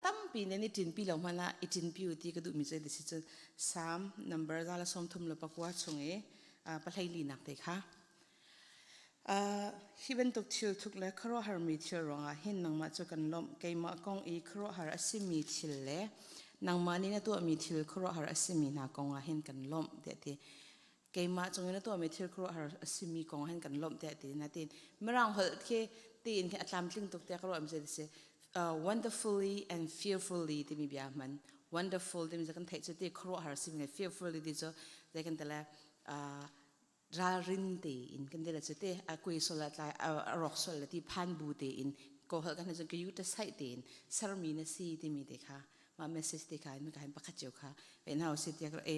Tampi nan i ṭinpi lo hmanh ah i ṭinpi u ti ka duhmi cu a si cun Salm number 139 chung i pahleilinak te kha. Hi bantuk thil thuk le khuaruahharmi thil ruangah hin nangmah cu kan lawmh. Keimah kong i khuaruahhar a simi thil le nangmah nih na tuahmi thil khuaruahhar a simi hna kong ah hin kan lawmh tiah a ti. Keimah cung in na tuahmi thil khuaruahhar a simi kong ah hin kan lawmh tiah a ti. Natin Mirang holh khi tiin khi a tlamtling tuk tiah ka ruah mi cu si. Wonderfully and fearfully timi bia hman. Wonderful timi cu kan theih cu ti khuaruahhar a simi le fearfully ti cu zei kan ti le ralrin tein kan ti le cu te a kui sol a tlai a rawk sol le ti phan bu tein ko hal kan cun ka yu ta sai tein sermi na si timi te kha ma message te kha in ka hin pakhat cio kha ve na si tiak e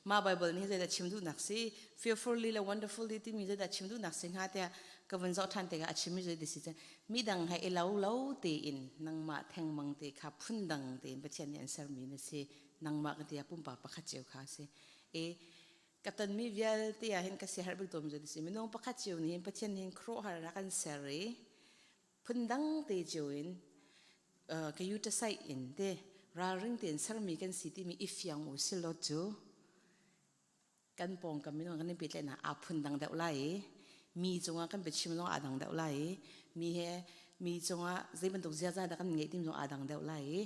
ma bible ni zeidah chim duh nak si fearfully le wonderfully timi zeidah chim duh nak si hnga tiah ka vun zoh than te ka a chimmi zei si cun mi dang he i lo lo tein nangmah thengmang te kha phun dang tein Pathian nih an sermi na si nangmah ka tia pumpak pakhat cio kha si e Ka tonmi vialte ah hin ka siaherh bik tawnmi cu si. Minung pakhat cio nih hin Pathian nih hin khuaruahhar a kan ser i phundang te cio in ka utasaih in te ralring tein sermi kan si timi i fiang u silaw cu kan pawngkam minung kan in pehtlaihnak aa phundang deuh lai i mi cungah kan biachim zong aa dang deuh lai i mi he mi cungah zei bantuk ziaza dah kan ngeih timi zong aa dang deuh lai i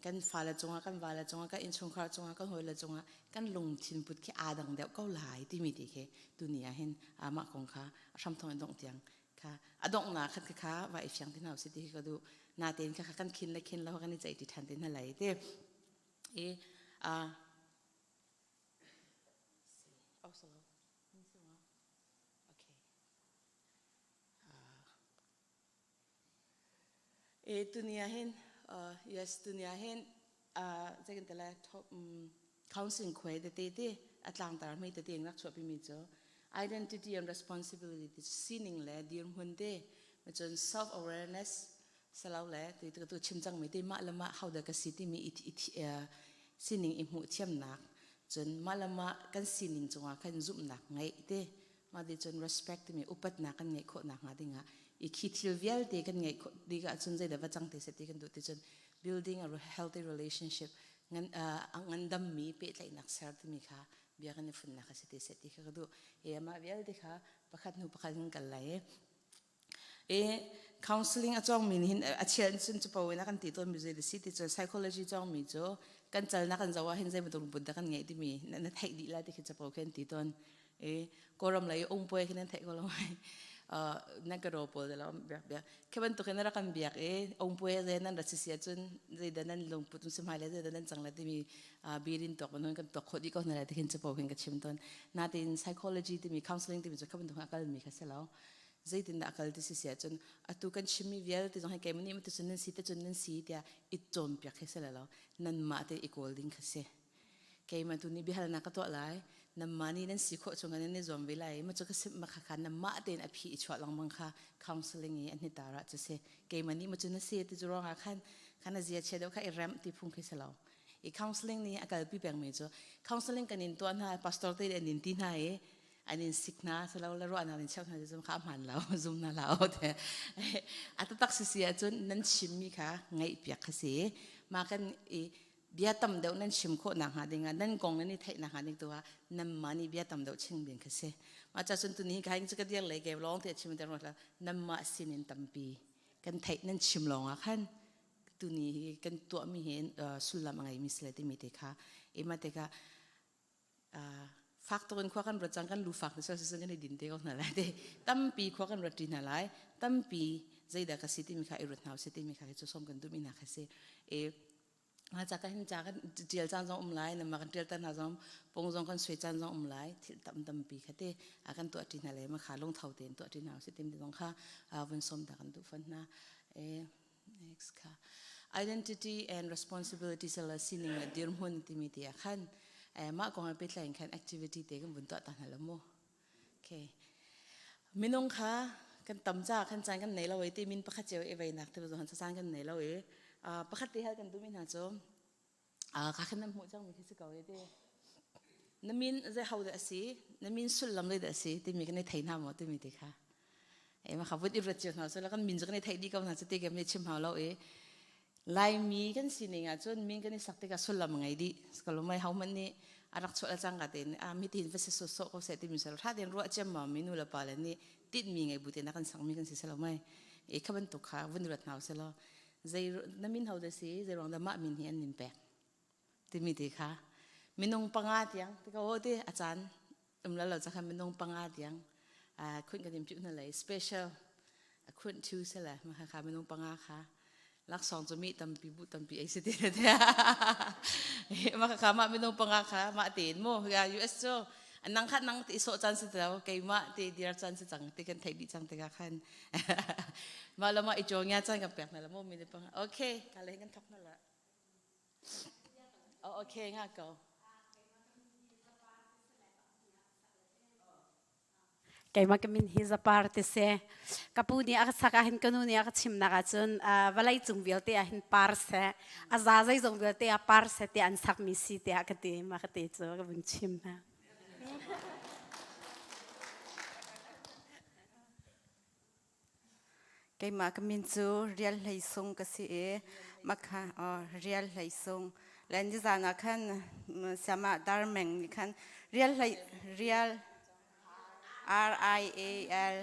kan fale cungah kan vale cungah kan innchungkhar cungah kan hawile cungah kan lungthin put khi aa dang deuh ko lai timi ti khi tuni ah hin mah kong kha a hramthawk in dongh tiang kha a donghnak khat kha va i fiang ti hna usih ti khi ka duh natein kha kan khin le khin lo kan i ceih ti ṭhan te hna lai ti i a oh so okay E tuni ah hin yes tuni ah hin zei kan ti lai counseling khuai tete te a tlangtar mi tete in rak chuahpi mi cu identity and responsibility ti sining le dirhmun te cun self awareness salo le tu tu chim cang mi te mah le mah how dah ka si timi i sining i hmuh thiamnak cun mah le mah kan sining cungah khan zumhnak ngeih te Mah ti cun respect timi upatnak kan ngeih khawh nakhnga dingah i khi thil vialte kan ngeih khawh ding ahcun zeidah va cang te seh ti kan duh ti cun building a healthy relationship ngan ngandammi pehtlaihnak ser timi kha bia kan i funnak a si te seh ti kha ka duh. E amah vialte kha pakhat hnu pakhat kan kal lai i E counseling a cawngmi nih hin a chial cun capo in a kan ti tawnmi zei si ti cun psychology cawngmi cu kan cal na kan zoh ah hin zei bantuk lungput dah kan ngeih timi na theih dih lai ti khi capo khi an ti tawn. E Kawlram lei ung puai khi nan theih ko lo mai. Nan ka ro pawl lo biak biak. Khi bantuk in rak kan biak i ung puai zei nan rat si si ahcun zeidah nan lungput um si hmai le zeidah nan cang le timi birin tuak bantuk kan tuak khawh dih ko hna lai ti khin capo khin ka chim tawn. Natin psychology timi counseling timi cu kha bantuk a kalmi kha si lo. Zeitindah a kal ti si si ahcun atu kan chimmi vialte zong hi keimah nih cun nan si te cun nan si tiah i cawnpiak hi si lo nanmah te i kawl ding kha si keimah tu nih biahalnak ka tuah lai nanmah nih nan si khawh chung in nan i zuam ve lai ma cu ka sim ma kha kha nanmah tein a phi i chuah lengmang kha counseling i an hi tar ah cu si keimah nih ma cu na si ti cu ruangah khan khan a zia chia deuh kha i remh ti phung khi si lo i counseling nih a kalpi pengmi cu counseling kan in tuah hna pastor te an in ti hna i an in sik hna silo le ruahnak in cheuh hna zum kha hmaan lo zum na lo te a taktak si si ahcun nan chimmi kha ngaih piak kha si ma kan i bia tam deuh nan chim khawh nak hnga ding ah nan kong nan i theih nak hnga ding tu ah nan ma nih bia tam deuh ching ding kha si ma cha cun tuni ka hin chu ka dir lei ke lawng te chim te ro nan ma sin in tampi kan theih nan chim lawng ah khan tuni hi kan tuah mi hi sullam a ngei mi sile timi te kha ima te ka Fak tuk in khua kan ruat cang kan lu fak ti so kan i din te ko hna lai te tampi khua kan ruat ṭi hna lai tampi zeidah ka si timi kha i ruat hna usih timi kha cu som kan duhmi hna kha si e ca ka hin ca kan ṭial caan zong um lai nama kan ṭial tan hna zong pung zong kan suai caan zong um lai thil tam tampi kha te a kan tuah ṭi hna le ma kha lungtho tein tuah ṭi hna usih timi zong kha vun som ta kan duh fawn hna e Next kha identity and responsibility sala sining le dirhmun timi ti ah khan mah kong he pehtlai in khan activity te kan vun tuah ta hna lo mu. Okay. Minung kha kan tam ca khan caan kan nei lo i ti min pakhat cio i veinak te zong caan kan nei lo i pakhat te hal kan duhmi hna cu ka khan nan hmuh cang mi khi si ko i ti na min zei ho dah a si na min sullam zei dah a si timi kan i thei hna maw timi ti kha e ma kha vun i rat cio hna so la kan min cu kan i theih dih ko hna cu ti ke mi chim hau lo i. Laimi kan sining ahcun min kan i sak tikah sullam a ngei dih. Kalumai hohmanh nih a rak chuah le cangka tein a mitin va si sawsawh ko seh timi sel hra tein ruah ciammam mi nu le pa le nih tinhmi ngei bu tein a kan sakmi kan si selo mai. E kha bantuk kha vun ruat hna usih law zei na min ho da si zei ruang dah mah min hi an nin pek timi te kha minung panga tiang ti ko te a caan um lo lo ca khan minung panga tiang khun kan in piu hna lei special khun thu sele ma kha minung panga kha laksawng cu mi tampi bu tampi ei si ti te ma kha ma minung panga kha ma tein mu ya US cu nang kha nang ti so chan si lo keimah ti dir chan si cang ti kan thei dih cang tikah khan ma lo ma i chong ya chan kan pek na la mo mi panga okay ka le kan thok na la Oh, okay, nga ko. Keimah ka min hi Zapar ti si. Ka pu nih a ka sak ahhin ka nu nih a ka chimnak ahcun vawlei cung vialte ahhin par seh, a za zeizong vialte ah par seh tiah an sakmi si tiah ka ti. Mah ka ti cu ka vun chim hna. Keimah ka min cu Rial Hlei Sung ka si i makha Rial Hlei Sung le nizan ah khan siamah Dar Meng nih khan Rial Hlei Rial R I A L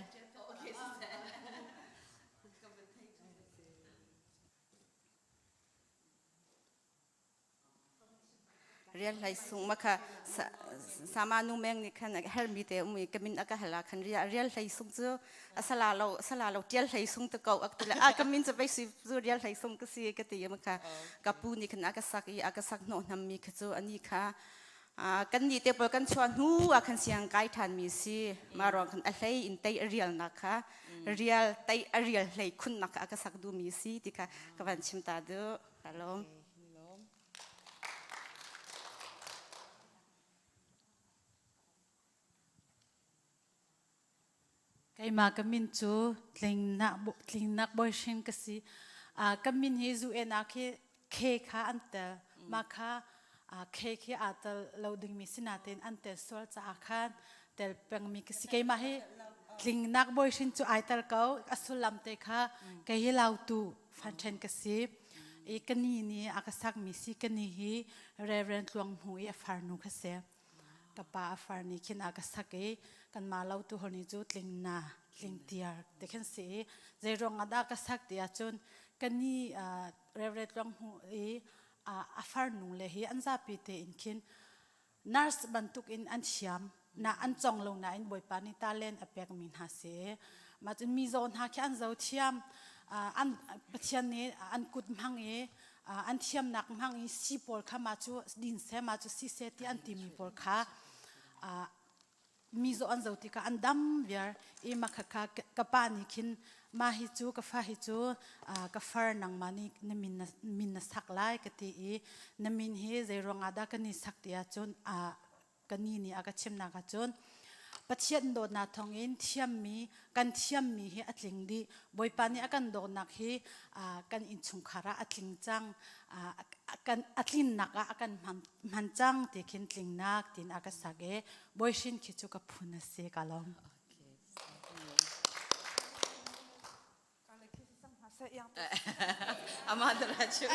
Rial hlei sung ma kha sama nu meng nih khan hermi te um i ka min a ka hal ah khan rial hlei sung cu a sala lo sala lo tial hlei sung te ko ak ti le a ka min cu pei si cu rial hlei sung ka si ka ti ma kha ka pu nih khan a ka sak i a ka sak hnawh hnam mi kha cu ani kha kan nih te pawl kan chuah hnu ah khan siang kai ṭhan mi si ma ruang khan a hlei in tei a rial nak kha rial tei a rial hlei khun nak kha a ka sak du mi si ti kha ka van chim ta du ka lawm. Keimah ka min cu Tlingnak Bawi ka si. Ka min hi zu en ah khi K kha an tel. Mah kha K khi aa tel lo dingmi si nain an tel sual caah khan tel pengmi ka si. Keimah hi Tlingnak Bawi cu ai tel ko. A sullam te kha kei hi Lautu fan ka si. I ka ni nih a ka sakmi si ka ni hi Reverend Tluang Hmu i a farnu kha si. Ka pa a far nih khin a ka sak i kanmah lo tu hol ni cu tling na tling tiar te khin si i zei ruang ah dah ka sak ti ahcun ka ni Reverend Tluang Hmu i a farnu le hi an zapi tein khin nurse bantuk in an thiam na an cong lo nain Bawipa nih talent a pekmi hna si. Mah cun mi zaw hna khi an zo thiam an Pathian nih an kut hmang i an thiamnak hmang i si pawl kha mah cu din seh mah cu si seh ti an timi pawl kha mi zaw an zo tikah an dam viar i mah khakha ka pa nih khin mah hi cu ka fa hi cu ka far nangmah nih na min min na sak lai ka ti i na min hi zei ruangah dah kan i sak ti ahcun ka ni nih a ka chimnak ahcun Pathian dawtnak thawngin thiammi kan thiammi hi a tling dih Bawipa nih a kan dawtnak hi kan innchungkhar ah a tling cang kan a tlinnak ah a kan hman cang ti khin tlingnak tin a ka sak i Bawi khi cu ka phun a si ka lawm. Amah dara chu.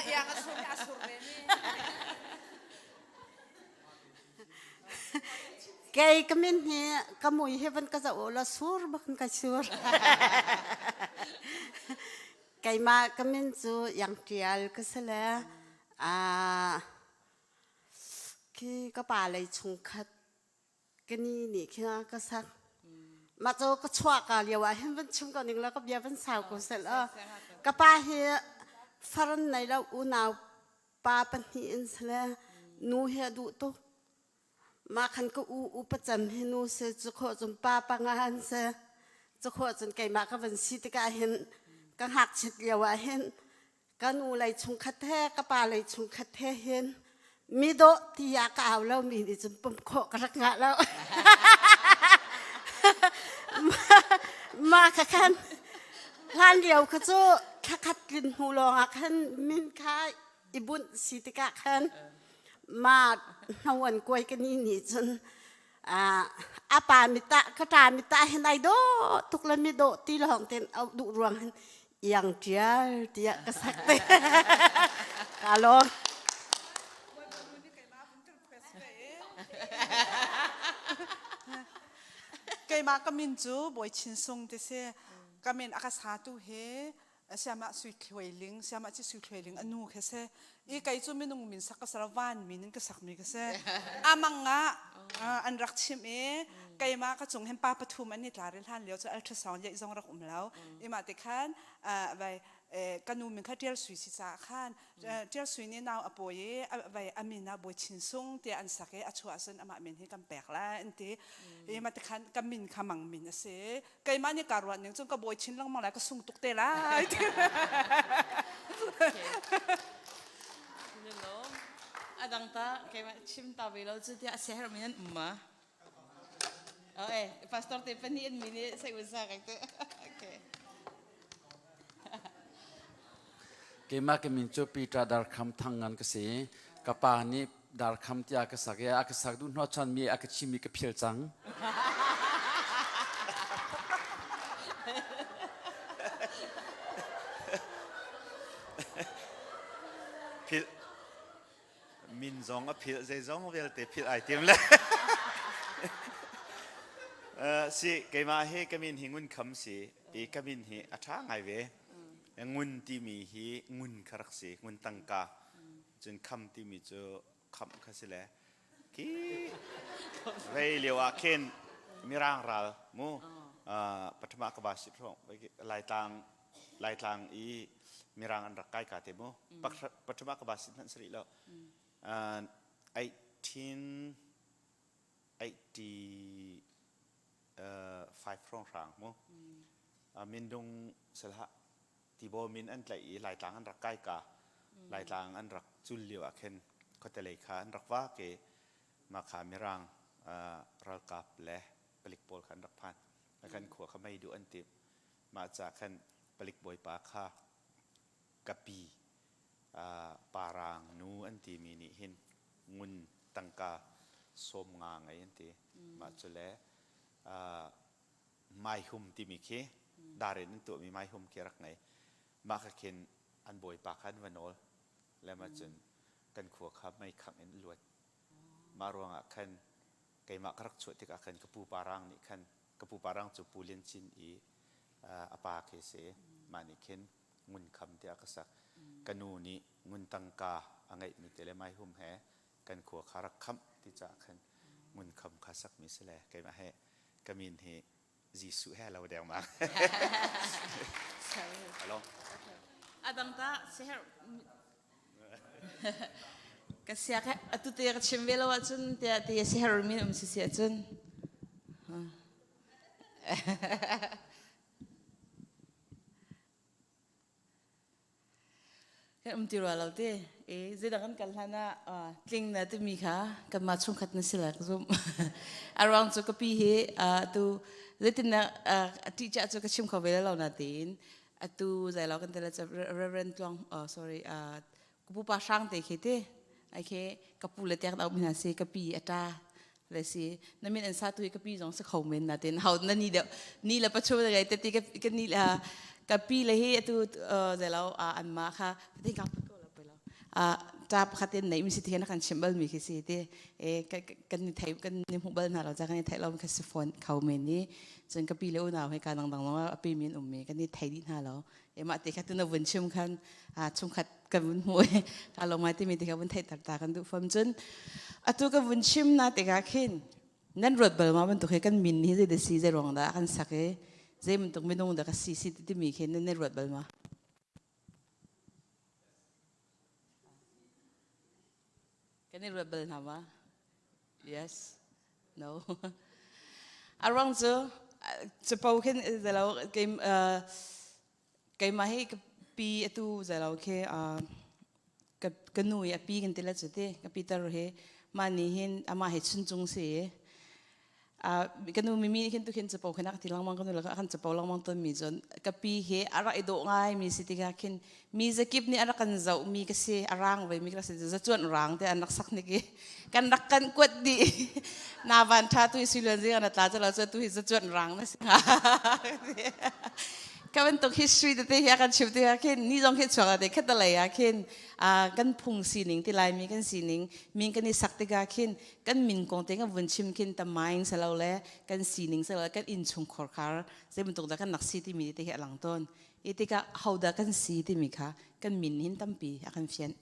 Kei ka min hi ka mui he van ka zoh la sur bak ka sur. Keimah ka min cu Yang Tial ka si le khi ka pa lei chungkhat ka ni nih khin a ka sak mah cu ka chuah ka lio ah hin van chim ko ning la ka bia van sau ko sel ka pa hi faran nei lo unau pa pahnih in sale nu hi a duh tuk mah khan ka u u pacam hi nu se cu kho cun pa panga an se cu kho cun keimah ka van si tikah hin ka ngakchit lio ah hin ka nu lei chungkhat he ka pa lei chungkhat he hin mi dawh tiah ka au lo mi nih cun pum khawh ka rak ngah lo ma kha khan hlan lio kha cu thlakhat tlin hnu lawng ah khan min kha i bunh si tikah khan ma hno an kuai ka ni nih cun a pa mi ta ka ta mi ta hin ai dawh tuk le mi dawh ti lawng ten au duh ruang hin. Iang Ṭial tiah ka sak te. Ka lawm. Keimah ka min cu Bawi Chin Sung ti si. Ka min a ka satu hi siamah Sui Thluai Ling, siamah ci Sui Thluai Ling anu khi si. I kei cu minung min sak ka sara van min in ka sakmi ka si. Amang ah an rak chim i keimah ka cung hin pa pathum an i tla ri hlan lio cu ultrasound yeih zong rak um lo. Ima te khan vai ka nu min kha Ṭial Sui si caah khan Ṭial Sui nih nau a pawi i vai a min ah Bawi Chin Sung tiah an sak i a chuah cun amah min hi kan pek lai an ti. Ima te khan ka min kha mang min a si. Keimah nih kaa ruah ning cun ka bawi chin lengmang lai ka sung tuk te lai. A dang ta keimah chim ta ve lo cu tiah a siaherh mi nan um ma? Oh eh, pastor te pahnih an mi nih sai usa ka te. Okay. Keimah ka min cu Peter Darkham Thang ngan ka si. Ka pa nih Darkham tiah ka sak i a ka sak duh hnawh chan mi a ka chimmi ka phil cang. Phil min zong a phil zeizong vialte phil ai tim le. Si keimah hi ka min hi ngun kham si i ka min hi a ṭha ngai ve. Ngun timi hi ngun kha rak si, ngun tangka. Cun kham timi cu khamh kha si le khi vei lio ah khin Mirang ral mu pathama ka ba si hrawng Laitlang Laitlang i Mirang an rak kai ka te mu pathama ka ba si hmanh si rih lo 1885 hrawng hrang mu mindung salha Tibaw min an tlaih i Laitlang an rak kai ka Laitlang an rak cul lio ah khin khuatelei kha an rak vak i mah kha Mirang ralkap le palik pawl kha an rak phan. Kan khua kha mei duh an timh. Mah ca khan palik bawipa kha kapi parang nu an timi nih hin ngun tangka sawm nga ngei an ti. Mah cu le maihum timi khi dar in an tuahmi maihum khi rak ngei. Mah kha khin an bawipa kha an va nawl. Le mah cun kan khua kha mei khangh in luat. Mah ruangah khan keimah ka rak chuah tikah khan ka pu parang nih khan ka pu parang cu Pu Lian Cin i a pa khi si. Mah nih khin ngun kham tiah ka sak. Ka nu nih ngun tangka a ngeihmi te le maihum he kan khua kha rak khamh ti caah khan ngun kham kha sakmi si le keimah he ka min hi Jesuh he lo dengmang. Hello. Adang ta seher ka siak atu te ka chim ve lo ahcun te te seher min um si si ahcun Kan um ti rua lo te. E zeidang kan kal hlan ah tling na timi kha kanmah chungkhat na si la ka zumh. A ruang cu ka pi hi atu zeitin na a ṭih cah cu ka chim kho ve lo na tein atu zei lo kan tela Reverend Tluang oh sorry ka pupa hrang te khi te ai khi ka pu le tek na um hna si ka pi a ṭa le si na min an sa tu hi ka pi zong si kho men na tin hau na ni deuh ni le pachu na gai te ti ka ni ka pi le hi atu zelo an ma kha te ka ko lo pe lo ta pakhat in nei mi si te na kan chim bal mi khi si te e kan ni thei kan ni hmu bal na lo cha kan ni thei lo kha si phone khau men ni cun ka pi le unau he ka dang dang lo a pi min um mi kan ni thei di hna lo e ma te kha tu na vun chim khan chungkhat kan vun hmu i ka lo mai timi ti kha vun theih tar ta kan duh fam cun atu ka vun chim na tikah khin nan ruat bal ma bantuk he kan min hi zei da si zei ruang dah kan sak i zei bantuk minung dah ka si si timi khi nan ruat bal ma kan i ruat bal hna ma yes no a ruang cu capo khin zelo keim Keimah hi ka pi atu zelo khi ka ka nu i a pi kan ti le cu ti ka Peter hi mah nih hin amah hi chuncung si i ka nu mimi nih khin tu khin capo khin a ka ti lengmang ka nu le kan capo lengmang tawn mi cun ka pi hi a rak i dawh ngai mi si tikah khin mi zakip nih a rak kan zoh mi ka si a rang ve mi ka si zacuan rang te an rak sak nik i kan rak kan kuat dih na van tha tu hi siluan zing an tla cu lo cu tu hi zacuan rang na si hnga. Ka bantuk history tete hi a kan chim tikah khin ni zong khi chuak te khat lei ah khin kan phung sining ti laimi kan sining min kan i sak tikah khin kan min kong te kan vun chim khin tamaing salo le kan sining salo kan innchung khorkhar zei bantuk dah kan nak si timi te hi a lang tawn. I tikah hodah kan si timi kha kan min hin tampi a kan fian.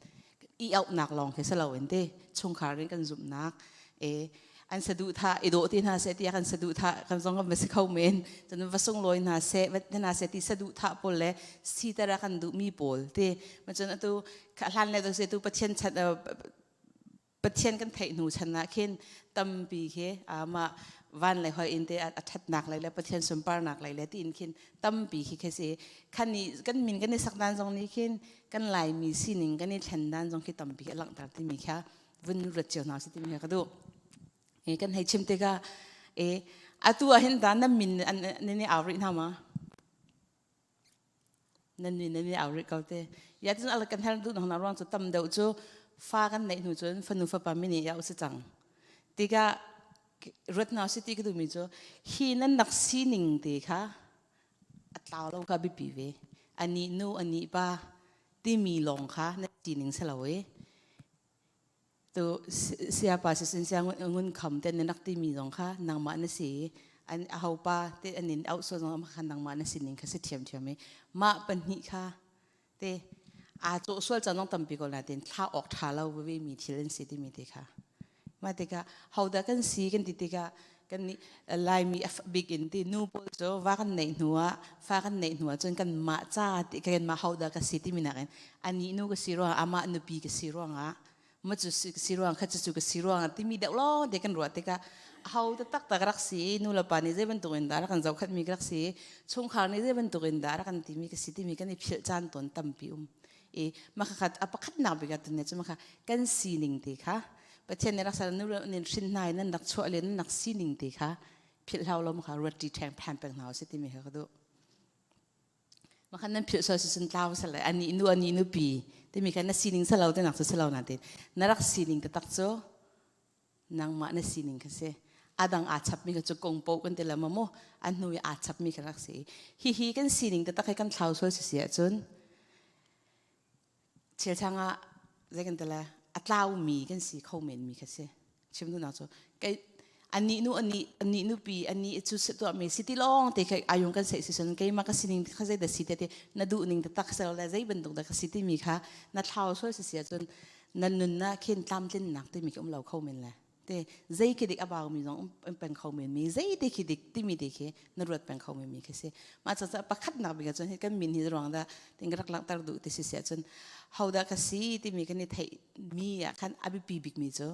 I auhnak lawng khi si loin te chungkhar in kan zumhnak e an saduhthah i dawh ti hna seh tiah kan saduhthah kan zong kan va si kho men cun va sunglawi hna seh va hna seh ti saduhthah pawl le siter a kan duhmi pawl te cun atu hlan le tu tu Pathian chan Pathian kan theih hnu chan ah khin tampi khi mah van lei hoi in te a ṭhatnak lei le Pathian sunparnak lei le tiin khin tampi khi khi si khan i kan min kan i sak dan zong nih khin kan Laimi sining kan i thlen dan zong khi tampi a langhter timi kha vun ruat cio hna si timi kha ka duh. E kan hei chim tikah e atu ah hin ta nan min nan i au rih hna ma? Nan min nan i au rih ko te. Ya cun al kan hal duh hna ruang cu tam deuh cu fa kan neih hnu cun fanu fapa min i au si cang. Tikah ruat hna si ti ka duhmi cu hi nan nak sining te kha a tlau lo kha biapi ve. Anih nu anih pa timi lawng kha na sining si lo i tu siapa sisin sia ngun kham te na nak timi zong kha nangmah na si an aho pa te an in auh so zong kha nangmah na sining kha si thiam thiam i mah pahnih kha te aa cawh sual caan zong tampi ko nain thla awk ṭha lo veve mi thil an si timi te kha mah tikah hodah kan si kan ti tikah kan nih Laimi bik in ti nu pawl cu va kan neih hnu ah fa kan neih hnu ah cun kan mah ca ti kan mah hodah ka si timi nakin anih nu ka si ruangah amah nupi ka si ruangah ma cu si ruang kha cu ka si ruangah timi deuh lawng te kan ruah tikah ho taktak tak rak si nu le pa nih zei bantuk in dah rak kan zohkhat mi rak si chungkhar nih zei bantuk in dah rak kan timi ka si timi kan i philh caan tawn tampi um i makha a pakhatnak bik ah tun cu makha kan sining te kha Pathian nih rak sal nu nin hrin hna in nan rak chuah le nan rak sining te kha philh hlau lo makha ruat ṭi ṭheng phan peng hna si timi kha ka duh makhan nan philh sual si tlau sale ani nu ani nupi timi kha na sining salo te nak cu salo na tin na rak sining taktak cu nangmah na sining kha si adang aa chapmi kha cu kong po kan ti la maw an hnu i aa chapmi kha rak si hi hi kan sining taktak hi kan thlau sual si si ahcun chilchang ah zei kan ti le a tlaumi kan si kho men mi kha si chim duhnak cu kei anih nu anih anih nupi anih cu tuah mi si ti lawng te kha ayung kan sei si sun keimah ka sining kha zei da si te te na duh ning taktak sel le zei bantuk da ka si timi kha na thlau sual si si ahcun na nunnak khin tlamtlinnak timi khi um lo kho men le te zei khi dik a bau mi zong um peng kho men mi zei te khi dik timi te khi na ruat peng kho men mi khi si mah ca pakhat nak bik cun hi kan min hi ruang dah ting rak langhter duh ti si si ahcun ho dah ka si timi kan i theih mi ah khan a biapi bik mi cu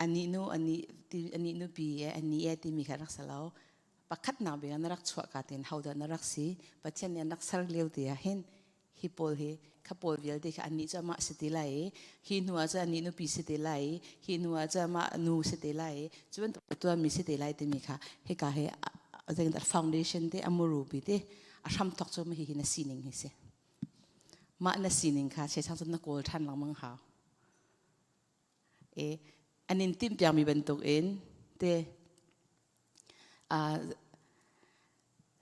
ani nu ani ti ani nu pi e ani e timi kha rak salo pakhat nak bik na rak chuah ka tin ho dah na rak si pathian nih an rak ser lio ti ah hin hi pawl hi kha pawl vialte kha annih cu amah si ti lai i hi hnu ah cun annih nupi si ti lai i hi hnu ah cun amah nu si ti lai i cu bantuk tuanmi si ti lai timi kha hika hi zeitindah foundation te a muru pi te a hramthok cu hi hi na sining hi si mah na sining kha chechang cun na kawl ṭhan lengmang hau e an in timhpiakmi bantuk in te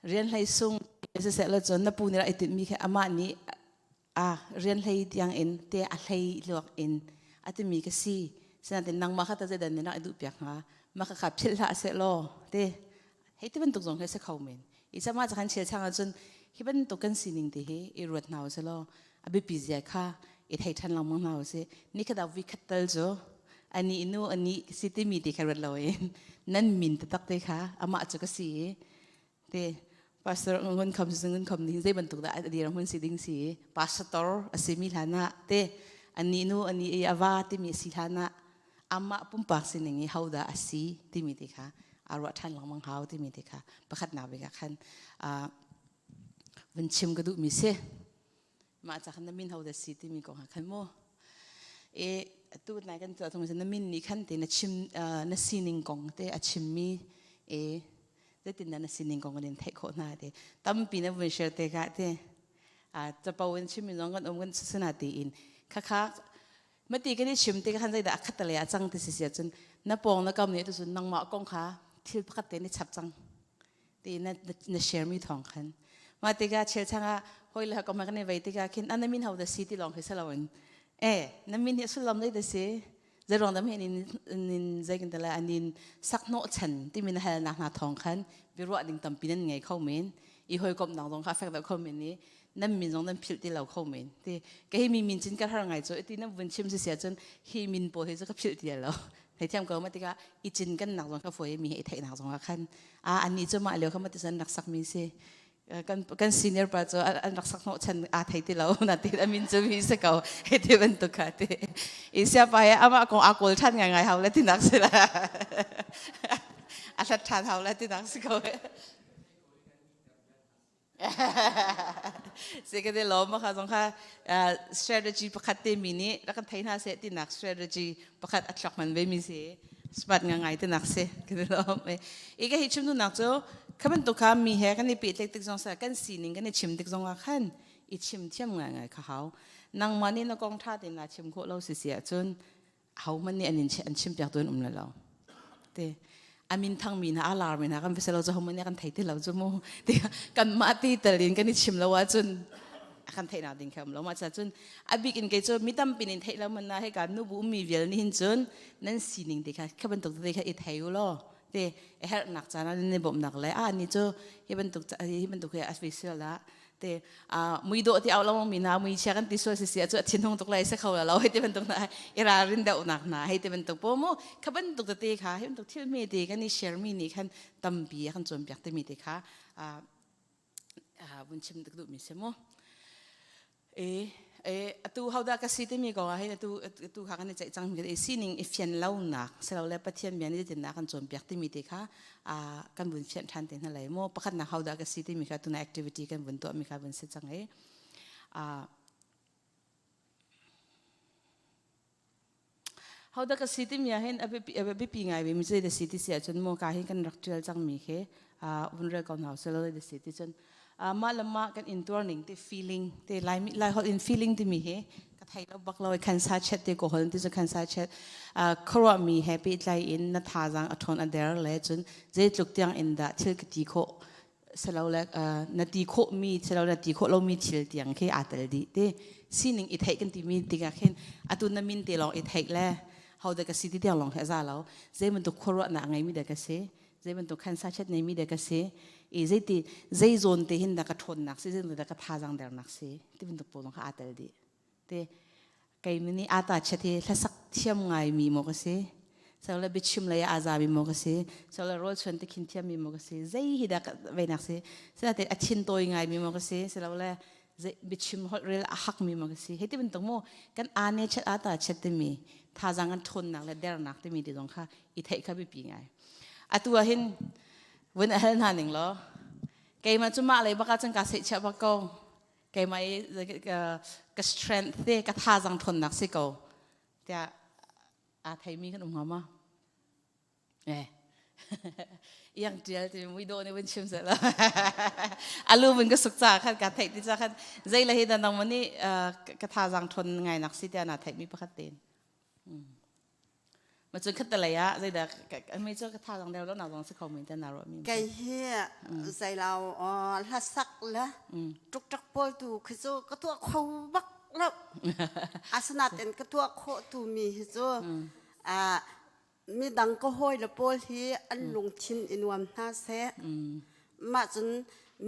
rian hlei sung siseh lo cun na pu nih rak i tinhmi khi amah nih a rian hlei tiang in te a hlei luak in a timi ka si sinain nangmah kha ta zeidan nih rak i duh piak hnga mah kha philh hlah seh law te hei ti bantuk zong hi a si kho men i cama cakhan chel chang ahcun hi bantuk kan sining te hi i ruat hna usih law a biapi zia kha i thei ṭhan lengmang hna usih ni khat ah vi khat tal cu ani nu ani si timi ti kha ruat loin nan min taktak te kha amah cu ka si i te pastor ngun kham ngun kham ni zei bantuk dah a dir hun si ding si pastor a si mi hlan ah te ani nu ani i ava timi si hlan ah amah pumpak sining i hodah a si timi ti kha a ruah ṭhan lengmang hau timi ti kha pakhatnak bik ah khan vun chim ka duhmi si mah ca khan na min hodah si timi kong ah khan mu e tu nai kan tuah thung na min nih khan te na chim na sining kong te a chimmi e zeitin na sining kong kan in theih khawh hna te tampi na vun share te ka te a capo in chimmi zong kan um kan suna ti in khakha Mati kan i chim ti khan zeidah a khat le a cang ti si si ahcun na pawng na kam nih tu cun nangmah kong kha thil pakhat te ni chap cang. Ti na na share mi thong khan. Ma tikah chel changa hoi le ko ma kan vei tikah khin an min hau da si ti long khi saloin. E na min hi sullam dei da si. Zeruang dam hin in in zeikin tala anin sakno chan ti min hal nak na thong khan biruah ding tampi nan ngei kho men. I hoi kom nang zong kha fek da kho men ni nan min zong nan philh ti lo kho men. Ti ke hi mi min cin ka har ngai chu ti na vun chim si sia chun hi min po hi chu ka philh ti lo. Thei thiam ko ma tikah i cin kan nak zong kha foi mi he i theih nak zong ah khan a anni cu mah lio kha ma tisan rak sak mi si kan kan senior pa cu an rak sak hnawh chan aa thei ti lo na ti amin cu mi si ko he ti bantuk kha ti i sia pa he amah kong a kawl than ngai ngai hau le tinak si la a hlat than hau le tinak si ko Se ka te lawm kha zong kha strategy pakhat te mi nih rak kan thei hna seh tinak strategy pakhat a thlok man ve mi si smart nga ngai tinak si ka te lawm i ka hi chim tu nak cu kha bantuk kha mi he kan i pehtlaih tik zong sa kan sining kan i chim tik zong ah khan i chim thiam ngai ngai kha hau nangmah nih na kong tha tein na chim khawh lo si si ahcun ahohmanh nih an in an chimpiak tu an um lo te amin thang mi hna alar mi hna kan vese lo cu hohmanh nih kan thei ti lo cu mu ti kan mah ti tal in kan i chim lo ahcun kan theih nak ding kha um lo mah cun a bik in kei cu mi tampi in theih lo man na he ka nu bu mi vial ni hin cun nan sining te kha kha bantuk te kha i thei u law te herh nak caan ah nan i bawmhnak le a ni cu hi bantuk hi bantuk hi a special ah te mui dawh ti au lo mi na mui chia kan ti sual si si cu a thin hung tuk lai se kho lo hei ti bantuk na i ralrin deuh nak na hei ti bantuk po mu kha bantuk te kha hei bantuk thil me te kan i share mi nih khan tampi kan cawn piak te mi te kha vun chim tuk duh mi si mu E, e, atu hodah ka si timi kong ah hin atu atu kha kan i ceih cang mi sining i fian lonak silole Pathian bia nih zeitindah kan cawnpiak timi te kha kan vun fianh ṭhan te hna lai maw pakhatnak hodah ka si timi kha tuna activity kan vun tuah mi kha vun si cang i Hodah ka si timi ah hin a biapi ngai mi zei da si ti si ahcun maw ka hi kan rak ṭial cangmi khi vun rel ko hna usih law zei da si ti cun mah le mah kan intuar ning te feeling te Laimi Lai holh in feeling timi hi ka thei lo bak lo i khan sa chet te ko hol ti cu khan sa chet khuaruahmi he pehtlai in na thazaang a ṭhawn a der le cun zeitluk tiang in dah thil ka ti khawh silole na ti khawhmi silole na ti khawh lomi thil tiang khi aa tel dih ti sining i theih kan timi tikah khin atu na min te lawng i theih le ho dah ka si ti tiang lawng khi a za lo zei bantuk khuaruahnak ngeimi dah ka si zei bantuk khan sachet neimi dah ka si i zeiti zei zawn te hin dah ka ṭhawnnak si zei dah ka thazaang dernak si ti bantuk pawl zong kha aa tel dih te keimi nih ata chet hi hlasak thiam ngaimi maw ka si sole biachim lei ah aa zami maw ka si sole rawl chuan te khin thiammi maw ka si zei hi dah veinak si sinain a thin tawi ngaimi maw ka si silole biachim holh rel a hakmi maw ka si hei ti bantuk mu kan ane chet ata chet timi thazaang kan ṭhawnnak le dernak timi ti zong kha i theih kha biapi ngai atu ah hin vun a hal hna ning law keimah cu mah lei bak ah cun kaa seihchiah bak ko keimah i ka strength te ka thazang ṭhawnnak si ko tiah aa theimi kan um hnga ma eh iang tial ti mui do ne vun chim se la alu vun ka suk cha khan ka theih ti cha khan zei le hi dan dang mani ka thazang ṭhawn ngai nak si tiah na theih mi pakhat ten Ma cun khat lei ah zeidah mi cu ka thazaang deuh lo nak zong si kho men te na ruah mi. Kei hi zeilau hlasak le ṭukṭak pawl tu khi cu ka tuah kho bak lo. Asinain ka tuah khawh tu mi hi cu midang ka hawi le pawl hi an lungthin i nuam hna seh. Mah cun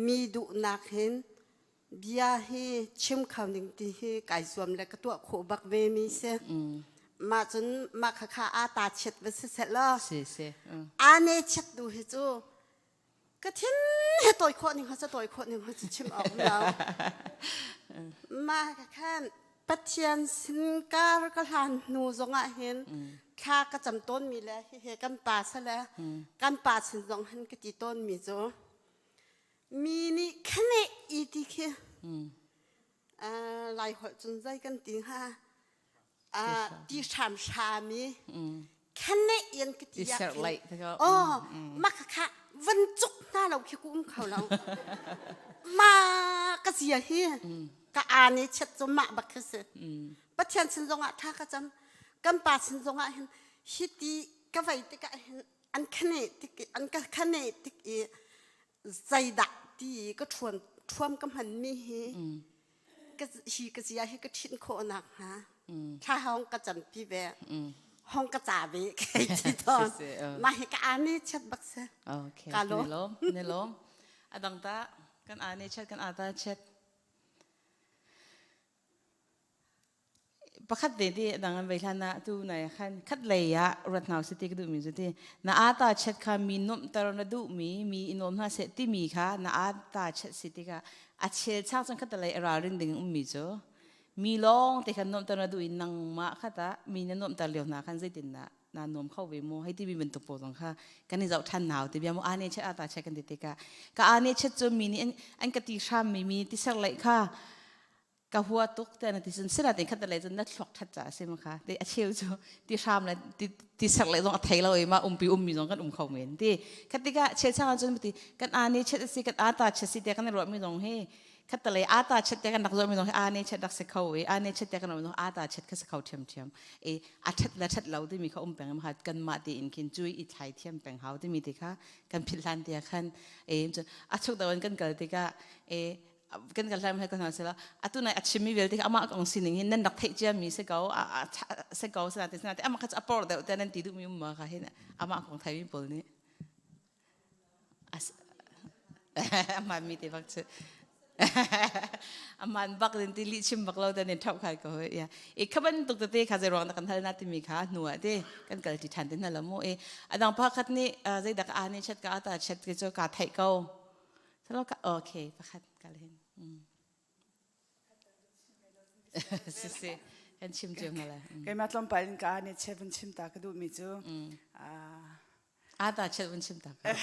mi duhnak hin bia hi chim kho ning ti hi kai zuam le ka tuah khawh bak ve mi si mah cun mah kha kha a ta chiat va si seh law si si a ne chiat tu hi cu ka thin he tawi khawh ning ha tawi khawh ning ha chim awk lo mah ka khan Pathian sin kar ka hlan hnu zongah hin thla ka cam tawn mi le hihi kan pa sale kan pa sin zong hin ka ti tawn mi cu Mi nih khaneh i ti khi Lai holh cun zei kan ti hnga? Ti hramhram i khaneh in ka ti ah khin oh mah khakha van cuk hna lo khi ku um kho lo. Ma ka zia hi ka aa ne chet cu mah bak khi si. Pathian sin zongah tha ka cam. Kan pa sin zongah hin hi ti ka vei tikah hin an khaneh tik i an ka khaneh tik i. Zeidah ti i ka ṭhuam ṭhuam ka hmanmi hi ka hi ka zia hi ka ṭhinh khawh nakhnga thla hong ka campi ve hong ka ca ve kai ti tawn mah hi ka ane chat bak si. Okay. Ka lawm. Ni lawm ni lawm adang ta kan ane chat kan ata chat Pakhat te ti dang an vei hlan ah tu nai khan khat lei ah ruat hna usih ti ka duhmi cu ti na ata chet kha mi nuamhter na duhmi mi i nuam hna seh timi kha na ata chet si tikah a chel chak cun khat lei a ralrin ding ummi cu mi lawng te khan nuamhter na duh i nangmah kha tah mi na nuamhter lio hna khan zeitindah naa nuam kho ve mu hei timi bantuk pawl zong kha kan i zoh ṭhan nau ti bia mu ane chet ata chet kan ti tikah ka ane chet cu mi nih an ka ti hram mi mi ti ser lei kha Ka hua tuk te na ti cun sila te khat le cun na thluak that ca a si ma kha te a cheu cu ti hram le ti ti ser le zong a thei lo i ma umpi ummi zong kan um kho men ti khat tikah chel chang cun ti kan ane chet si kan ata chet si te kan ruah mi zong hi khat le ata chet te kan rak zuah mi zong hi ane chet rak si kho i ane chet te kan ruah mi zong ata chet kha si kho thiam thiam e a that le that lo timi kha um peng ma kan mah ti in khin cui i thlai thiam peng hau timi ti kha kan philh hlan tia khan e a chuk dawan kan kal tikah e kan kan hlam he kan hal sela atu nai a chimmi vialte kha amah kong sining hin nan rak theih cia mi si ko si ko sina te sina te amah kha a por deuh te nan ti duh mi um ma kha hin amah kong thai mi pawl nih aman mi te bak chu aman bak din ti li chim bak lo te nin thap khai ko ya e khaban tuk te kha zai ruang na kan hal na ti mi kha hnu ah te kan kal ti than te na la mu e adang pa khat ni zai dak a ni chat ka ata chat ke cho ka thai ko Salo ka okay pakhat kal hin. Si si kan chim cio hna lai. Keimah tlawmpal in ka ane che vun chim ta ka duhmi cu Ata chet vun chim ta ka.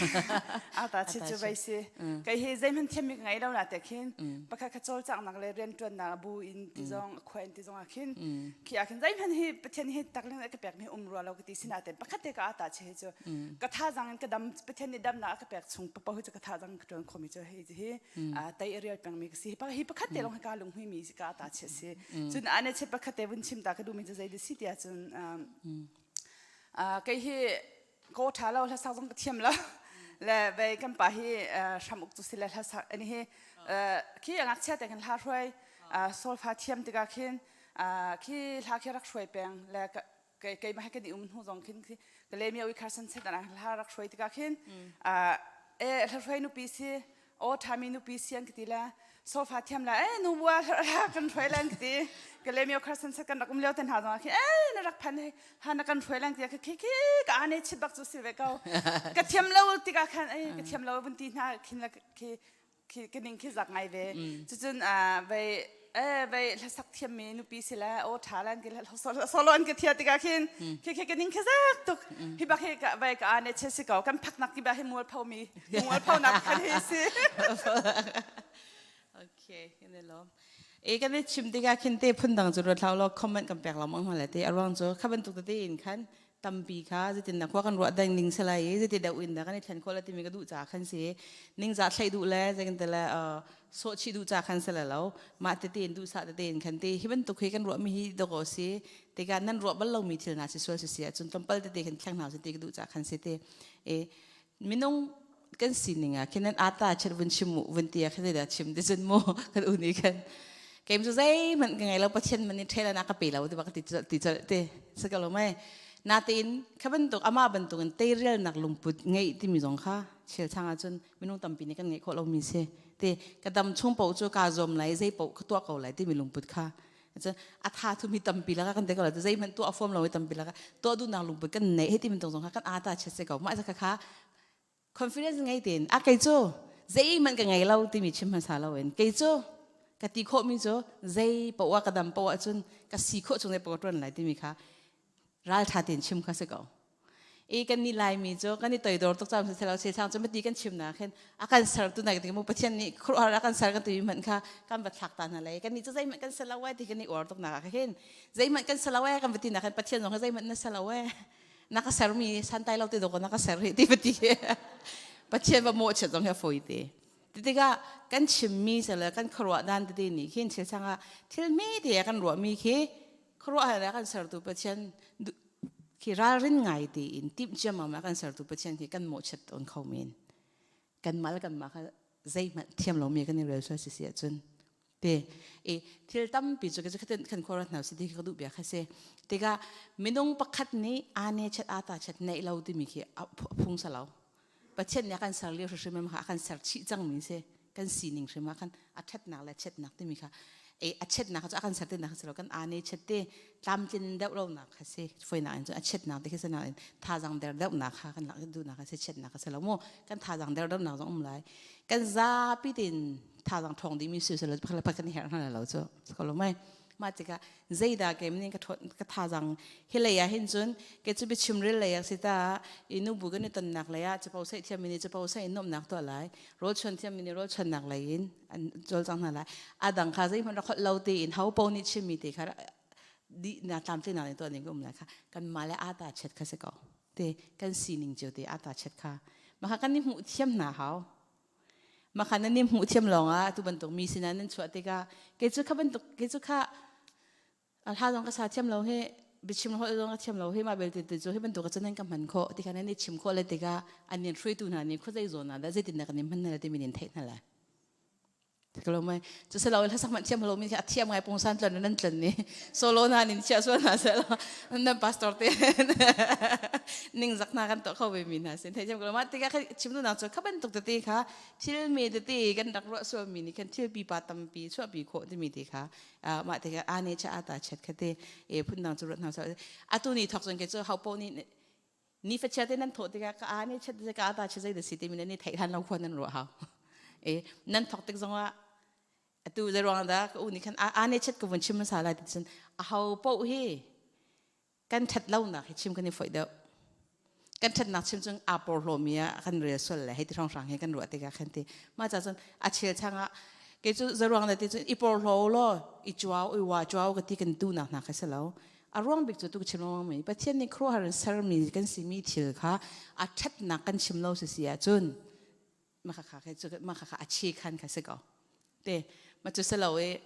Ata chet cu vai si. Kai hi zeihmanh thiammi ka ngei lo na te khin pakhat kha cawlcanghnak le rianṭuannak bu in ti zong khua in ti zong ah khin khi ah khin zeihmanh hi Pathian hi takling ka pek mi um rua lo ka ti sinain pakhat te ka ata che hi cu ka thazang in ka dam Pathian nih damnak a ka pek chung papo hi cu ka thazang ka ṭuan khomi cu hi hi tei a rial pengmi ka si hi pakhat te lawng hi ka lunghui mi ka ata che si cun ane che pakhat te vun chim ta ka duhmi cu zei si tiah cun kei hi ko ṭha lo hlasak zong ka thiam lo le vei kan pa hi hram uk cu si le hlasak ani hi khi ngakchia te khan hla hruai solfa thiam tikah khin khi hla khi rak hruai peng le keimah he kan i um hnu zong khin ka le mi khar san set an hla rak hruai tikah khin e hla hruai nupi si o thami nupi si an ka ti la sofa thiam la e nu bua hla kan hruai lan ka ti ka le mi khar san set kan rak um leo ten ha zong khi e na rak phan he ha na kan hruai lan ti khi khi ka ane chit bak chu si ve ko ka thiam lo tikah khan e ka thiam lo vun ti hna khin la khi khi ka ning khi zak ngai ve cucun vei eh vei hlasak thiammi nupi si le aw ṭha lan ki solo an ka thia tikah khin khi khi ka ning khi zak tuk hi bak hi ka vei ka ane che si ko kan phaknak ki ba hi mual pho mi mual pho nak khan hi si. Okay, kan i lawm. E kan i chim tikah khin te phun dang cu ruat hlah law comment kan pek lo mang hna le te a ruang cu kha bantuk tete in khan tampi kha zeitin dah khua kan ruah deng ning si lai i zeiti deuh in dah kan i thlen khawh lai timi ka duh caah khan si ningzah thlaih duh le zeitin te le sawh chih duh ca khan si le lo mah tete in duhsah tete in khan ti hi bantuk hi kan ruahmi hi dawh si tikah nan ruah bal lomi thil hna si sual si si ahcun tlawmpal tete khan thleng hna si ti ka duh caah khan si ti e minung kan sining ah khin nan ata chet vun chim mu vun ti ah khin zeidah chim ti cun mu kan u nih khan keim cu zeihmanh ka ngei lo Pathian man nih ṭhela na ka pe lo ti bak ti ti colh ti si ko lo mei natein kha bantuk amah bantuk in teirialnak lungput ngeih timi zong kha chel chang ahcun minung tampi nih kan ngeih khawh lomi si ti ka dam chung paoh cu kaa zuam lai zei paoh ka tuah ko lai timi lungput kha cun a tha thumi tampi laka kan te ko lai zeihmanh tuah a fuam lo mi tampi laka tuah duhnak lungput kan nei hei ti bantuk zong kha kan ata chet si ko mah kha kha confidence ngei tein a kei cu zeihmanh ka ngei lo timi chim hmasa lo in kei cu ka ti khawh mi cu zei poah ka dam poah cun ka si khawh chung zei poah ka tuan lai timi kha raltha tein chim kha si ko i kan ni laimi cu kan i toidor tuk cam selo se chang cu mati kan chim na khin a kan ser tu na mu Pathian nih khuaruahhar a kan ser kan ti hmanh kha kan va thlak ta hna lei kan ni cu zeihmanh kan selo ai ti kan i uar tuk nak ah khin zeihmanh kan selo ai kan va ti na khin Pathian zong zeihmanh na selo ai na ka ser mi santai lo ti dok na ka ser hi ti pati Pathian va mo chet zong hi a foi te tikah kan chimmi sele kan khuaruah dan tete nih khin thil changah thil me te kan ruahmi khi khuaruahhar a kan sertu Pathian khi ralrin ngai tein timh ciammam a kan sertu Pathian khi kan mawhchiat tawn kho men. Kanmah le kanmah kha zeihmanh thiam lomi kan i rel sual si si ahcun te i thil tampi cu khatin kan khuaruat hna si ti ka duh bia kha si. Tikah minung pakhat nih aa ne chet aa ta chet neih lo timi khi a phung sa lo. Pathian nih a kan ser lio hrimhrim kha a kan ser chih cangmi si. Kan sining hrim ah khan a ṭhatnak le chiatnak timi kha e a chiatnak cu a kan ser tinak kha si lo kan aa ne chet te tlamtlin deuh lonak kha si foinak in cun a chiatnak te khi si nain thazang der deuhnak kha kan lak duhnak kha si chiatnak kha si lo mu kan thazang der deuhnak zong um lai kan zapi tein thazang ṭhawng dihmi si lo pakhat le pakhat kan i herh hna lo cu ko lo mai mah tikah zeidah ke ning ka ka thazang hi lei ah hin cun ke cu biachim ril lei ah si ta i nu bu kan i tonnak lei ah capo sai thiam mi nih capo sai in nuamhnak tuah lai rawl chuan thiam mi nih rawl chuannak lei in an cawlcang hna lai a dang kha zeihmanh rak holh lo tein ho po nih chimmi te kha di na tlamtlinak nih tuah ning ka um lai kha kan mah le ata chet kha si ko te kan sining cio te ata chet kha maka kan i hmuh thiam hna hau Mah kha nan i hmuh thiam lawngah tu bantuk mi sinah nan chuah tikah kei cu kha bantuk kei cu kha hla zong ka sa thiam lo hi biachim holh zong ka thiam lo hi mah belte te cu hi bantuk cun nan ka hman khawh ti kha nan i chim khawh le tikah an in hruaitu hna nih khuazei zawn ah dah zeitin dah kan in hman hna timi nin theih hna lai. Kalau mai cu selo hla sak man thiam lo mi a thiam ngai pungsan tlon nan tlon ni solo na nin chia sual na selo nan pastor te ning zak na kan to kho ve mi na sin thei thiam ko ma tika kha chim nu nak chu kha bantuk te kha thil me te te kan rak ruah sual mi ni kan thil pi pa tampi chuah pi kho ti mi te kha ma te kha ane cha ata chet kha te e phun dang chu rat na sa atu ni thok chon ke chu hau po ni ni fachia te nan thawh tikah ka aa nih chet ka ata che zei da si ti mi nan i theih hlan lo khua nan ruah hau e nan thok tik zongah atu zei ruang dah ka u nih khan aa nih chet ka vun chim hmasa lai ti cun a ho poh hi kan ṭhat lonak hi chim kan i foih deuh kan ṭhatnak chim cun aa porhlaw mi ah kan rel sual le hei ti hrawnghrang he kan ruah tikah khan ti mah ca cun a chel changah kei cu zaruang da ti cun i porhlaw law i chuau i wa chuau ka ti kan tu nak hna kha si lo A ruang bik cu tu ka chim lengmang mi Pathian nih khuaruahhar in sermi kan simi thil kha a ṭhatnak kan chim lo si si ahcun mah kha kha cu mah kha a chi khan kha si ko. Te ma cu si lo i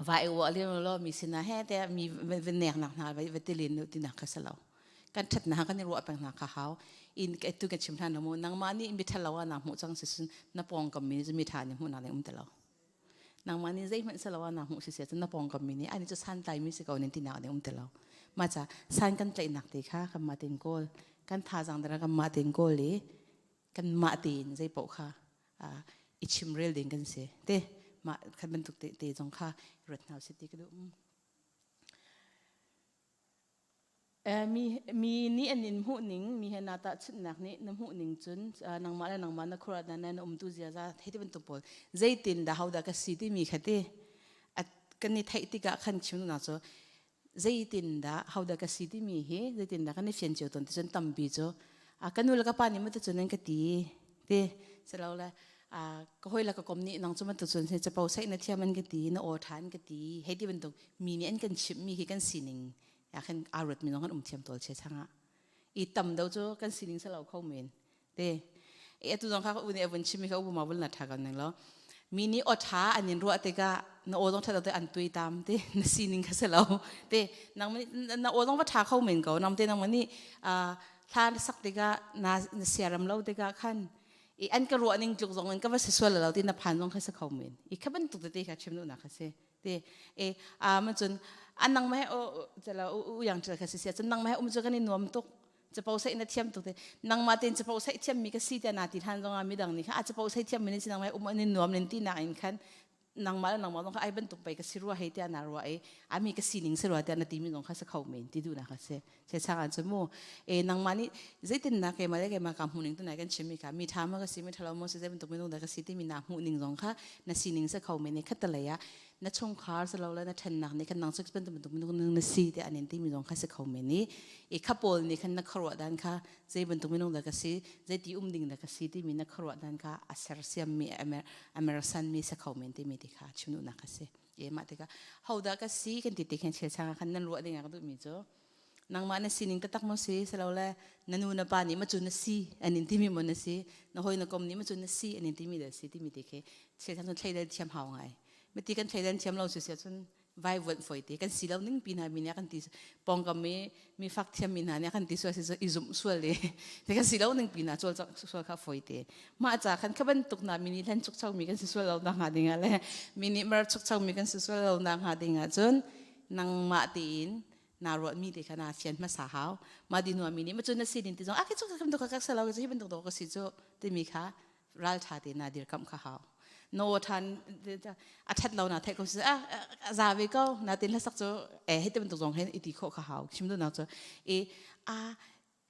vai wa le lo mi sinah he te mi va nek nak hna va va tilin nu tinak kha si lo. Kan ṭhatnak kan i ruah peng hna kha hau. In ka tu ka chim hlan lo mu nangmah nih mi ṭhalo ah na hmuh cang si cun na pawngkam mi cu mi ṭha nih hmuhnak ding um ti lo. Nangmah nih zeihmanh si lo ah naa hmuh siseh cun na pawngkam mi nih ani cu santlaimi si ko nin tinak nih um ti lo. Mah ca san kan tlaihnak te kha kanmah tein kawl, kan thazaang dara kanmah tein kawl i kanmah tein zei paoh kha i chimrel ding kan si. Te mah khat bantuk te, te zong kha ruat hna usih ti ka duh. Mi, mi nih an in hmuhning, mi he naa tahchunhnak nih na hmuhning cun nangmah le nangmah na khuaruahnak na na umtu ziaza hei ti bantuk pawl zeitin dah hodah ka si timi kha ti kan i theih tikah khan chim duhnak cu zeitin dah hodah ka si timi hi zeitin dah kan i fian cio tawn ti cun tampi cu ka nu le ka pa nih maw cun an ka ti ti silole ka hawi le ka kom nih nang cu bantuk cun capo saih na thiam an ka ti na aw ṭha an ka ti hei ti bantuk mi nih an kan chimhmi hi kan sining ya khan aa ruat mi zong kan um thiam tawl che changah i tam do cu kan sining salo kho men te e atu zong kha u nih avun chim mi kha u ma bul na tha kan ning lo mi nih aw tha an in ruah tikah na aw zong tha te an tui tam te na sining kha selo te nang na aw zong va tha kho men ko nang te nang ni a thla na sak tikah na na siaram lo tikah khan i an ka ruah ning tluk zong in ka va si sual lo ti na phan zong kha sa kho men i kha bantuk tete kha chim duhnak kha si Ti e a ma cun an nang ma he o chala u yang chal kha si sia cun nang ma he um chu kan i nuam tuk chapo sai na thiam tuk te nang ma ten chapo sai thiam mi ka si te na ti than zong a mi dang ni kha a chapo sai thiam mi ni si nang ma he um an in nuam nin ti nak in khan nangmah le nangmah zong kha ai bantuk pei ka si rua hei tiah na rua i ami ka sining si rua tiah na timi zong kha si kho men ti duhnak a si che chang an cu mu e nangmah nih zeitin na keimah le keimah ka hmuh ning tu nai kan chim mi kha mi tha ma ka si mi thalo mo si zei bantuk minung dah ka si timi na hmuh ning zong kha na sining se kho men i khatalei ah na chungkhar silo le na thennak nih khan nang cu bantuk bantuk minung na si te anin timi zong kha si kho men i i kha pawl nih khan na khuaruah dan kha zei bantuk minung dah ka si zeiti um ding dah ka si timi na khuaruah dan kha a sersiam mi amersan mi se kho men timi ti kha chim duhnak ka si e mah tikah hodah ka si kan ti ti khin chel chang khan nan ruah ding ah ka duhmi cu nangmah na sining taktak maw si silole na nu na pa nih ma cu na si an in timi maw na si na hawi na kom nih ma cu na si an in timi dah si timi ti khi chel chang cun thleidan thiam hau ngai miti kan thleidan thiam lo cu si cun Vaivuanh foi te kan si lo ning pi hna mi nih kan ti pawngkam i mi fak thiam mi hna nih kan ti sual si i zumh sual i te kan si lo ning pi hna sual sual kha foi te mah ca khan kha bantuk na mi nih hlen chuk chau mi kan si sual lo nak hnga ding ah le mi nih mar chuk chau mi kan si sual lo nak hnga ding ah cun nangmah tiin na ruat mi te kha na fian hmasa hau ma di nuam mi nih ma cun na si din ti zong a khi chu ka ka ka salo hi bantuk do ka si chu timi kha ralṭha te na dirkamh kha hau no ṭhan a ṭhat lo na theih ko si a za ve ko na tin hlasak cu e hei te bantuk zong hen i ti khawh kha hau chim duhnak cu e a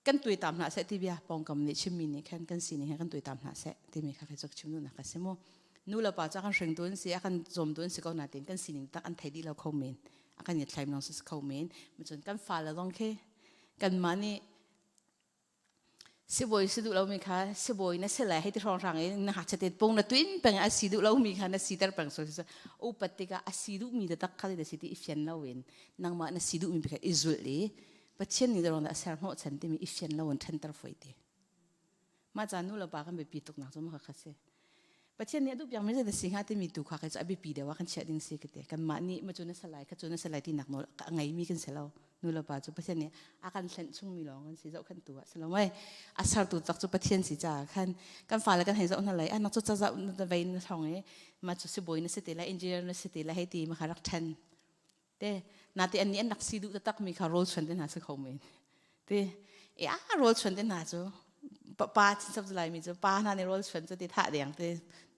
kan tuitam hna seh ti bia pawngkam nih chimmi nih khan kan sining he kan tuitam hna seh timi kha khi cu chim duhnak a si mu nu le pa cu a kan hringtu an si a kan zawmtu an si ko nain kan sining tak an thei dih lo kho men a kan ngiat thlaim lawng si kho men cun kan fale zong khi kanmah nih Sibawi si duh lomi kha sibawi na si lai hei ti hrawnghrang in na ngakchia te pung na tuin peng a si duh lomi kha na siter peng so si upat tikah a si duhmi taktak kha na si ti i fian loin nangmah na si duhmi kha i zulh i Pathian nih rawng dah a ser hnawhchan timi i fian lo in ṭhanter foi ti. Mah ca nu le pa kan biapi tuk nak cu mah kha si. Pathian nih a duh piakmi zei dah si hnga timi tu kha kei cu a biapi deuh ah kan chiah ding si ka ti. Kanmah nih ma cu na salai kha cu na salai tinak nawl a ngeimi kan si lo. Nu le pa cu Pathian nih a kan hlenh chungmi lawng kan si zohkhenhtu ah si lo mei. A sertu tak cu Pathian si caah khan kan fale kan hei zoh hna lai ah nak cu ca zoh na vei na thong i ma cu sibawi na si te lai engineer na si te lai hei ti ma kha rak ṭhen. Te nate an nih an rak si duh taktak mi kha rawl chuan te hna si kho men. Te e a rawl chuan te hna cu pa chin sap lai mi cu pa hna nih rawl chuan cu ti thah deng te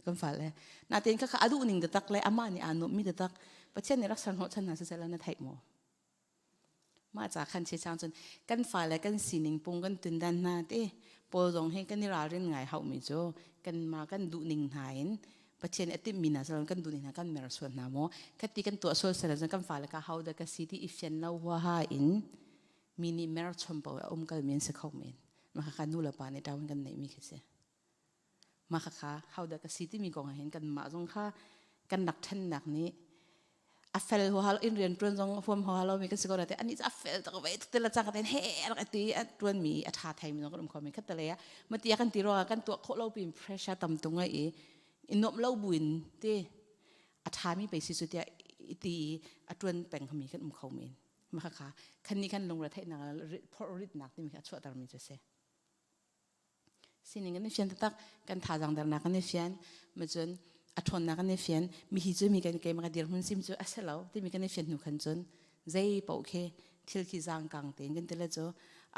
kan fa le natein kha kha a duh ning taktak le amah nih aa nuamh mi taktak Pathian nih rak ser hnawh chan hna siseh na theih maw mah ca khan che chang cun kan fale kan sining pung kan tundan hna te pawl zong hi kan i ralrin ngai hau mi cu kan ma kan duh ning hna in Pathian a timhmi hna salon kan duh ning hna kan mer sual hna maw khati kan tuah sual sel cun kan fale ka hau da ka si ti i fian lo huaha in mi nih mer chom po a um kal men si kho men mah kha nu le pa nih ṭaun kan neih mi khi si mah kha how dah ka si timi kong ah hin kan mah zong kha kan rak ṭhennak nih a fel huaha in rian ṭuan zong huam huaha lo mi kan si ko te ani cu a fel tak ve te la cang ten he rak ti a ṭuan mi a ṭha thai mi zong kan um kho mi khat te ah mati kan ti ruangah kan tuah khawh lo pin pressure tam tung ai i i nuam lo buin te a ṭha mi pe si cu tiah ti a ṭuan peng mi kan um kho men mah kha khan nih khan lungre theihnak phorh ritnak timi kha a chuahter mi cu a si sining kan i fian taktak kan thazaang dernak kan i fian macun a ṭhawnnak kan i fian mi hi cu mi kan keimah ka dirhmun sim cu a si lo timi kan i fian hnu khan cun zei paoh khi thil khi zaangkang tein kan ti le cu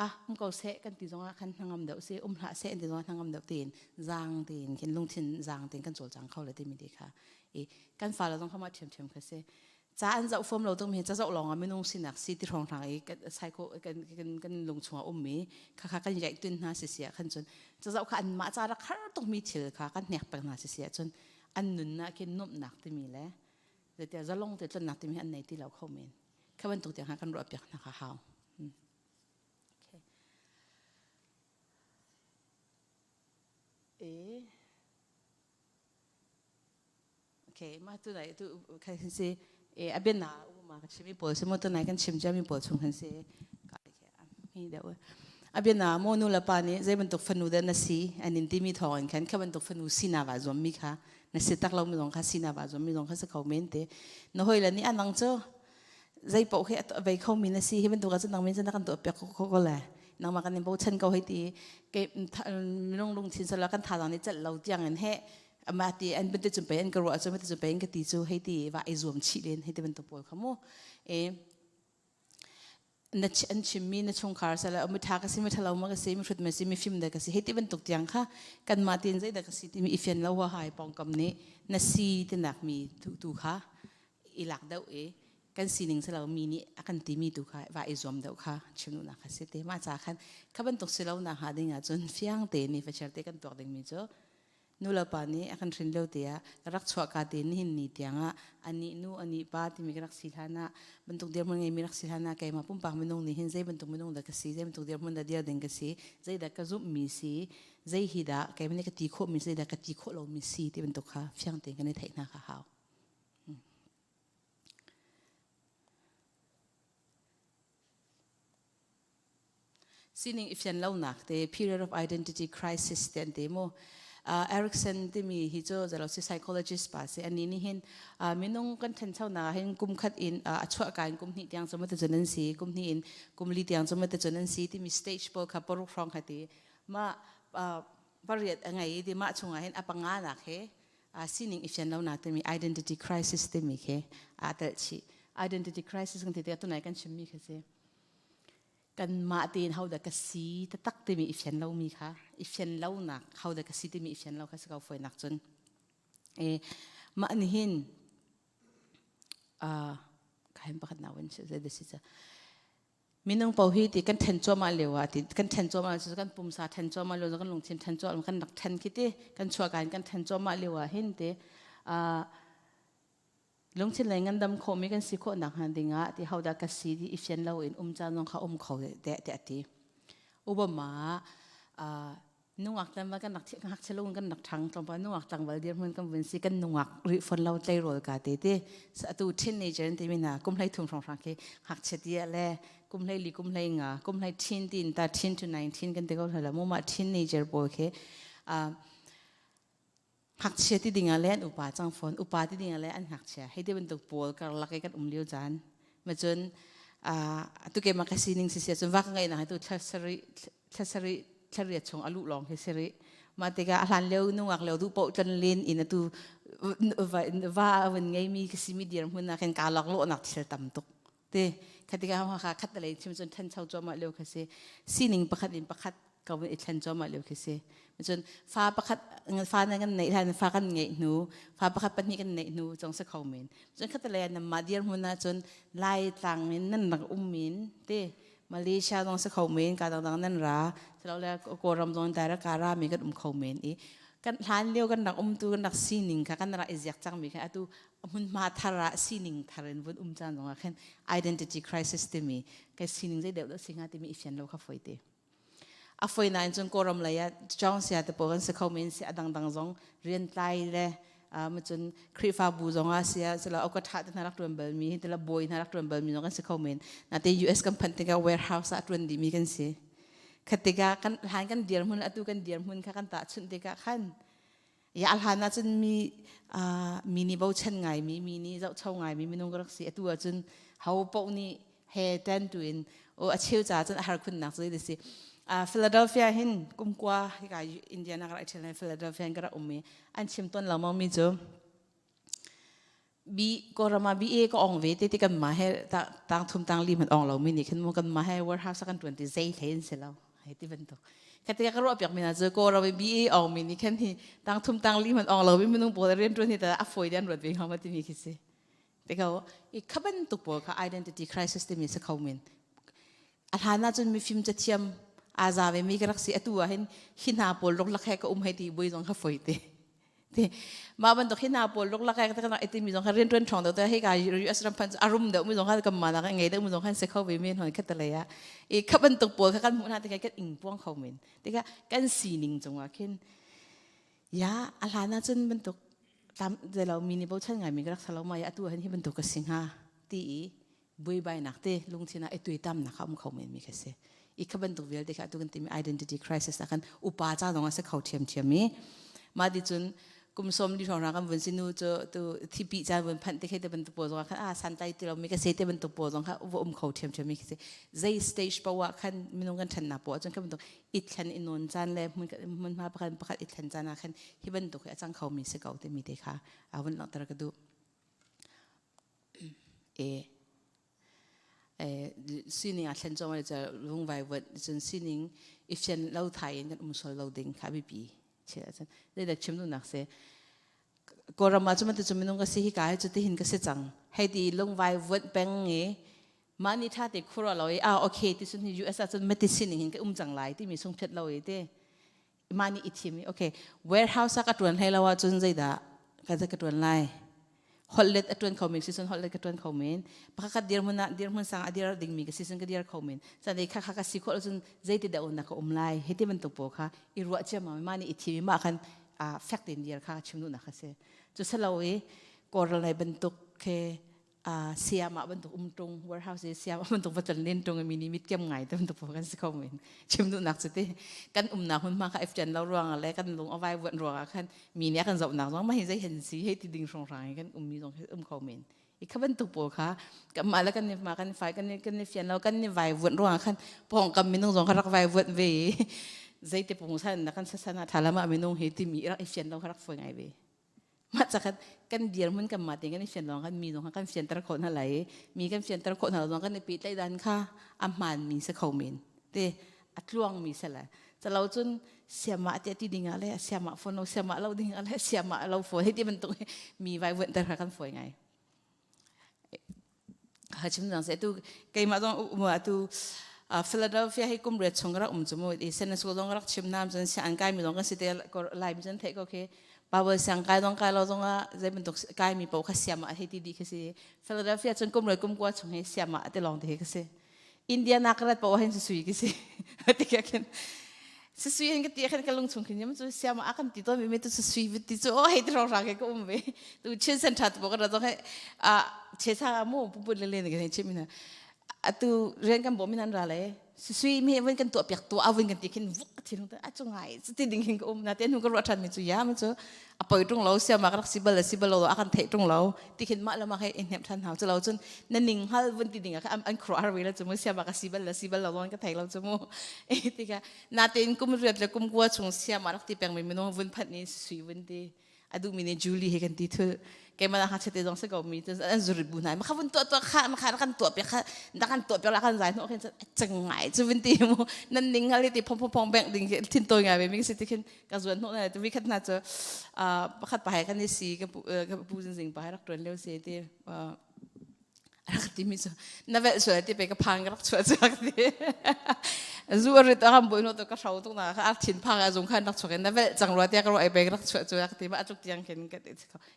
ah um ko seh kan ti zongah khan hnangam deuh si um hlah seh an ti zongah hnangam deuh tein zaang tein khin lungthin zaang tein kan cawlcang kho le timi ti kha i kan fale zong kha mah ṭhiamṭhiam kha si ca an zoh fom lo tung hi ca zoh lawng ah minung sinak si ti hrawng hrang i psycho kan kan kan lung chung ah ummi kha kha kan yaih tun hna si sia khan cun ca zoh kha an mah ca rak har tuk mi thil kha kan hnek peng hna si sia cun an nunnak khi nuamhnak timi le zetia zalong te tlonnak timi an nei ti lo kho men kha bantuk tiang kha kan ruah piak hna kha hau okay. E Okay, mah tu nai tu kan si e abia na uma ka chimi pawl si mo tu nai kan chim cia mi pawl chung kan si ka mi deuh abia na mo nu la pa nih zei bantuk fanu dah na si an in timi thawng in khan kha bantuk fanu si na va zuam mi kha na si tak lo mi zong kha si na va zuam mi zong kha si kho men te na hoi la nih anang cu zei paoh khi a vei kho mi na si hi bantuk ah cun nang min cun na kan tuah piak ko ko le nangmah kan in bochan ko hei ti ke minung lungthin sala kan thazaang nih celh lo tiang in he ama ti an bantuk cun pei an ka ruah cu bantuk cun pei an ka ti cu hei ti va i zuam chih len hei ti bantuk pawl kha mu e na an chimmi na chungkhar sala mi tha ka si mi thalo ma ka si mi hrut ma si mi fim da ka si hei ti bantuk tiang kha kan mah tin zei da ka si timi i fian lo wa hai pongkam nih na si tinak mi tu tu kha i lak deuh i kan sining silo mi nih a kan timi tu kha va i zuam deuh kha chimduhnak kha si te mah ca khan kha bantuk silo nak hnga ding ahcun fiang te ni facher te kan tuak ding mi cu nulepa nih a kan hrin lio te ah ka rak chuah ka te nihin ni tiang ah anih nu anih pa timi ka rak si hlan ah bantuk dirhmun ngeimi rak si hlan ah keimah pumpak minung nih hin zei bantuk minung dah ka si zei bantuk dirhmun dah dir ding ka si zei dah ka zumhmi si zei hi dah keimah nih ka ti khawhmi zei dah ka ti khawh lomi si ti bantuk kha fiang tein kan i theih hna kha hau. Sining i fian lonak te period of identity crisis te an ti mu. Erikson timi hi cu zalo si psychologist pa si ani nih hin minung kan thanchonak hin kum khat in a chuah ka in kum hnih tiang cu mate cun an si kum hnih in kum li tiang cu mate cun an si timi stage pawl kha paruk hrawng kha ti ma pariat a ngei i mah chungah hin a panga nak he sining i fian lonak timi identity crisis timi khi aa telh chih. Identity crisis kan ti tikah tunai kan chimmi khi si. Kanmah tein hodah ka si taktak timi i fian lomi kha i fian lonak hodah ka si timi i fian lo kha si ko fawinak cun. E, mah nih hin ka hin pakhat na wen si si Minung paoh hi ti kan ṭhen cuahmah lio ah ti kan ṭhen cuahmah cu kan pumsa ṭhen cuahmah lio kan lungthin ṭhen cuahmah kan rak ṭhen khi ti kan chuahka in kan ṭhen cuahmah lio ah hin ti lungthin lei ngandam khawhmi kan si khawh nak hnga ding ah ti hodah ka si ti i fian lo in um caan zong kha um kho deh tiah a ti. Obama Nungak tlangval kan rak ngakchia lo kan rak ṭhang tlawmpal nungak tlangval dirhmun kan vun si kan nungak rih fawn lo tleirawl ka te ti atu teenager an timi hna kum 13 hrawnghrang khi ngakchia ti le kum 14 kum 15 kum hlei teen tin ta teen to 19 kan ti ko hlala mu ma teenager pawl khi ngakchia ti ding ah le an upa cang fawn upa ti ding ah le an ngakchia hei ti bantuk pawl karlak i kan um lio caan ma cun atu ke ma ka sining si sia cun va ka ngeih nak tu thla sarih thla sarih thla riat chung alu lawng hi siri ma tikah a hlan lio nungak lio du po tlan len in atu va van ngei mi ka si mi dir hmun na khen ka lak lo nak thil tam tuk te khatika ha kha khat lei chim cun than chau choma lio kha si sining pakhat in pakhat ko i thlen cuahmah lio khi si. Cun fa pakhat fa na kan neih hlan fa kan ngeih hnu fa pakhat pahnih kan neih hnu zong si kho men. Cun khatalei ah nanmah dirhmun ah cun Lai tlang in nan rak um min te Malaysia zong si kho men ka dangdang nan ra silole Kawlram zong direct ka ra mi kan um kho men i kan hlan lio kan rak um tu kan rak sining kha kan rak i ziak cang mi kha atu hmunhma thar ah sining thar in vun um caan zong ah khin identity crisis timi kai sining zei deuh dah si hnga timi i fian lo kha foi te. A foi nain cun Kawlram lei ah John sia te pawl kan si kho men si a dangdang zong rian tlai le cun Khrihfabu zong ah sia sila oka tha te hna rak tuan bal mi tila bawi hna rak tuan bal mi zong kan si kho men nate US kan phanh tikah warehouse ah tuan dih mi kan si khat tikah kan hlan kan dir hmun atu kan dir hmun kha kan tah chunh tikah khan ya hlan ah cun mi mi nih bochan ngai mi mi nih zohcho ngai mi minung ka rak si atu ah cun ho paoh nih he ten tu in o a cheu ca cun a har khun nak cu si Philadelphia hin kumkua hika Indiana ka rak ṭhial Philadelphia in ka rak um i an chim ton lengmang mi cu bi Kawlram ah BA ka ong ve te ti kan mah he tang thum tang li hmanh ong lo mi nih khin mu kan mah he warehouse kan tuan ti zei hlei in si lo hei ti bantuk ka ka ruah piak mi na cu Kawlram i BA ong mi nih khin hi tang thum tang li hmanh ong lo mi minung pawl rian tuan hi ta a fawi dan ruat ve hnga ma timi khi si te ko i kha bantuk pawl kha identity crisis timi si kho men a hlan ah cun mifim cathiam aa za ve mi ka rak si atu ah hin hi hna pawl rok lak he ka um hei ti bui zong kha foi te te mah bantuk hi hna pawl rok lak he ka rak iti mi zong kha rian tuan ṭhawng deuh te hei ka US ram phan a rum deuh mi zong kha kam ma nak ngei deuh mi zong khan se kho ve men hon kha te lei ah i kha bantuk pawl kha kan hmuh hna tikah kan ing puang kho men tikah kan sining cungah khin ya a hlan ah cun bantuk tlam lo mi nih bochan ngai mi ka rak salo ma ya atu han hi bantuk ka si hnga ti i buaibainak te lungthin ah i tuitamnak kha um kho men mi kha si i kha bantuk vialte kha atu kan timi identity crisis ah khan upa ca zong ah si kho ṭhiamṭhiam i mah ti cun kum som li hrawng kan vun si nu cu tu thipi caan vun phanh te khe te bantuk pawl zong ah khan a santlai ti lo mi ka se te bantuk pawl zong kha va um kho ṭhiamṭhiam mi khi si zei stage poah khan minung kan ṭhannak poah cun kha bantuk i thlen i nawn caan le hmun hmunhma pakhat pakhat i thlen caan ah khan hi bantuk hi a cang kho mi si ko timi te kha a vun langhter ka duh Sining aa thlen cuahmah cu lungvaivuanh cun sining i fian lo thai in kan um sual lo ding kha biapi cun zeidah chim duhnak si Kawlram ah cu bantuk cu minung ka si hika hi cu tihin ka si cang hei ti lungvaivuanh peng i mah nih ṭha te khuaruah lo i ah okay ti cun hi US ah cun mati sining hin ka um cang lai timi sungphiat lo i te mah nih i thim i okay warehouse ah ka ṭuan hlei lo ahcun zeidah ka ka ṭuan lai holhlet a ṭuan kho men si cun holhlet ka ṭuan kho men pakhat dirhmun ah dirhmun sang a dir dingmi ka si cun ka dir kho men cun kha kha ka si khawh cun zeiti dah na ka um lai hi ti bantuk pawl kha i ruah ciammam mah nih i thim i mah khan fek tein dir kha chim duhnak a si cu selo i koral nei bantuk khi. Siamah bantuk um tung warehouse i siamah bantuk va tlon len tung mi nih mit kem ngai te bantuk kan si kho men. Chim duhnak cu ti kan umnak hmunhma kha iftian lo ruangah le kan lung a vaivuanh ruangah khan mi nih a kan zohnak zong mah hi zei hen si hei ti ding hrawnghrang in kan ummi zong hi um kho men. I kha bantuk pawl kha kanmah le kan mah kan fai kan kan i fian lo kan i vaivuanh ruangah khan pawngkam minung zong kha rak vaivuanh ve i zeiti pungsan na kan sasan ah tha lamah minung hi timi rak i fian lo kha rak fawi ngai ve. Mah cakhat kan dirhmun kan mah tein kan i fian lawng kan mi zong kan fianter khawh hna lai i mi kan fianter khawh hna zong kan i pehtlaih dan kha a hmaanmi si kho men te a tluangmi si le calo cun siamah tiah ti ding ah le siamah phone lo siamah lo ding ah le siamah lo phone hei ti bantuk mi vaivuanhter kha kan fawi ngai. Ha chim dang se tu keimah zong um atu Philadelphia hi kum riat chung rak um cu mu i Sunday school zong rak chim nam cun siang kai mi zong kan si te lai mi cun theih ko khi Bible siang kai zong kai lo zong ah zei bantuk kai mi paoh kha siam ah hei ti dih khi si Philadelphia cun kum riat kum kua chung hi siam ah te lawng te hi ka si Indiana ka rat paoh hin sui ki si ti ka khin sui hin ka ti khin ka lung chung khin yam chu siam a kan ti to mi tu sui vit ti chu o hei ti rong ra ke ka um ve tu chin sen tha tu ka ra zong he a che sa mu pu pu le le ne ke chim na atu rian kan bom min an ra le sui mi vun kan tuah piak tu a vun kan ti khin vuk thin a chu ngai ti ding hin ka um na te nu ka ruah than mi chu ya ma chu a poi tung lo siama ka rak si bal si bal lo a kan theih tung lo ti khin mah lama he in hnem than hau chu lo cun na ning hal vun ti ding a an khro ar ve la chu mu siama ka si bal la si bal lo lon ka thei lo chu mu e ti ka na ten kum riat le kum kua chung siama rak ti peng mi minung vun phat ni sui vun ti a duh mi nih Julie he kan ti thul keimah ha chete zong se ko mi an zuri bu nai ma kha vun tuah tuah kha ma kha kan tuah piak kha da kan tuah piak la kan zai no khin cheng ngai chu vun ti mu nan ning hal ti phong phong phong beng ding thin toi ngai ve mi si ti khin ka zuan no na tu vi khat na chu pakhat pa hai kan ni si ka ka pu zing zing pa hai rak tuan leo se ti rak timi cu na velh sual ti pe ka phang ka rak chuah cu rak ti zu rit a ram boi no to ka hrau tuk na ka ar thin phang a zung khan rak chuak na velh cang rua tia ka ro ai pe rak chuah cu rak ti ma atuk tiang khin ka ti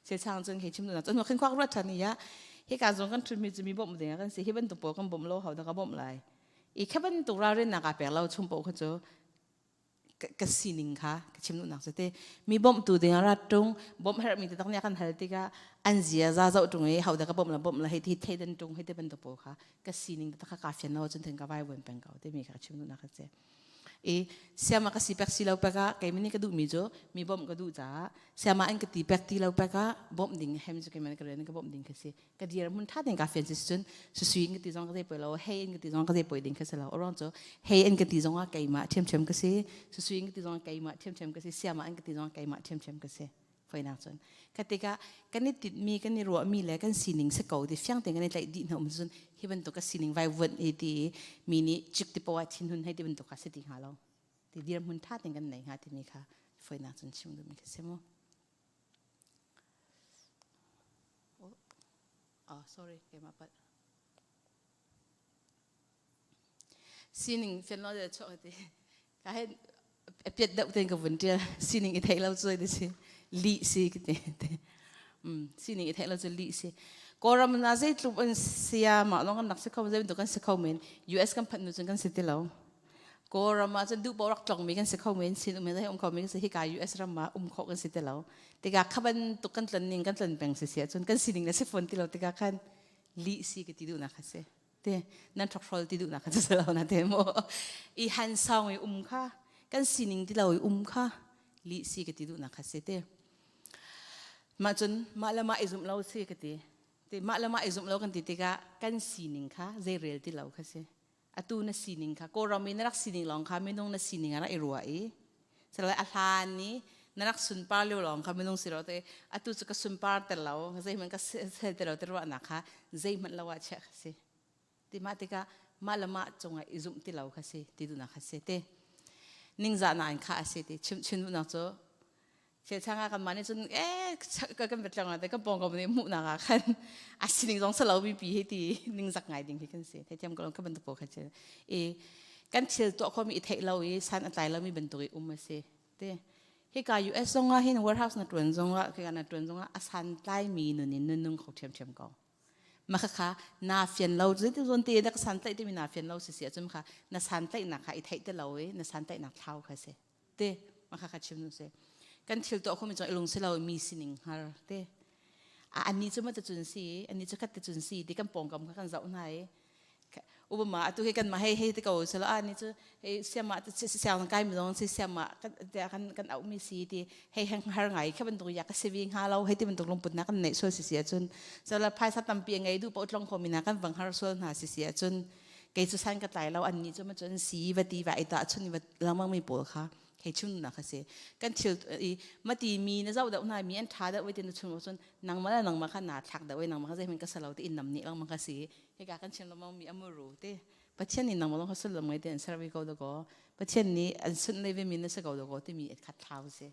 se chang chun he chim na chun khin khwak ruat than ya hi ka zong kan thun mi chu mi bom ding kan si hi ban tu po kan bom lo hau da ka bom lai i kha ban tu ra rin na ka pek lo chung po kha chu ka sining kha ka chim duhnak cu te mi bawmhtu ding a rat tung bawmh herhmi te tak nih a kan hal tikah an zia za zoh tung i hodah ka bawmh la bawmh la hei ti theidan tung hei te bantuk pawl kha ka sining te kha ka fian lo cun then ka vai vuan peng ko timi kha ka chim duhnak a si i siama ka si pek si lo pek ah keimah nih ka duhmi cu mi bawmh ka duh caah siama an ka ti pek ti lo pek ah bawmh ding hem cu keimah nih ka rian ka bawmh ding kha si ka dir mun tha ten ka fian si cun susui in ka ti zong ka zei poi lo hei in ka ti zong ka zei poi ding kha si lo orang cu hei in ka ti zong ah keimah ṭhiamṭhiam ka si susui in ka ti zong ah keimah ṭhiamṭhiam ka si siama in ka ti zong ah keimah ṭhiamṭhiam ka si foinak cun ka tikah kan i titmi kan i ruahmi le kan sining si ko ti fiang tein kan i tlaih dih hna um cun hi bantuk ka sining vai vuan e ti mi nih cik ti poah thinhun hei ti bantuk kha si ti hnga lo ti dirhmun tha tein kan nei hnga timi kha foinak cun chim duhmi kha si mu Oh, sorry, keimah palh. Sining fian lo de chuak ti. Ka he piat deuh ten ka vun tial sining i thei lo cu ti si li si ki te. Um sining i thei lo cu li si. Kawlram na zeitluk an sia mah lawng kan rak si kho zei bantuk kan si kho men US kan phanh nu cun kan si ti lo. Kawlram ah cun duh paoh rak tlongmi kan si kho men sin um he um kho men si hika US ram ah um khawh kan si ti lo tikah kha bantuk kan tlon ning kan tlon peng si si ahcun kan sining le si fawn ti lo tikah khan lih si ka ti duhnak kha si te nan ṭhokhrol ti duhnak kha si lo na te mu i han song i um kha kan sining ti lo i um kha lih si ka ti duhnak kha si te mah cun mah le mah i zumh lo si ka ti te mah le mah i zumh lo kan ti tikah kan sining kha zeirel ti lo kha si atu na sining kha Kawlram i na rak sining lawng kha minung na sining ah rak i ruah i sile a hlan i na rak sunpar lio lawng kha minung si lo te atu cu ka sunpar ter lo zeihmanh ka sel te lo te ruahnak kha zeihmanh lo ah chiah kha si ti mah tikah mah le mah cungah i zumh ti lo kha si ti duhnak kha si te ningzahnak in kha a si ti chim chin duhnak cu Chang ah kanmah nih cun eh kan biatlang ah kan pawngkam nih hmuhnak ah khan a sining zong salo mi pi hi ti ningzak ngai ding hi kan si theithiam ko ka bantuk pawl kha si i kan thil tuah khomi i theih lo i san a tlai lomi bantuk i um a si te hika US zong ah hin warehouse na tuan zong ah hika na tuan zong ah a san tlai mi nun in nun nung kho ṭhiamṭhiam ko ma kha na fian lo zeiti zawn te na ka san tlaih timi na fian lo si si ahcun kha na san tlaihnak kha i theih te lo i na san tlaihnak thlau kha si te ma kha kha chim nu se kan thil tuah khomi cun i lung si lo mi sining hngar te. A annih cu mah cun si, annih cu khat te cun si ti kan pawngkam kha kan zoh hna i Ubama atu hi kan mah hei hei te ko selo a ni cu hei siama te siang kai mi zong si siama kan kan kan auh mi si ti hei heng har ngai kha bantuk ya ka sivi hnga lo hei ti bantuk lungput na kan neih sual si si ahcun so la phaisa tampi ngei du po tlong kho mi na kan vang har sual hna si si ahcun kei cu san ka tlai lo an ni cu ma cun si va ti va ita chun va langmang mi pawl kha hei chim na kha si kan thil i mati mi na zoh deuh hna mi an tha deuh ti na chun cun nangmah le nangmah kha naa thlak deuh i nangmah kha zeihmanh ka salo ti in nam nih lengmang kha si hika kan chim lengmang mi amuru te Pathian nih nangmah lawng kha sullam ngei te an ser ve ko dakaw Pathian nih an sunh lei ve mi na si ko dakaw timi khat thlau si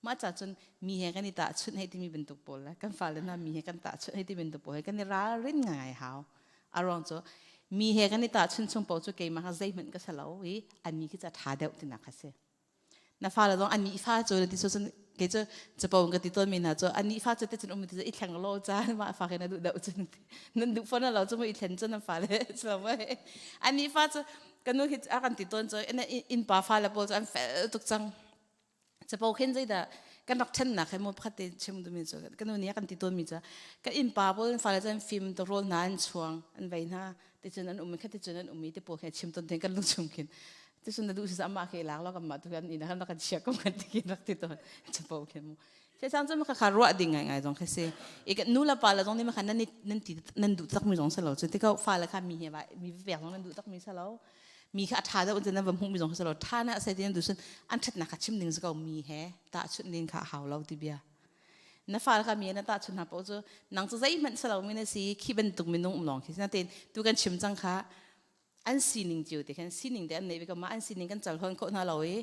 mah ca cun mi he kan i tahchunh hei timi bantuk pawl le kan fale hna mi he kan tahchunh hei ti bantuk pawl he kan i ralrin ngai hau a ruang cu mi he kan i tahchun chung paoh cu keimah kha zeihmanh ka si lo i an mi khi ca ṭha deuh tinak kha si na fale zong an nih fa cu na ti cun kei cu capo ka ti tawn mi hna cu an nih fa cu te cun um ti i thleng lo caan mah fa ke na duh deuh cun nan duh fon lo cu mu i thlen cun nan fale lo mai an nih fa cu kan nu hi a kan ti tawn cu in pa fale pawl cu an fel tuk cang capo khin zeidah kan rak ṭhennak he mu pakhat te chim duhmi cu kan nu nih a kan ti tawnmi cu kan innpa pawl fale cu an fim to rawl hna an chuang an vei hna ti cun an um i kha ti cun an um i ti pawl khin chim tawn ten kan lung chung khin ti cun na duh si amah ke lak lo kan mah tu kan inn kan rak kan chia ko kan ti khin rak ti tawn capo khin mu che chang cu ma kha ruah ding ngai ngai zong kha si i kan nu le pa le zong nih ma kha nan nan ti nan duh tak mi zong sa lo cu ti ko fa le kha mi he va mi vek zong nan duh tak mi sa lo mi kha a ṭha deuh in nan va hmuh mi zong kha si lo ṭha na sai ti nan duh cun an ṭhatnak kha chim ding si ko mi he tahchunh ding kha a hau lo ti bia na fal kha mi na tahchunh hna paoh cu nang cu zeihmanh si lo mi na si khi bantuk minung um lawng khi natein tu kan chim cang kha an sining cio te khan sining te an neih ve ko ma an sining kan cal hon khawh hna lo i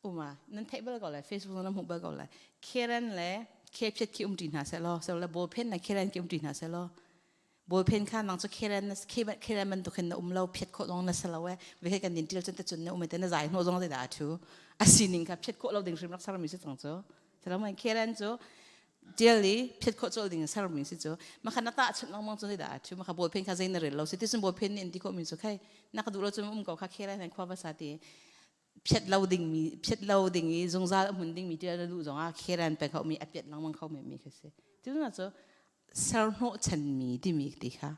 uma nan theih bal ko lai Facebook nan hmuh bal ko lai Karen le Kephet khi um ṭi hna seh law so le ballpen le Karen khi um ṭi hna seh law ballpen kha nang cu Karen na Karen bantuk hin na um lo phiat khawh zong na si lo e ve kan din til cun te cun na um te na zai hnawh zong te dah thu a sining kha phiat khawh lo ding hrim rak ser mi si cang cu Salomon Karen cu tial i phiat khawh cawlh ding sermi si cu makha na tah chunh lengmang cu zeidah a thu makha bawlphen kha zei na rel lo si ti cun bawlphen nih an ti khawh mi cu khai na ka duh lo cun um ko kha Karen han khua va sa ti phiat lo ding mi phiat lo ding i zungzal a hmun ding mi tial na duh zong ah kheran pe kho mi a piat lengmang kho mi mi kha si tu na cu serhnawh chan mi timi ti kha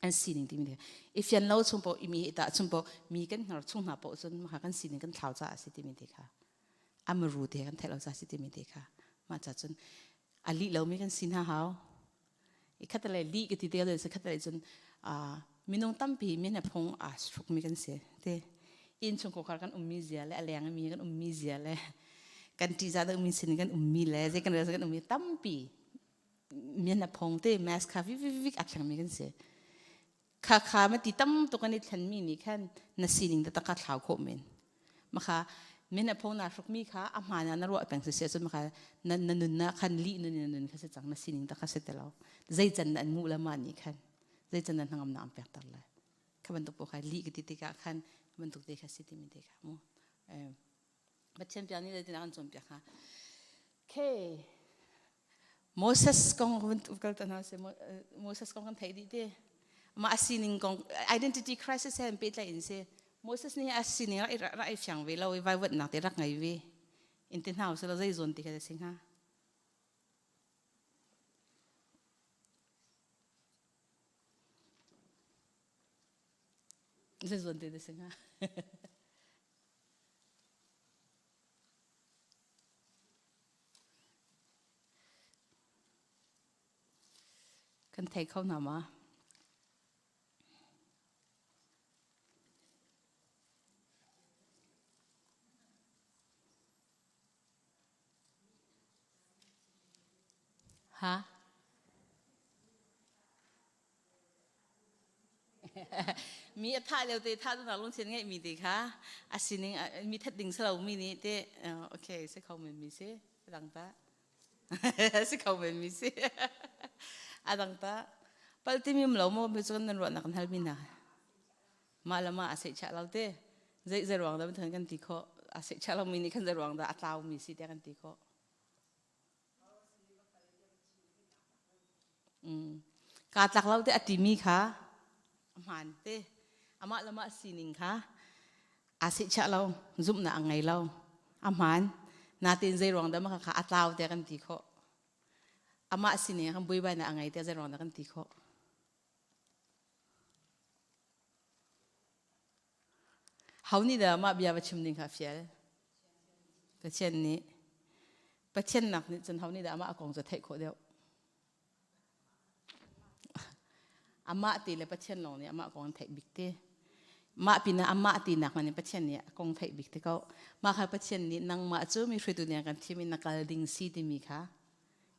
an sining timi ti i fian lo chung po i mi ta chung po mi kan hngar chung hna po cun maka kan sining kan thlau ca a si timi ti kha amaru te kan theih lo ca si timi ti kha ma cha cun a li lo mi kan si hna hau i khatalei li ka ti te le khatalei cun minung tampi min he phung aa hruk mi kan si te inn chung khar kan ummi zia le a leng mi kan ummi zia le kan ṭihzah deuh mi sin kan ummi le zei kan rel kan ummi tampi min a phung te mask kha vi vi vi a thleng mi kan si Kha kha ma ti tam tuk an i thlen mi nih khan na sining taktak kha thlau khawh men. Makha min a pho na hruk mi kha a hmaan ah na ruah peng si si ahcun makha na na nun na khan lih nun in na nun kha si cang na sining tak kha si ti lo. Zei can na an nguh le mah nih khan zei can na hnangam na am pek ter le. Kha bantuk paoh kha lih ka ti tikah khan bantuk te kha si timi te kha mu. Pathian piak nih zeitin an cawnpiak hnga? Okay. Moses kong kal ta hna sih Moses kong kan theih dih te. Mah a sining kong identity crisis he pehtlaih in si. Moses nih a sining rak rak i fiang ve lo i vaivuanhnak te rak ngei ve. In ti hna usih law zei zawn ti kha si hnga? Zei zawn ti si hnga? Kan thei kho hna ma? Ha? Mi a thah lio te thah duhnak lungthin ngeihmi te kha a sining mi that ding si lo mi nih te okay si kho men mi si a dang ta si kho men mi si a dang ta pal ti mi lo mo mi cu nan ruahnak kan hal mi hna mah le mah a seh chah lo te zei zei ruang dah kan ti khawh a seh chah lo mi nih khan zei ruang dah a tlau mi si te kan ti khawh Kaa tlak lo te a timi kha a hmaan te. Amah le mah sining kha aa sehchiah lo, zumhnak a ngei lo. A hmaan. Natin zei ruang dah mah kha a tlau te kan ti khawh. Amah sining ah khan buaibainak a ngei tiah zeiruang dah kan ti khawh? Ho nih dah mah bia va chim ding kha a fial? Pathian nih. Pathian nak nih cun ho nih dah amah a kong cu theih khawh deuh? Amah ti le Pathian lawng nih amah kong an theih bik ti. Mah pinah amah tinak man in Pathian nih a kong theih bik ti ko. Mah kha Pathian nih nangmah cu mi hruaitu nih kan thim in na kal ding si timi kha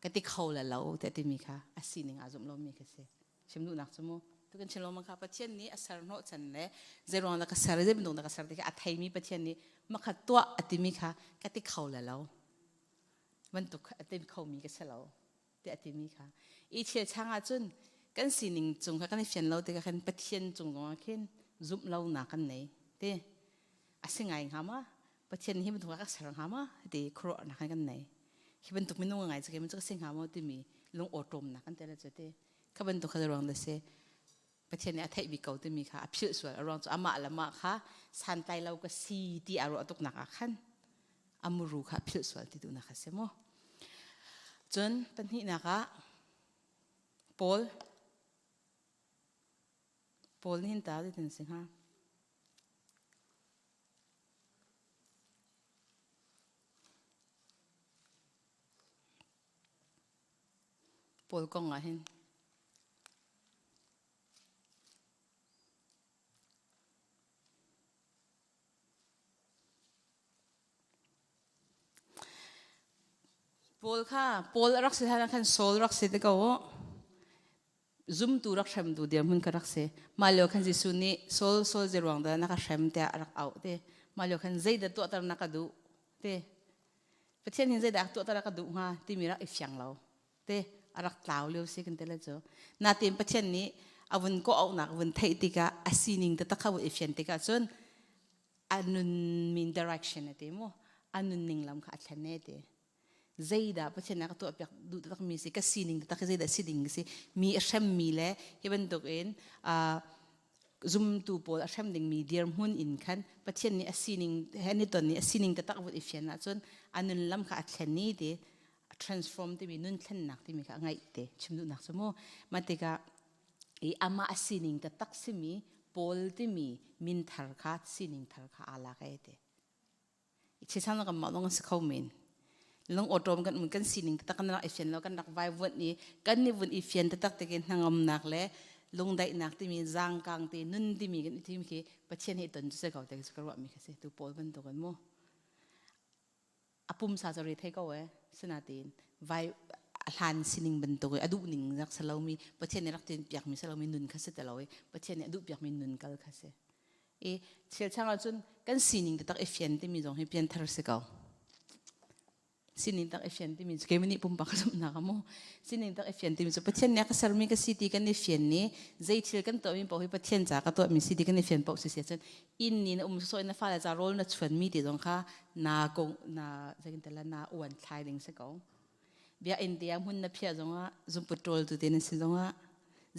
ka ti kho le lo tiah timi kha a sining aa zumh lomi kha si. Chim duhnak cu mu. Tu kan chim lengmang kha Pathian nih a ser hnawh chan le zeiruang dah ka ser zei bantuk dah ka ser ti kha a theimi Pathian nih makha tuah a timi kha ka ti kho le lo. Bantuk a ti khomi ka si lo. Tiah a timi kha. I thil chang ahcun kan sining cung kha kan i fian lo tikah khan Pathian cung zongah khin zumh lonak kan nei. Ti a si ngai hnga ma? Pathian hi bantuk ka ser hnga ma? Ti khuaruahnak kan kan nei. Hi bantuk minung ngai cu kei ka si hnga maw timi lung awṭawmnak kan tel cu ti. Kha bantuk kha ruang da si. Pathian nih a theih bik ko timi kha a philh sual. A ruang cu amah le mah kha santlai lo ka si ti a ruah tuknak ah khan a muru kha a philh sual ti duhnak a si mu. Cun pahnihnak ah Paul Paul nih hin ta ti si hnga. Paul kong ah hin Paul kha Paul a rak si hlan ah khan Saul rak si te ko u. Zumtu rak hremtu dirhmun kha rak si. Mah lio khan Jesuh nih Saul Saul zeiruang dah na ka hrem tiah a rak auh te. Mah lio khan zeidah tuahter na ka duh te. Pathian hin zeidah tuahter a ka duh hnga timi rak i fiang lo. Te a rak tlau lio si kan ti le cu. Natin Pathian nih a vun kawh auhnak vun theih tikah a sining taktak kha vun i fian tikah cun a nun min direction a ti mu a nunning lam kha a thlen e ti zeidah Pathian ka tuah piak duh taktak mi si ka sining taktak hi zeidah si ding si mi a hremmi le hi bantuk in zumtu pawl a hrem dingmi dirhmun in khan Pathian nih a sining he ni ton nih a sining taktak vun i fian ahcun a nun lam kha a thlen i ti a transform timi nun thlennak timi kha a ngaih te chim duhnak cu mu mah tikah i amah a sining taktak simi Paul timi min thar kha sining thar kha aa lak e ti Chechan kan mah lawng si kho men. Lung awṭawm kan um kan sining taktak kan rak i fian lo kan rak vaivuanh i kan ni vun i fian taktak te hnangamnak le lungdaihnak timi zaangkang te nun timi kan i thim khi Pathian he ton cu si ko te ka ruahmi kha si tu Paul bantuk in mu a pumsa cu re thei ko e sinain vai a hlan sining bantuk i a duh ning rak si lomi Pathian nih rak tin piakmi si lomi nun kha si ti lo i Pathian nih a duh piakmi nun kal kha si I thil ahcun kan sining taktak i fian timi zong hi pianthar si ko. Sining tak i fian timi cu keimah nih pumpak ka zumhnak a mu. Sining tak i fian timi cu Pathian nih a ka sermi ka si ti kan i fian ni zei thil kan tuahmi paoh hi Pathian ca ka tuahmi si ti kan i fian paoh si si ahcun inn ni na um sawsawh in na fale ca rawl na chuanmi ti zong kha na kong na zeitin na uan thlai ding si ko. Biakinn te ah hmun na phiah zongah zungput ṭawl tu te na si zongah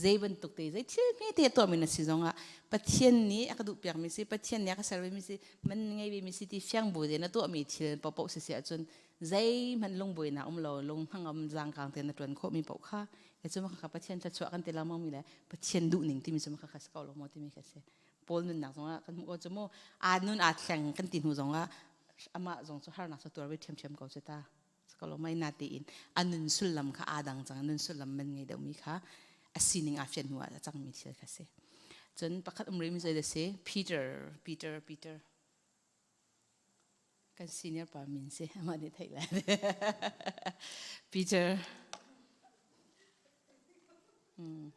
zei bantuk te zei thil hme te tuahmi na si zongah Pathian nih a ka duh piakmi si Pathian nih a ka sermi si man ngei vemi si ti fiang bu te na tuahmi thil paohpaoh si si ahcun zeihmanh lungbuainak um lo lung hnangam zaangkang te na ṭuan khawhmi paoh kha e cu maka Pathian thluachuah kan ti lengmang mi le Pathian duhning timi cu maka kha si ko lo maw timi kha si Paul nunnak zongah kan hmuh ko cu mu aa nun aa thleng kan ti hnu zongah amah zong cu harnak cu tuar ve ṭhiamṭhiam ko cu ta Kalomai na tiin a nun sullam kha aa dang cang nun sullam man ngei deuhmi kha a sining aa fian hnu ah a cangmi thil kha si cun pakhat um rihmi zei si Peter Peter Peter kan senior pa min si amah nih theih lai Peter hmm.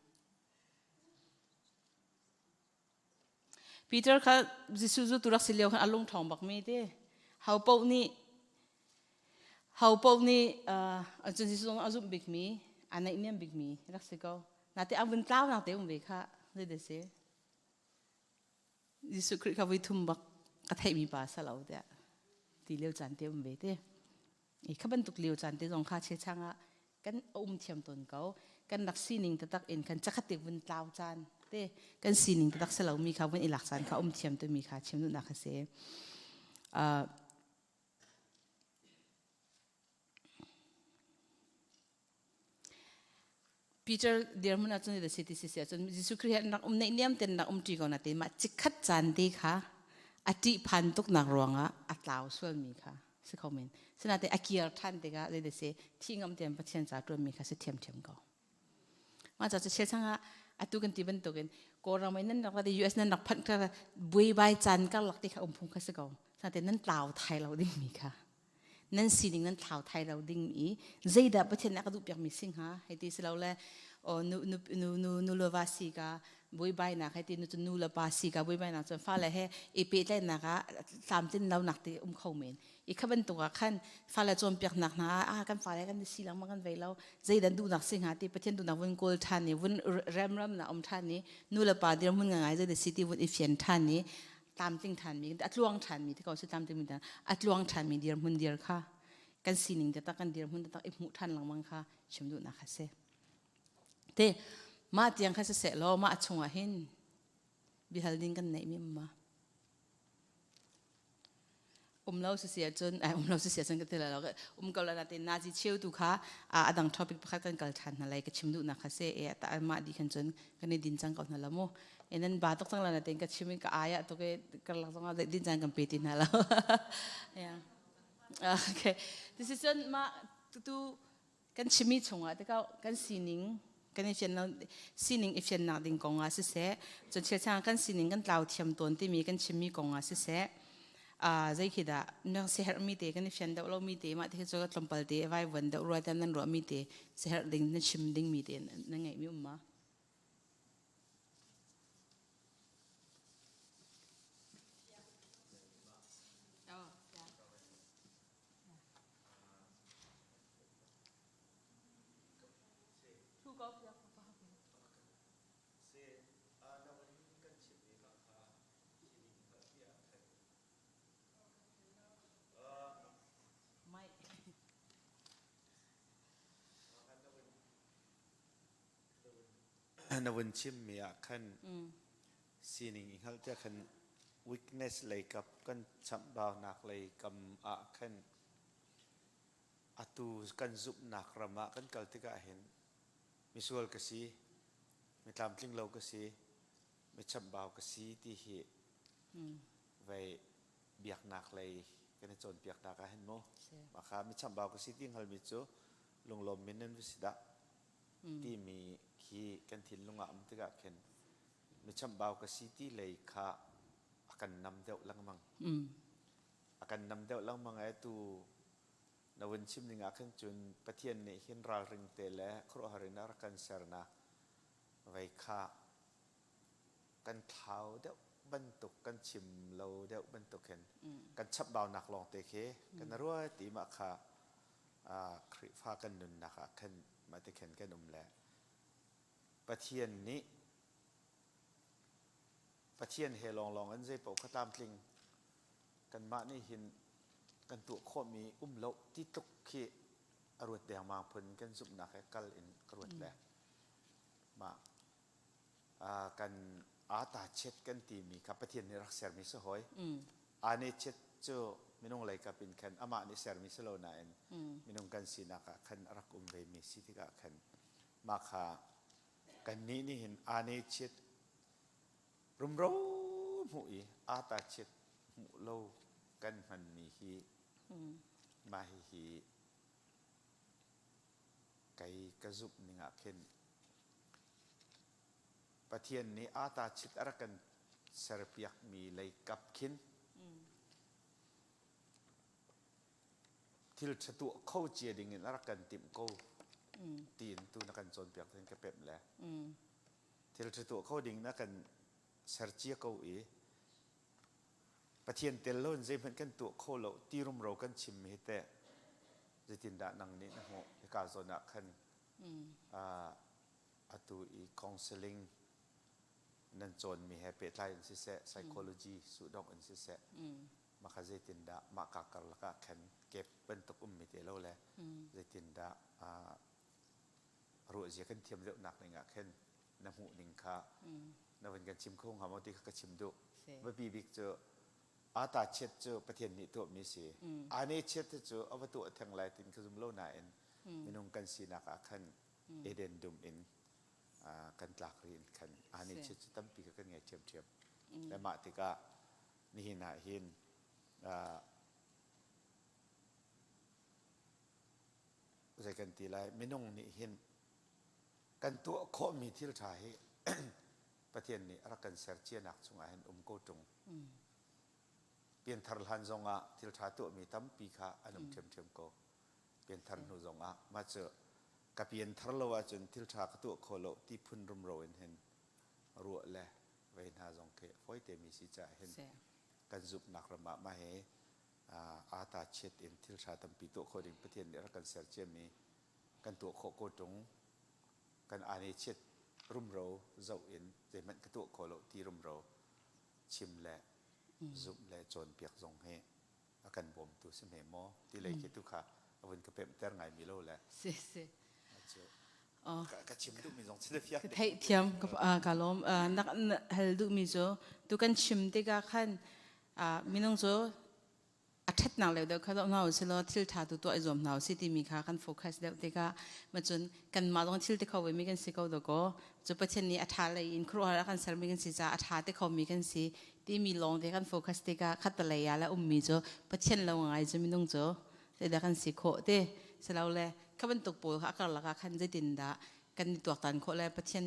Peter kha Jesuh cu tu rak si lio khan a lung ṭhawng bakmi ti ho paoh nih ho paoh nih cun Jesuh zong a zumh bikmi a naihniam bikmi rak si ko nate a vun tlaunak te um ve kha zei si Jesuh Khrih kha voi thum bak ka theihmi pa sa lo tiah ti lio caan te um ve te i kha bantuk lio caan te zong kha chechang ah kan um thiam tawn ko kan rak sining taktak in kan chakhat te vun tlau caan te kan sining taktak si lomi kha vun i lak caan kha um thiam timi kha chim duhnak a si Peter dirhmun ahcun da si ti si si ahcun Jesuh Khrih he rak um neih niam ten rak um ṭi ko na te mah chikkhat caan te kha a ṭih phan tuk nak ruangah a tlau sual mi kha si kho men. Sinate a kir ṭhan tikah zei da si thi ngam tein Pathian ca ṭuan mi kha si thiamthiam ko. Mah ca cu chel changah atu kan ti bantukin Kawlram in nan rak rat i US nan rak phanh ka buaibai caan karlak ti kha um phung kha si ko. Sate nan tlau thai lo ding mi kha. Nan sining nan thlau thai lo ding i zeidah Pathian nih a ka duh piak mi si hnga hei ti si lo le o nu nu nu nu nu le va si ka buaibainak hei ti nu cu nu le pa si ka buaibainak cun fale he i pehtlaihnak ah tlamtlin lonak ti um kho men. I kha bantuk ah khan fale cawnpiaknak hna ah kan fale kan si lengmang kan vei lo zeidan duhnak si hnga ti Pathian duhnak vun kawl ṭhan i vun remram na um ṭhan i nu le pa dirhmun ngai zei si ti vun i fian ṭhan i tlamtling ṭhan mi a tluang ṭhan mi ti ko si tlamtling mi a tluang ṭhan mi dirhmun dir kha kan sining taktak kan dirhmun taktak i hmuh ṭhan lengmang kha chim duhnak kha si te mah tiang kha siseh law mah chungah hin bihal ding kan neih mi ma um lo si si ahcun ai um lo si si ahcun ka ti lo um ko la na te nazi cheu tu kha a dang topic pakhat kan kal than hna lai ka chim duhnak kha se e ta mah di khan cun kan i din cang ko hna la mu e nan ba tok cang la na ten ka chim ka aya to ke karlak zong ah din cang kan pe ti hna lo yeah okay this is cun ma tu kan chimmi chungah tikah kan sining kan i fian lo sining i fiannak ding kong ah siseh cun chilchang kan sining kan tlau thiam tawn timi kan chimmi kong ah siseh zei khi dah na siherh mi te kan i fian deuh lo mi te mah te cu tlawmpal te vai vuan deuh rua te nan ruah mi te siherh ding na chim ding mi te na ngeih mi um ma Na vun chimmi ah khan sining i hngalh tiah khan weakness lei kap kan chamhbaunak lei kam ah khan atu kan zumhnak ram ah kan kal tikah hin misual ka si, mi tlamtling lo ka si, mi chamhbau ka si ti hi vei biaknak lei kan i cawnpiaknak ah hin mu mah kha mi chamhbau ka si ti hngalmi cu lunglawm min nan va si dah timi khi kan thinlung ah um tikah khin mi chamhbau ka si ti lei kha a kan nam deuh lengmang. A kan nam deuh lengmang ai tu na vun chim ning ah khan cun Pathian nih hin ralring te le khuaruahhar in a rak kan sernak vei kha kan thlau deuh bantuk kan chim lo deuh bantuk hin kan chapbaunak lawng te khi kan ruat ti mah kha Khrihfa kan nunnak ah khan mah ti khan kan um le Pathian nih Pathian he lawnglawng in zeipaoh kha tlamtling kanmah nih hin kan tuah khawhmi um lo ti tluk khi a ruat dengmang phun kan zumhnak he kal in ka ruat le mah kan ata chiat kan timi kha Pathian nih rak sermi si hoi ane chiat cu minung lei kap in khan amah nih sermi si lo nain minung kan sinak ah khan a rak um ve mi si tikah khan mah kha kannih nih hin ane chiat rumro hmuh i ata chiat hmuh lo kan hmanmi hi mah hihi kei ka zumh ning ah khin Pathian nih ata chit a rak kan serpiakmi lei kap khin thil ṭha tuah kho cia ding in a rak kan timh ko tiin tu na kan cawnpiak hin ka pemh le thil ṭha tuah kho ding na kan ser cia ko i Pathian tel lo in zeihmanh kan tuah kho lo ti rumro kan chim mi hi teh zeitindah nang nih na hmuh hika zawn ah khan atu i counseling nan cawnmi he pehtlai in siseh psychology suhdongh in siseh mah kha zeitindah mah ka karlak ah khan kep bantuk ummi te lo le zeitindah ruahzia kan thiam deuhnak ning ah khin na hmuh ning kha na van kan chim kho hnga maw ti kha ka chim duh biapi bik cu ata chiat cu Pathian nih tuahmi si ane chiat cu a va tuah theng lai tin ka zum lo nain minung kan sinak ah khan Eden dum in. Kan tlak ri in khan ani chiat cu tampi kha kan ngei ṭhiamṭhiam. Le mah tikah nihin ah hin zei kan ti lai minung nih hin kan tuah khawhmi thil ṭha hi Pathian nih a rak kan ser cianak chungah hin um ko ṭung. Pianthar hlan zongah thil ṭha tuahmi tampi kha an um ṭhiamṭhiam ko. Pianthar hnu zongah mah cu ka pianthar lo ahcun thil ṭha ka tuah kho lo ti phun rumro in hin ruah le vei hna zong khi fawi temi si caah hin kan zumhnak ram ah mah hi aa ta chiat in thil ṭha tampi tuah khawh ding Pathian nih a rak kan ser ciami kan tuah khawh ko ṭung kan aa chiat rumro zoh in zeihmanh ka tuah kho lo ti rumro chim le zumh le cawnpiak zong hi a kan bawmtu si hme maw ti lei khi tu kha a vun ka pemhter ngai mi lo le si si ka chim duhmi zong si fiak ka theih thiam ka lawm nak hal duhmi cu tu kan chim tikah khan minung cu a ṭhatnak leu deuh kha zoh hna usih law thil ṭha tu tuah i zuam hna usih timi kha kan focus deuh tikah macun kanmah zong thil ti kho mi kan si ko dakaw cu Pathian nih a ṭha lei in khuaruahhar a kan sermi kan si caah a ṭha ti khomi kan si timi lawng te kan focus tikah khattelei ah le ummi cu Pathian lo ngai cu minung cu zeidah kan si khawh ti silole kha bantuk pawl kha a karlak ah khan zeitindah kan i tuaktan khawh le Pathian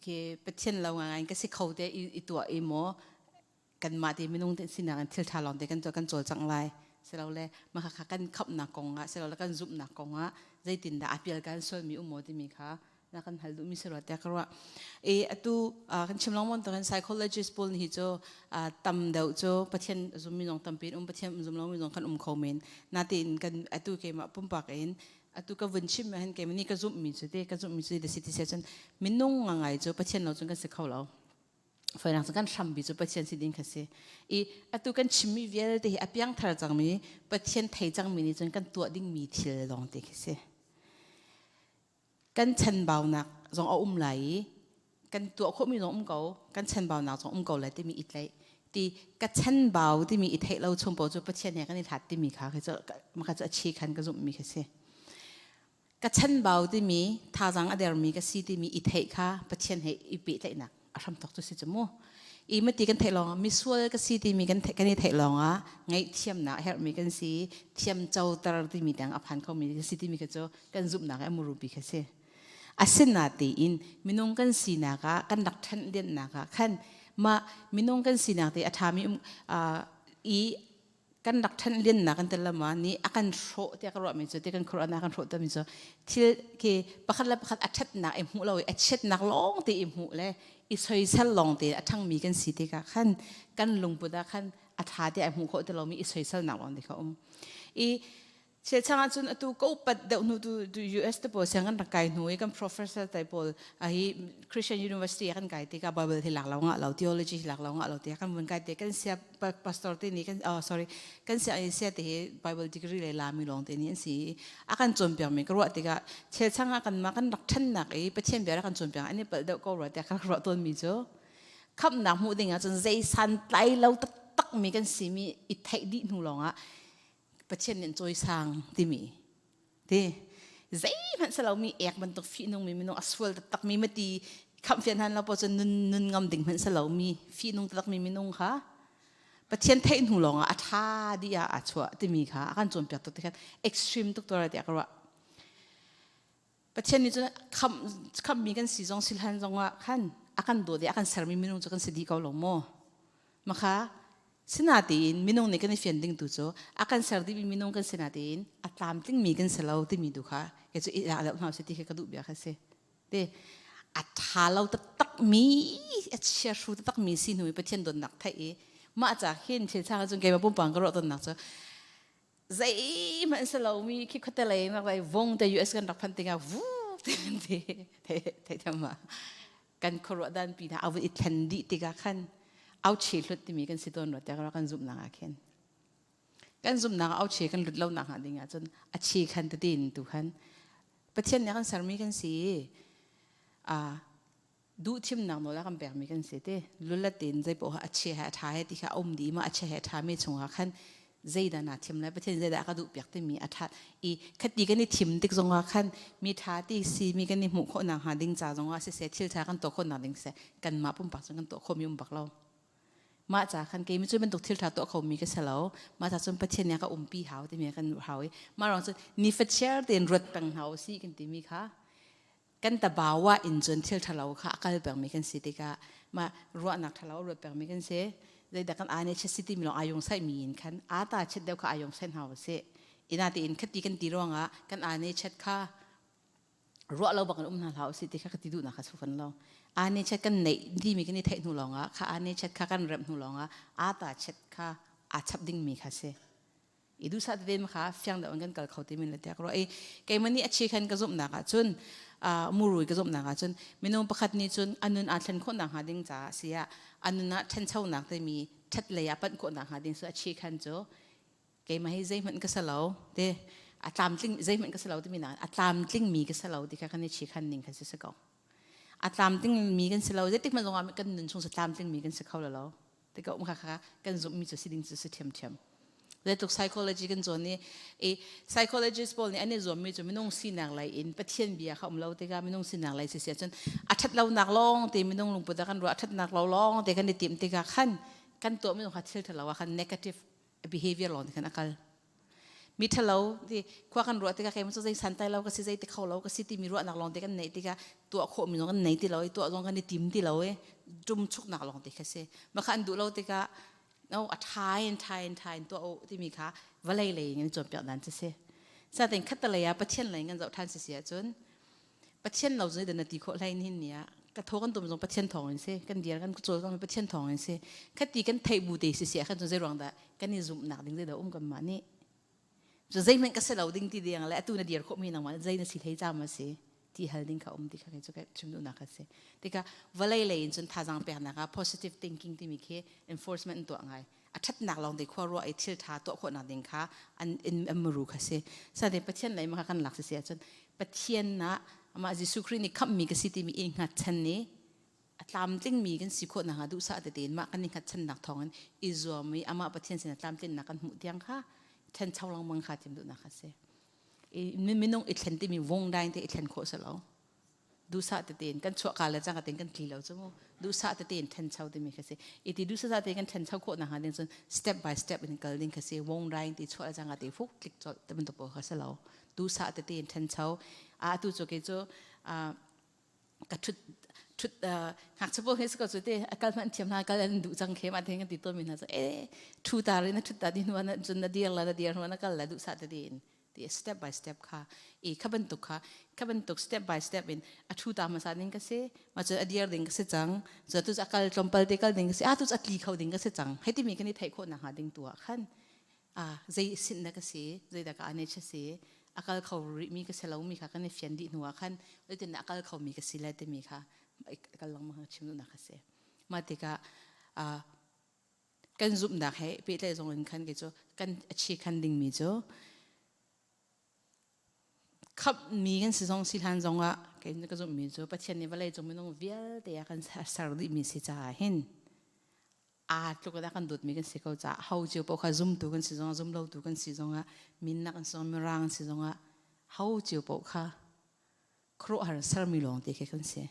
khi Pathian lo ngai ka si kho te i tuah i maw kanmah te minung te sinak in thil ṭha lawng te kan kan cawlcangh lai silole mah kha kan khamhnak kong ah silole kan zumhnak kong ah zeitindah a pial kan sualmi um maw timi kha na kan hal duhmi si rua tiah ka ruah i atu kan chim lengmang to kan psychologist pawl hi cu tam deuh cu Pathian zummi zong tampi in um Pathian zum lomi zong kan um kho men natein kan atu keimah pumpak in atu ka vun chim hin keimah nih ka zumhmi cu te ka zumhmi cu da si ti cun minung ngai cu Pathian lo cun kan si kho lo Fawinak cu kan hrampi cu Pathian si ding kha si. I atu kan chimmi vialte hi a piangthar cangmi Pathian thei cangmi nih cun kan tuah dingmi thil lawng te khi si. Kan chanbaunak zong a um lai i kan tuah khawhmi zong um ko, kan chanbaunak zong um ko lai timi i tlaih. Ti ka chanbau timi i theih lo chung paoh cu Pathian he kan i hlat timi kha khi cu maka cu a chi khan ka zumhmi khi si. Ka chanbau timi thazaang a dermi ka si timi i theih kha Pathian he i pehtlaihnak a hramthawk cu si cu mu. I mati kan theih lawngah misual ka si timi kan kan i theih lawngah ngaihthiamnak a herhmi kan si, thiamcoter timi tiang a phan khomi kan si timi kha cu kan zumhnak a murupi kha si. Asinatein minung kan sinak ah kan rak ṭhen lianhnak ah khan mah minung kan sinak te a ṭhami um i kan rak ṭhen liannak kan tel lama nih a kan hrawh tiah ka ruahmi cu ti kan khuaruahnak kan hrawh tami cu thil khi pakhat le pakhat a ṭhatnak i hmuh lo i a chiatnak lawng te i hmuh le i soisel lawng te a ṭhangmi kan si tikah khan kan lungput ah khan a ṭha te ai hmuh khawh ti lomi i soiselnak lawng te kha um i Chechang ahcun atu ka upat deuh hnu tu US te pawl siang kan rak kai hnu i kan professor te pawl hi Christian University kan kai tikah Bible hi lak lo ngah lo theology hi lak lo ngah lo tiah kan vun kai te kan sia pastor te nih kan oh sorry kan sia sia te hi Bible degree le lami lawng te nih an si a kan cawnpiak mi ka ruah tikah chelchang ah kan mah kan rak ṭhannak i Pathian bia kan cawnpiak an i palh deuh ko rua tiah ka ruah tawn mi cu khamhnak hmuh ding ahcun zei san tlai lo taktak mi kan si mi i theih dih hnu lawng ah Pathian nih an cawisang timi ti zeihmanh si lomi ek bantuk fihnungmi minung a sual taktakmi mati khamhfian han lo paoh cun nun nun ngam ding hmanh si lomi fihnung taktakmi minung kha Pathian theih hnu lawngah a ṭha dih ah aa chuah timi kha a kan cawnpiak tuk ti khan extreme tuk tuar tiah ka ruah. Pathian nih cun khamh khamhmi kan si zong silhan zongah khan a kan dawt i a kan sermi minung cu kan si dih ko lo maw? Makha sinatein minung nih kan i fian ding tu cu a kan ser dihmi minung kan si natein a tlamtlingmi kan si lo timi tu kha kei cu i lak deuh hna usih ti khi ka duh bia kha si. Te a ṭha lo taktak mi a chiahru taktak mi si hnu i Pathian dawtnak theih i mah ca khin thil chang cun keimah pumpang ka ruah tawnnak cu zeihmanh si lomi khi khuate lei nak lei vong te US kan rak phan tikah vu te te thei thiam ma kan khuaruah dan pi hna au i thlen dih tikah khan au che hlut timi kan si tawn rua tiah kan zumhnak ah khin kan zumhnak au che kan lut lo nak hnga ding ah cun a che khan tete in tu khan Pathian nih a kan sermi kan si a duhthimnak nawl a kan pekmi kan si te lulat tein zei paoh a chia he a ṭha he ti kha a um dih ma a chia he a ṭha mi chungah khan. Zeidah naa thim lai? Pathian zeidah a ka duhpiak timi a ṭhat i khati kan i thim tik zongah khan mi ṭha ti si mi kan i hmuh khawh nakhnga ding ca zongah siseh thil ṭha kan tuah khawh nak ding siseh kanmah pumpak cun kan tuah khawhmi um bak lo. Mah ca khan keimi cu bantuk thil ṭha tuah khomi ka si lo. Mah ca cun Pathian nih a ka umpi hau timi kan hau i mah ruang cun nifachiar tein ruat peng hna usih kan timi kha kan tabawa in cun thil ṭhalo kha a kal pengmi kan si tikah mah ruahnak ṭhalo a ruat pengmi kan si. Zeidah kan aa nih chet si timi lawng aa yung saihmi in khan aa ta chet deuh kha aa yung saih hna usih. Ina tiin khati kan ti ruangah kan aa nih chet kha ruah lo bak in um hna hlah usih ti kha ka ti duhnak kha su fan lo. Aa nih chet kan neih timi kan i theih hnu lawngah kha aa nih chet kha kan remh hnu lawngah aa ta chet kha aa chap dingmi kha si. I duhsah tete ma kha fiang deuh in kan kal kho ti min le tiah ka ruah i keimah nih a chi khan ka zumhnak ah cun murui ka zumhnak ah cun minung pakhat nih cun a nun aa thlen khawh nakhnga ding caah si ah a nun ah ṭhanchonak timi ṭhat lei ah panh khawh nakhnga ding cu a chi khan cu keimah hi zeihmanh ka si lo te a tlamtling zeihmanh ka si lo timi nak a tlamtling mi ka si lo ti kha kan i chi khan ning kha si si ko a tlamtling mi kan si lo zeitik hmanh zongah kan nun chung si tlamtling mi kan si kho lo Ti ka um kha kha kan zumhmi cu si ding cu si ṭhiamṭhiam. Zeitluk psychology kan cawn i, i psychologist pawl nih an i zuammi cu minung sinak lei in Pathian bia kha um lo tikah minung sinak lei si si ahcun a ṭhat lonak lawng te minung lungput ah kan ruah a ṭhatnak lo lawng te kan i timh tikah khan kan tuahmi kha thil ṭhalo ah khan negative behavior lawng te khan a kal. Mi ṭhalo ti khua kan ruah tikah keimah cu zei santai lo ka si zei ti kho lo ka si timi ruahnak lawng te kan neih tikah tuah khawhmi zong kan nei ti lo i tuah zong kan i tim ti lo i ṭumchuknak lawng te kha si. Mah kha an duh lo tikah no a ṭha in ṭha in ṭha in tuah u timi kha vawlei lei in cawnpiak dan cu si. Satin khattelei ah Pathian lei in kan zoh ṭhan si si ahcun Pathian lo zei na ti khawh hlei hin ni ah ka tho kan tum zong Pathian thawng in si kan dir kan cawl zong Pathian thawng in si khati kan theih bu te si si ah khan zei ruang dah kan i zumhnak ding zei dah um kan mah nih cu zeihmanh ka si lo ding ti ding le atu na dir khawh mi nangmah zei na si hlei ca ma si ti hal ding kha um ti kha cu ka chim duhnak a si tikah vawlei lei in cun thazaang peknak ah positive thinking timi khi enforcement an tuah ngai a ṭhatnak lawng te khua ruah i thil ṭha tuah khawhnak ding kha an in an muru kha si sate Pathian lei ma kha kan lak si si ahcun Pathian ah amah Jesuh Khrih nih khamhmi ka si timi i hngatchan ni a tlamtlingmi kan si khawh nakhnga duhsah tete in mah kan i hngatchannak thawngin i zuam i amah Pathian sin a tlamtlinnak kan hmuh tiang kha ṭhencho lengmang kha tim duhnak kha si i minung i thlen timi vung daing te i thlen khawh si lo duhsah tete in kan chuah ka le cang ka kan tli lo cu mu duhsah tete in ṭhencho timi kha si i ti duhsah te kan ṭhencho khawh nakhnga ding cun step by step in kal ding kha si wong raing ti chuah le cang te fuk tlik colh te bantuk pawl kha si lo duhsah tete in ṭhencho a atu cu ke cu ka ṭhut ṭhut ngakchia pawl he si ko cu te a kal hmanh thiam hna kal an duh cang khem a te kan ti tawn mi hna cu e ṭhu ta ri na ṭhut ta di hnu ah cun na dir la na dir hnu na kal la duhsah tete in ti step by step kha i kha bantuk kha kha bantuk step by step in a thu ta hmasa ding ka si ma cu a dir ding ka si cang cu tu a kal tlawmpal te kal ding ka si a tu a tli kho ding ka si cang hei timi kan i theih khawh nakhnga ding tu ah khan a zei sin na ka si zei dah ka ane cha si a kal kho rih mi ka si lo mi kha kan i fian dih hnu ah khan zeitin a kal kho mi ka si le timi kha kal lengmang chim duhnak ka si ma tikah kan zumhnak he pehtlaih zong in khan kei cu kan a chi khan dingmi cu khamhmi kan si zong si hlan zong ah kei ka zumhmi cu Pathian nih vawlei cung minung vialte a kan ser dihmi si caah hin aa tluk in a kan dawtmi kan si ko caah ho cio paoh kha zumtu kan si zongah zumlotu kan si zongah minnak kan si zongah mirang kan si zongah ho cio paoh kha khuaruahhar sermi lawng te khi kan si.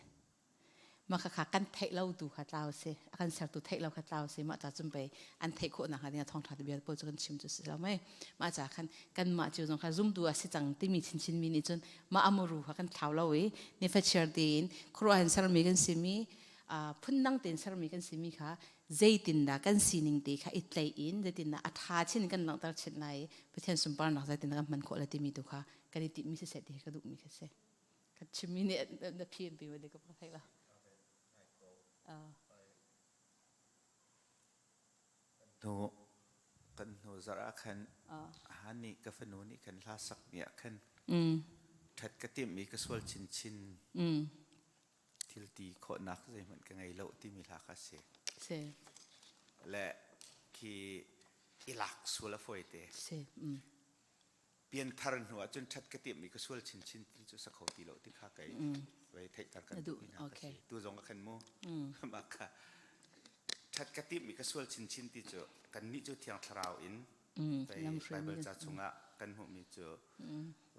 Mah khakha kan theih lo tu kha tlau si. A kan sertu theih lo kha tlau si. Mah ca cun pei an theih khawh nakhnga ding ah thawngṭha bia pawl cu kan chim cu si lo mei. Mah ca khan kanmah cio zong kha zumtu a si cang timi chinchin mi nih cun mah amuru kha kan thlau lo i nifachiar tein khuaruahhar sermi kan simi phundang tein sermi kan simi kha zeitindah kan sining te kha i tlaih in zeitindah a ṭha chin kan langhter chin lai i Pathian sunparnak zeitindah kan hman khawh lai timi tu kha kan i timhmi siseh ti hi ka duhmi kha si. Ka chimmi nih na phi an pi ma ka thei la. Nu kan hnu zarh ah khan han nih ka fanu nih khan hla sak mi ah khan ṭhat ka timh i ka sual chinchin thil ti khawhnak zeihmanh ka ngei lo timi hla kha si. Si. Le khi i lak sual a fawi te. Si. Pianthar hnu ah cun ṭhat ka timh i ka sual chinchin ti cu sa kho ti lo ti kha kei vei theihter kan duh hna ka si. Tu zong ka khan mu. Mah kha ṭhat ka timh i ka sual chinchin ti cu kannih cu Thiang Thlarau in. Vei Bible ca chungah kan hmuhmi cu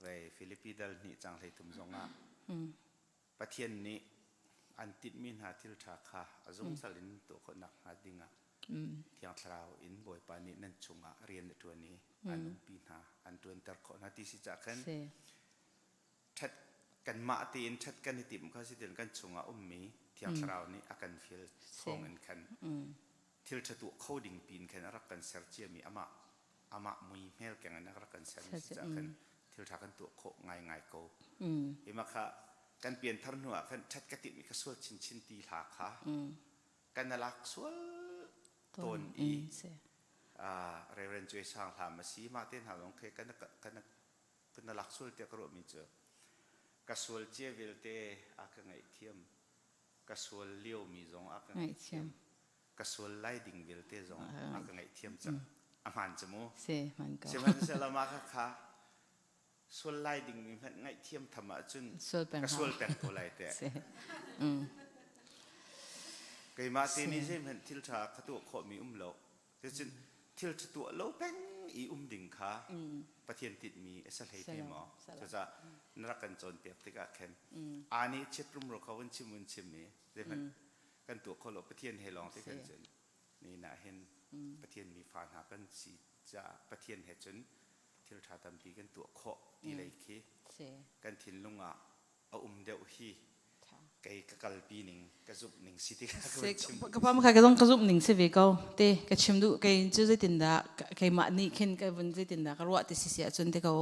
vei Filipi dal hnih cang 13 zongah Pathian nih an tinhmi hna thil ṭha kha a zungzal in tuah khawh nakhnga dingah Thiang Thlarau in Bawipa nih nan chungah rian a ṭuan i an umpi hna, an ṭuanter khawh hna ti si cah khan ṭhat kanmah tein ṭhat kan i timh kha si tiin kan chungah ummi Thiang Thlarau nih a kan fial thawngin khan thil ṭha tuah kho ding pin khan a rak kan ser ciami amah amah mui hmel keng in a rak kan sermi si caah khan thil ṭha kan tuah khawh ngaingai ko. Hi mah kha kan pianthar hnu ah khan ṭhat ka timh i ka sual chinchin ti hla kha kan lak sual tawn i Reverend Cuai Sang hlam a si mah te hna zong khi kan kan kan lak sual tiah ka ruahmi cu ka sual cia vialte a ka ngaihthiam ka sual liomi zong a ka ngaihthiam ka sual lai ding vialte zong a ka ngaihthiam cang a hmaan cu mu sihmanhsehlaw mah kha kha sual lai dingmi hmanh ngaihthiam tham ahcun ka sual peng ko lai teh keimah te nih zeihmanh thil ṭha ka tuah khawhmi um lo cucun thil ṭha tuah lo peng i um ding kha Pathian tinhmi a si hlei te maw cucaah na rak kan cawnpiak tikah khin aa nih chiat rumro kha vun chim vun chim i zeihmanh kan tuah kho lo Pathian he lawng te kan cun ni nah hin Pathian mi fa hna kan si caah Pathian he cun thil ṭha tampi kan tuah khawh ti lei khi kan thinlung ah a um deuh hi kei ka kalpi ning ka zumh ning si ti ka chim ka pam kha ka zong ka zumh ning si ve ko te ka chim duh kei cu zeitin dah keimah nih khin ka vun zeitin dah ka ruah ti si si ahcun te ko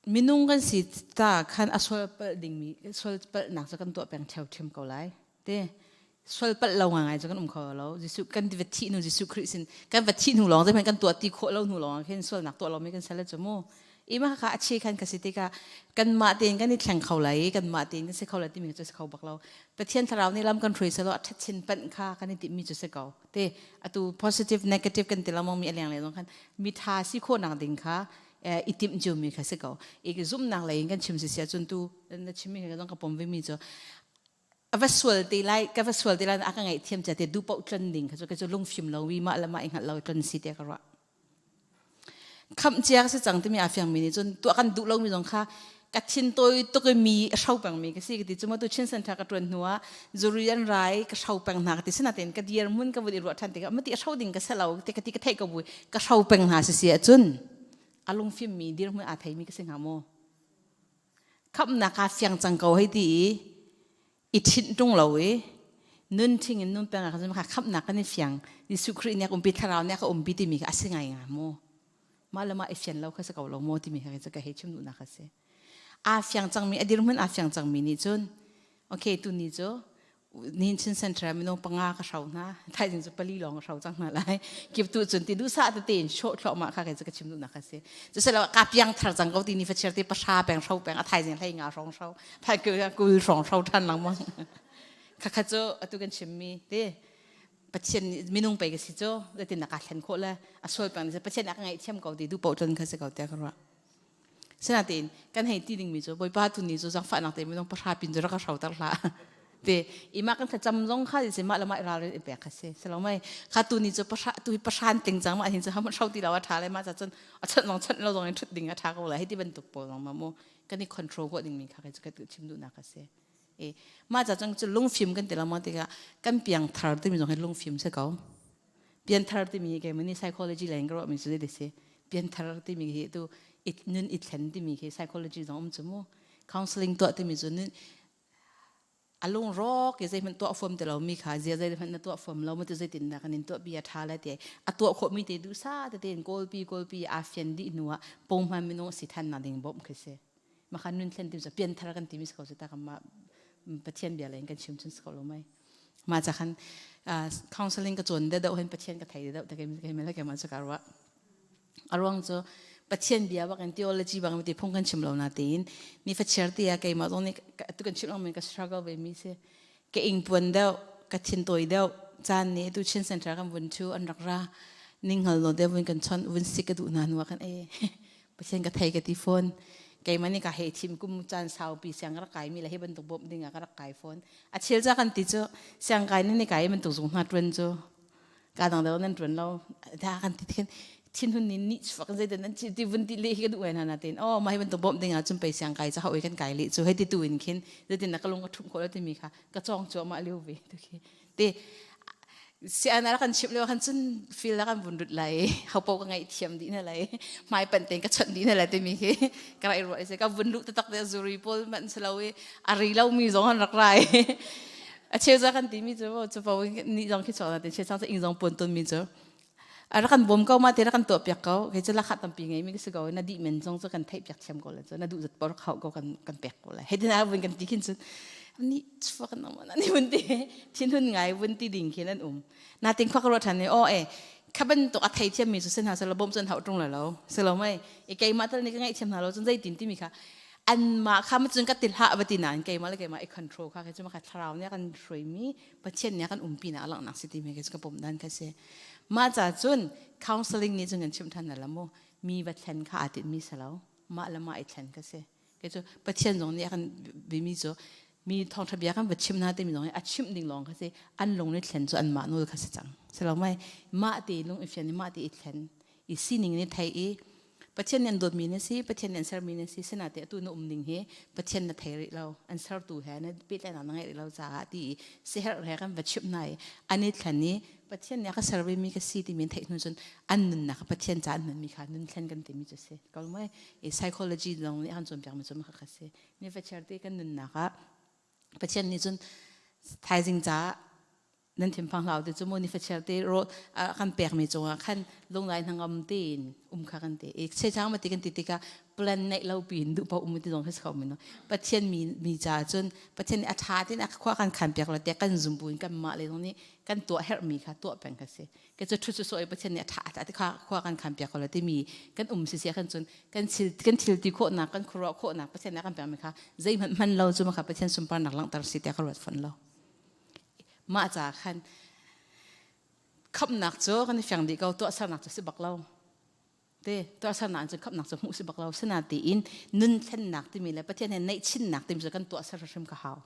Minung kan si ta khan a sual palh dingmi sual palhnak cu kan tuah peng ṭhiamṭhiam ko lai. Te sual palh lo ngai cu kan um kho lo. Jesuh kan va thih hnu Jesuh Khrih sin kan va thih hnu lawng zeihmanh kan tuah ti khawh lo hnu lawng khin sualnak tuah lomi kan sal cu mu. Ima kha a che khan ka si tikah kanmah tein kan i thleng kho lai i kanmah tein kan si kho lai timi cu si kho bak lo. Pathian thlarau nih lam kan hruai selaw a ṭhat chin panh kha kan i timhmi cu si ko. Te atu positive negative kan ti lengmang mi a leng le zong khan mi ṭha si khawhnak ding kha i timh ciumi kha si ko i zumhnak lei in kan chim si sia cun tu na chimmi kha zong ka pom ve mi cu a va sual te lai ka va sual te lai a ka ngaihthiam cia te du paoh tlon ding kha cu ka cu lungfim lo wi mah le mah i hngalh lo tlon si te ka ruah khamh cia ka si cang timi a fiang mi nih cun tuah kan duh lomi zong kha ka thin tawi tuk i mi a hro peng mi ka si ka ti cu ma tu chin center ka tuan hnu ah zuri an rai ka hro peng hna ka ti sinain ka dir mun ka vun i ruah than tikah mati a hro ding ka se lo te ka ti ka theih ko bui ka hro peng hna si si ahcun a lungfim mi dirhmun aa theimi ka si hnga maw khamhnak kaa fiang cang ko hei ti i i ṭhinh ṭung lo i nun ṭhing in nun peng ah khan khamhnak kan i fiang Jesuh Khrih nih a umpi thlarau nih a ka umpi timi kha a si ngai nga maw mah le mah i fian lo kha si ko lo maw timi kha ka hei chim duhnak a si aa fiang cangmi a dirhmun aa fiang cangmi nih cun okay tu ni cu Nin Chin Center minung panga ka hro hna thaizing cu pali lawng ka hro cang hna lai kip tu cun ti duhsah tete in shawh thluahmah kha kei cu ka chim duhnak a si cu selo ka piang thar cang ko ti ni fachiar te pahra peng hro peng a thaizing hlei nga hrawng hro thai kul hrawng hro than langmang kha kha cu atu kan chimmi te Pathian nih minung pei ka si cu zeitin na ka thlen khawh le a sual peng Pathian a ka ngaihthiam ko ti du paoh cun kha si ko tiah ka ruah Sinain kan hei ti dingmi cu Bawipa tu ni cu zaangfahnak te minung pahra pin cu rak ka hroter hlah. Te ima kan thlacam zong kha si mah le mah ralrin i pek kha si. Silo mei kha tu ni cu pahra tu hi pahran ting cang mah hin cu ham hro ti lo a tha le mah ca cun a chanh zong chanh lo zong in thut ding a tha ko lai hei ti bantuk pawl zong ma mu kan i control khawh dingmi kha cu ka chim duhnak a si. E mah ca cun cu lungfim kan ti lo ma tikah kan piang thar timi zong hi lungfim si ko. Pianthar timi hi keimah nih psychology lei in ka ruahmi cu zei si pianthar timi hi tu nun i thlen timi khi psychology zong um cu mu counseling tuah timi cu nun a lung rawk i zeihmanh tuah fuam ti lomi kha zia zeihmanh na tuah fuam lo mu tu zeitin dah kan in tuah bia tha le ti a tuah khawh mi te duhsa tete in kawlpi kawlpi aa fian dih hnu ah pawngman minung si than nak ding bawmh khi si makhan nun thlen tim cu pianthar kan timi si ko cu ta kan mah Pathian bia lei in kan chim cun si ko lo mai mah ca khan counseling ka cawn deuh hin Pathian ka thei deuh te kei mel ke ma cu ka ruah a ruang cu Pathian bia bak in theology bang ti phung kan chim lo na tein ni fa chiar ti a keimah zong nih tu kan chim lo ka struggle ve mi si ka ing puan deuh ka thin tawi deuh caan nih tu Chin Center kan vun chu an rak ra ning hal lo deuh vun kan chon vun sik ka duh na nuwa kan e Pathian ka thei ka ti fawn. Keimah nih ka hei thim kum caan saupi siang ka rak kai mi le hi bantuk bawmh ding ah ka rak kai fawn. A chel ca kan ti cu siang kai ni kai bantuk zung hna tuan cu. Ka dang deuh nan ṭuan lo. Da kan ti khin thinhun ni ni chuak zei dan nan ti vun ti le hi ka duh ngai hna na tin oh mah hi bantuk bawmh ding ah cun pei siang kai ca hoi kan kai le cu hei ti tu in khin zeitin na ka lung ka ṭhumh khawh lo timi kha ka cawng cuahmah lio ve tu khi te sian a kan chimh lio khan cun feel a kan vun rut lai hopo ka ngaih thiam dih na lai hmai pan tein ka chawnh dih na lai timi khi ka rai ruah se ka vun luh taktak te zuri pawl man selo i a ri lo mi zong an rak rai a cheu za kan timi cu cu po ni zong khi chawk na te che chang ing zong pon ton mi cu a rak kan bawm ko ma te rak kan tuah piak ko kei cu lakha tampi ngei mi ka si ko na dih men zong cu kan theih piak thiam ko la cu na duh zat por khau ko kan kan pek ko la hei tin a vun kan ti khin cun ni chuak kan om ni vun ti thinhun ngai vun ti ding khin an um na ting khwa ka ruat than ni o e kha bantuk a thei thiam mi cu sen ha selo bom cun hau tung la lo selo mai e keimah tal ni ka ngaih thiam hna lo cun zei tin ti mi kha an ma kha ma cun ka til ha va ti nain keimah le keimah i control kha ke cu ma kha thlarau nih a kan hruai mi Pathian nih a kan umpi nak langhnak si ti mi ke cu ka pom dan kha si mah ca cun counseling nih cun kan chimh than la mu mi va thlen kha aa tinh mi si lo mah le mah i thlen kha si ke cu Pathian zong nih a kan bimi cu mi thawngtha bia kan va chim hna timi zong hi a chimh ding lawng kha si an lung ni thlen cu an mah nawl kha si cang si lo mai mah te lung i fian i mah te i thlen i sining ni thei i Pathian nih an dawtmi na si Pathian nih an sermi na si sinate atu na um ning hi Pathian na thei rih lo an sertu he na pehtlaihnak na ngeih rih lo caah ti i siherh he kan va chimh hna i an i thlen i Pathian nih a ka ser mi ka si timi an theih hnu cun an nunnak Pathian ca an hmanmi kha nun thlen kan timi cu si ko mai i psychology zong nih a kan cawnpiakmi cu mah kha si ni va te kan nunnak ah Pathian nih cun thaizing caah nan thinphang hlau te cu mu ni fachiar te ro kan pekmi cungah khan lunglai hnangam tein um kha kan te i chechang ma ti kan ti tikah plan neih lo piin duh paoh um ti zong hi si mi no pathian mi mi ca cun pathian nih a tha tin a khua kan khan piak lo te kan zum buin kan mah le zong nih kan tuah herh mi kha tuah peng kha si ke cu thu cu soi pathian nih a tha a ti kha khua kan khan piak lo ti mi kan um si sia kan cun kan thil kan thil ti khawhnak kan khuaruah khawhnak pathian nih a kan pek mi kha zeihmanh hman lo cu ma kha pathian sunparnak langhter si te ka ruat fon lo Mah ca khan khamhnak cu kan i fiang dih ko tuahsernak cu si bak lo. Te tuahsernak cun khamhnak cu hmuh si bak lo. Sina tiin nun thlennak timi le Pathian he neihchinnak timi cu kan tuahser hrim ka hau.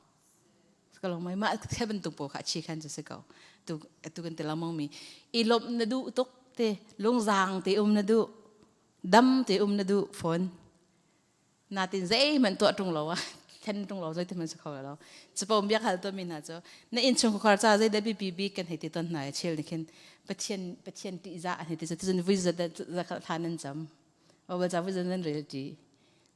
Ka lo mai mah the bantuk pawl kha chi khan cu si ko. Tu tu kan ti lengmang mi i lawmh na duh tuk te lungzaang te um na duh dam te um na duh fawn. Natin zeihmanh tuah ṭung lo ah thlen ṭung lo zeitin hmanh si kho lo. Capo biak hal tuahmi hna cu na innchungkhar ca zei dah biapi bik kan hei ti ton hna i chel nih khin Pathian Pathian ṭihzah an hei ti cu cun vui za za thla nan cam. Bible ca vui za nan rel ṭi.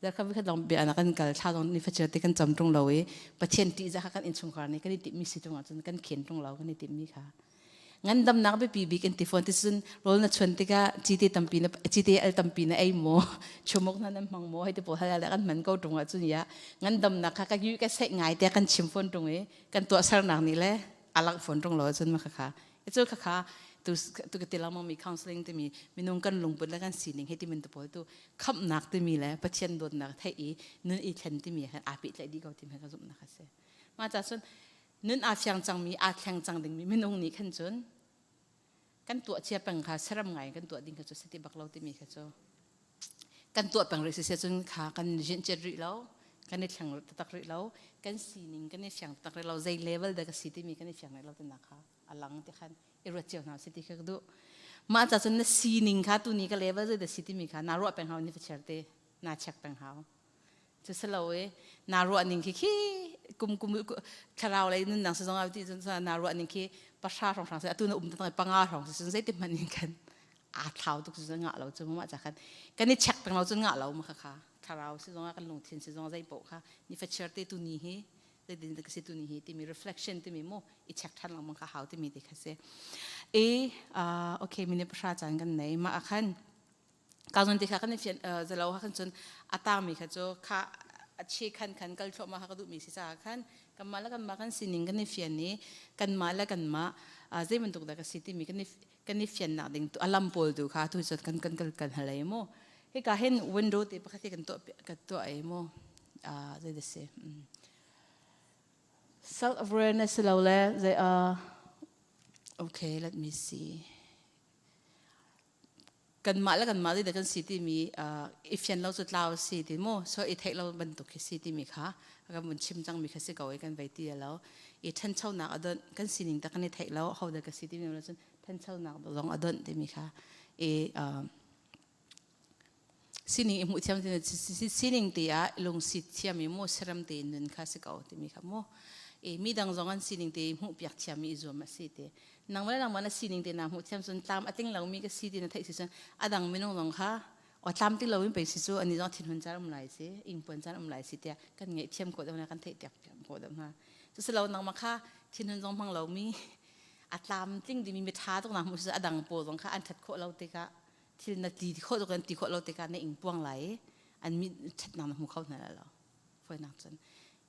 Zarkhat voi khat lawng bia na kan kal thla zong ni facer te kan cam ṭung lo i Pathian ṭihzah kha kan innchungkhar nih kan i timhmi si ṭung ahcun kan khen ṭung lo kan i timhmi kha. Ngandamnak biapi bik in ti fawn ti cun rawl na chuan tikah cite tampi na cite al tampi na ei maw chumuk na nan hmang maw hei ti pawl hal kan hman ko tung ahcun ya ngandamnak kha ka yu ka seih ngai te kan chim fawn tung i kan tuahsernak nih le a langh fawn tung lo cun ma kha kha cu kha kha tu tu ka ti lengmang mi counseling timi minung kan lungput le kan sining he ti min te pawl tu khamhnak timi le Pathian dawtnak theih i nun i thlen timi khan aa pehtlaih dih ko timi ka zumhnak a si mah ca cun nun aa fiang cangmi aa thleng cang dingmi minung nih khan cun kan tuah cia peng kha saram ngai kan tuah ding kha cu si ti bak lo timi kha cu kan tuah peng rih si cun kha kan jin chet rih lo kan i thleng taktak rih lo kan sining kan i fiang taktak rih lo zei level dah ka si timi kan i fiang rih lo tinak kha a lang ti khan i ruat cio hna si ti kha ka duh mah ca cun na sining kha tu ni ka level zei dah si timi kha naa ruah peng hau ni facher te naa check peng hau Cu si lo i naa ruah ning khi khi kum kum thlarau lei nunnak si zong ah ti cun naa ruah ning khi pahra hrawnghrang si atu na um tang panga hrawng si cun zeiti hmanh in khan aa thlau tuk cu ngah lo cu mah ca khan kan i check peng lo cun ngah lo ma kha kha thlarau si zong ah kan lungthin si zong zei paoh kha ni fachiar te tu ni hi zeitin ka si tu ni hi timi reflection timi mu i check than lengmang kha hau timi te kha si e okay minute pahra caan kan nei mah ah khan Ka zon ti kha kan i fian zalo ha khan cun a tangmi kha cu kha a che khan khan kal thluahmah kha ka duhmi si caah khan kanmah le kanmah kan sining kan i fian i kanmah le kanmah zei bantuk dah ka si timi kan i kan i fiannak ding tu a lam pawl tu kha tu cun kan kan kan kan hal ei mu hika hin window te pakhat hi kan tuah kan tuah ei mu zei dah si self awareness lo le zei okay let me see. Kanmah le kanmah zeidah kan si timi i fian lo cu tlau a si ti mu so i theih lo bantuk khi si timi kha kan vun chim cangmi kha si ko i kan vei ti lo i ṭhanchonak a donh kan sining tak kan i theih lo hodah ka si timi lo cun ṭhanchonak zong a donh timi kha i sining i hmuh thiam sining te ah lungsi thiam i mu serem tein nun kha si ko timi kha mu i mi dang zong an sining te i hmuh piak thiam i zuam a si ti nangmah le nangmah na sining te naa hmuh thiam cun tlam a tling lomi ka si ti na theih si cun a dang minung zong kha o tlam tling loin pei si cu ani zong thinhun caan um lai si ingpuan caan um lai si tiah kan ngeih thiam khawh deuh hna kan theih piak khawh deuh hna cusilo nangmah kha thinhun zong hmang lomi a tlam tling dimi mi ṭha tuk na hmuh si a dang pawl zong kha an ṭhat khawh lo tikah thil na ti khawh tuk an ti khawh lo tikah na ingpuang lai i an mi ṭhatnak na hmu kho hna lo fawinak cun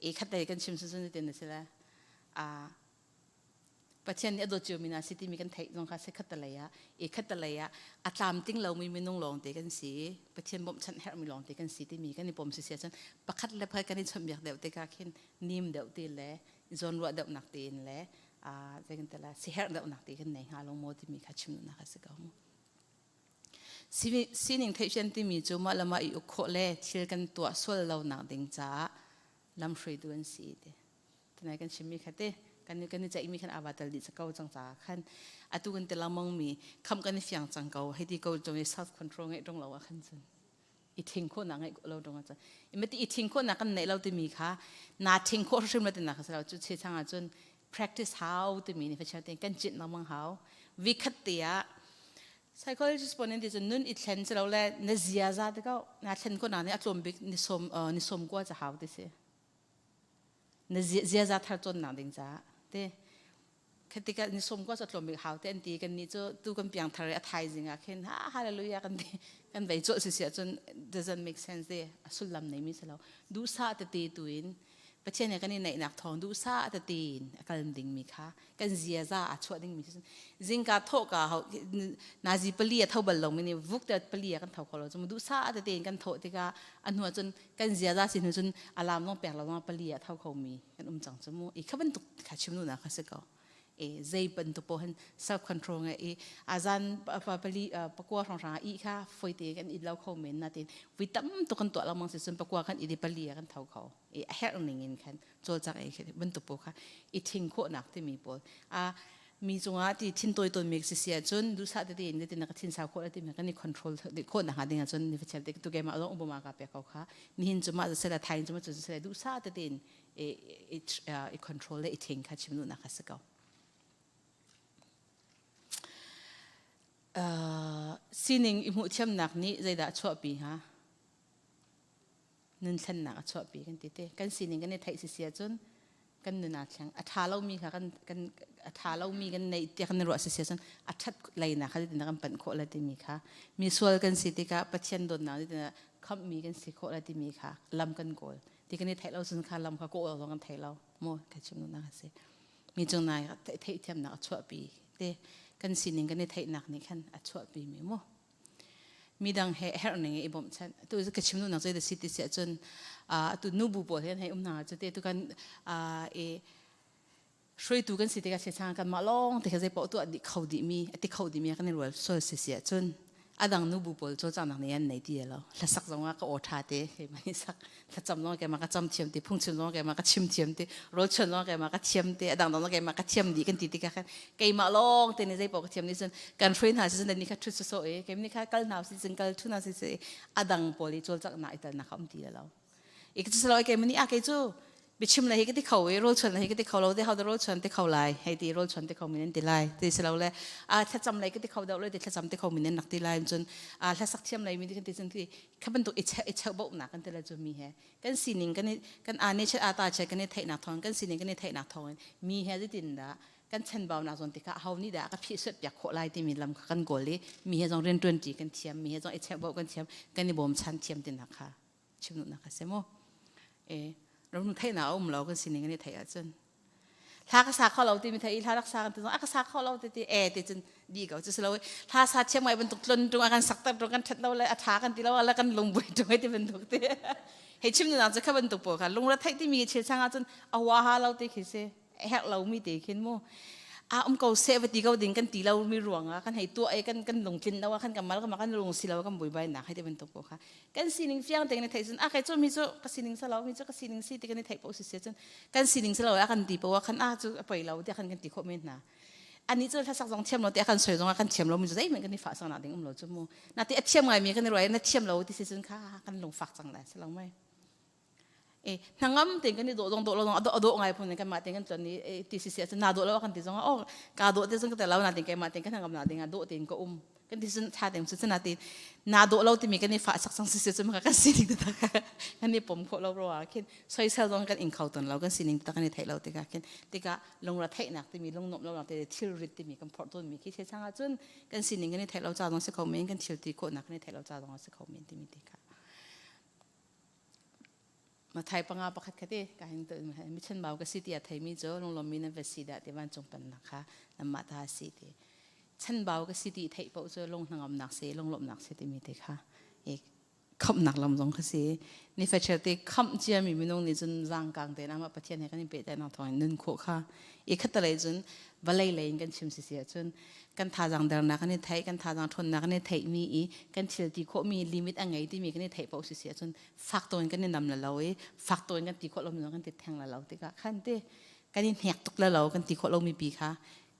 e khat lei kan chim sun tin na si le a Pathian nih a dawt ciomi hna si timi kan theih zong kha si khattelei ah i khattelei ah a tlamtling lomi minung lawngte kan si i Pathian bawmhchanh herhmi lawngte kan si timi kan i pom si si ahcun pakhat le pakhat kan i chawnhbiak deuh tikah khin nim deuh ti le zawnruah deuhnak tein le zei kan ti la siherh deuhnak te kan nei hnga lo maw timi kha chim duhnak a si ko mu. Sining theihfian timi cu mah le mah i uk khawh le thil kan tuah sual lonak ding caah lamhruaitu an si ti. Tunai kan chimmi kha te kan kan i ceihmi khan ava tel dih ko cang caah khan atu kan ti lengmang mi kham kan i fiang cang ko hei ti ko cung i self control ngeih ṭung lo ah khan cun i thing khawhnak ngeih lo ṭung ah cun imati i thing khawhnak kan neih lo timi kha na thing khawh hrim lo tinak kha si lo cu che chang ah cun practice how timi ni fa te kan cinh lengmang hau vi khat te ah psychologist pon in ti cun nun i thlen si lo le na ziaza te ko na thlen ko na nih a tlawm bik ni som ni som kwa ca hau ti si Na ziaza thar cawnnak ding caah te khatika ni som ko tlawm bik hau te an ti kan nih cu tu kan piang thar a thaizing ah khin ha hallelujah kan ti kan vei cawh si sia cun doesn't make sense de a sullam nei mi silo duhsah tete tu in Pathian he kan i naihnak thawng duhsah tete in a kal ding mi kha kan ziaza a chuah ding mi si zingka thawh ka ho nazi pali a tho bal lo mi nih vuk te pali a kan tho kho lo cu duhsah tete in kan thawh tikah a hnu cun kan ziaza si hnu cun alarm zong pek lo zong pali a tho kho mi kan um cang cu mu i kha bantuk kha chim nu na kha si ko e zei bantuk po hin self control nge i azan pali pakua hrong hrang i kha foite kan i lo kho men na tin vi tam tu kan tuah lengmang si cun pakua kan i di pali kan tho kho i a herh ning in khan cawlcang ei khi bantuk pawl kha i thing khawhnak timi pawl a mi cungah ti thin tawi tawn mi si si ahcun duhsah tete in tin ka thin sau khawh la timi kan i control khawh nak ding ahcun ni fachel te tu ke ma long ubama ka pe ko kha nihin cu ma sela thain cu ma cu sela duhsah tete in i i control le i thing kha chim nu nak a si ko sining i hmuh thiamnak nih zeidah chuahpi hnga Nun thlennak a chuahpi kan ti te. Kan sining kan i theih sisi ahcun kan nun aa thleng. A ṭha lomi kha kan kan a ṭha lomi kan neih tiah kan i ruah sisi ahcun a ṭhat leinak kha zeitindah kan panh khawh lai timi kha mi sual kan si tikah Pathian dawtnak zeitindah khamhmi kan si khawh lai timi kha lam kan kawl. Ti kan i theih lo cun kha lam kha kawl zong kan thei lo. Mu ka chim duhnak a si. Mi cung nai theihthiamnak a chuahpi te kan sining kan i theihnak nih khan a chuahpi mi mu. Midang he herh ning i bawmhchanh. Tu ka chim duhnak cu si ti si ahcun atu nubu pawl he hei um hna cu te tu kan i hruaitu kan si tikah chang kan mah lawng te kha zei paoh tuah dih kho dih mi a ti kho dih mi kan i rual sual si si ahcun adang nubu pawl cawlcanghnak nih an nei ti lo hlasak zong ah ka aw ṭha te keimah nih sak thlacam zong keimah ka cam thiam ti phungchim zong keimah ka chim thiam ti rawlchuan zong keimah ka thiam ti adang dang zong keimah ka thiam dih kan ti tikah khan keimah lawng te nih zei paoh ka thiam nih cun kan hruai hna si cun nih kha ṭhut sawsawh i keimah nih kha kal hna si cun kal ṭhu hna si si adang pawl i cawlcanghnak i telnak kha um ti lo i ka cu keimah nih a kei cu biachim le hi ka ti kho i rawlchuan le hi ka ti kho lo te ho da rawlchuan ti kho lai hei ti rawlchuan ti kho min an ti lai ti si lo le a thlacam lei ka ti kho deuh le ti thlacam ti kho min an rak ti lai cun a hlasak thiam lei mi ti kan ti cun ti kha bantuk i cheu i cheu bohnak kan ti le cu mi he kan sining kan i kan a ne chet a ta chet kan i theihnak thawng kan sining kan i theihnak thawng in mi he zeitin dah kan chanbaunak zawn tikah ho nih dah ka phih suat piak khawh lai timi lam kha kan kawl i mi he zong riantuan ṭi kan thiam mi he zong i cheuhboh kan thiam kan i bawmchan thiam tinak kha chim duhnak a si mu e ram theihnak a um lo kan sining kan i theih ahcun hla ka sa kho lo timi thei hla rak sa kan ti zong a ka sa kho lo ti ti e ti cun di ko cu si lo hla sa thiam ngai bantuk tlon tung a kan sak ter tung kan that lo le a tha kan ti lo le kan lung bui tung ti bantuk ti hei chim nu cu kha bantuk po kha lung ra theih timi chil chang ahcun a wa ha lo ti khi si herh lo mi te khin mu. A um ko seh va ti ko ding kan ti lo mi ruang ah kan hei tuah i kan kan lungtlin lo ah khan kan mal kan lung si lo kan buaibai nak hei ti bantuk ko kha. Kan sining fiang te kan i theih cun a kai cu mi cu ka sining sa lo mi cu ka sining si ti kan i theih poh si si cun kan sining si lo a kan ti poh ah khan a cu a poi lo tiah khan kan ti khawh men hna. Ani cu hlasak zong thiam lo ti a kan soi zong ah kan thiam lo mi cu zeihmanh kan i fah sang nak ding um lo cu mu. Na ti a thiam ngai mi kan i ruai na thiam lo ti si cun kha kan lungfak cang lai si lo mei. E hnangam tein kan i dawh zong dawh lo zong a dawh ngai phun in kanmah tein kan tlon i ti si si ahcun naa dawh lo kan ti zong ah oh kaa dawh te cun ka tel lo natin keimah tein ka hnangam na ding ah dawh tein ka um kan ti cun tha tein cun natin naa dawh lo timi kan i fah sak cang si si cun kan sining taktak kan i pom khawh lo ruangah khin soisel zong kan ing kho ton lo kan sining taktak kan i theih lo tikah khin tikah lungra theihnak timi lungnuamh lonak te thilrit timi kan phorh tawnmi khi thil chang ahcun kan sining kan i theih lo ca zong si kho men kan thil ti khawhnak kan i theih lo ca zong si kho men timi ti kha Mathai panga pakhat kha te ka hin mi chanbau ka si tiah theimi cu lunglawmmi nan va si dah ti vancung pennak kha nanmah ta a si ti chanbau ka si ti theih paoh cu lung hnangamnak si lunglawmhnak si timi te kha i khamhnak lam zong kha si nifachiar te khamh ciami minung nih cun zaangkang tein amah Pathian he kan i pehtlaihnak thawngin nun khawh kha i khattelei cun vawlei lei in kan chim sisi ahcun kan thazaang dernak kan i theih kan thazaang ṭhawnnak kan i theihmi i kan thil ti khawhmi limit a ngei timi kan i theih paoh sisi ahcun fak tawn kan i nam la lo i fak tawn kan ti khawh lomi zong kan ti theng la lo tikah khan ti kan i hnek tuk la lo kan ti khawh lomi pi kha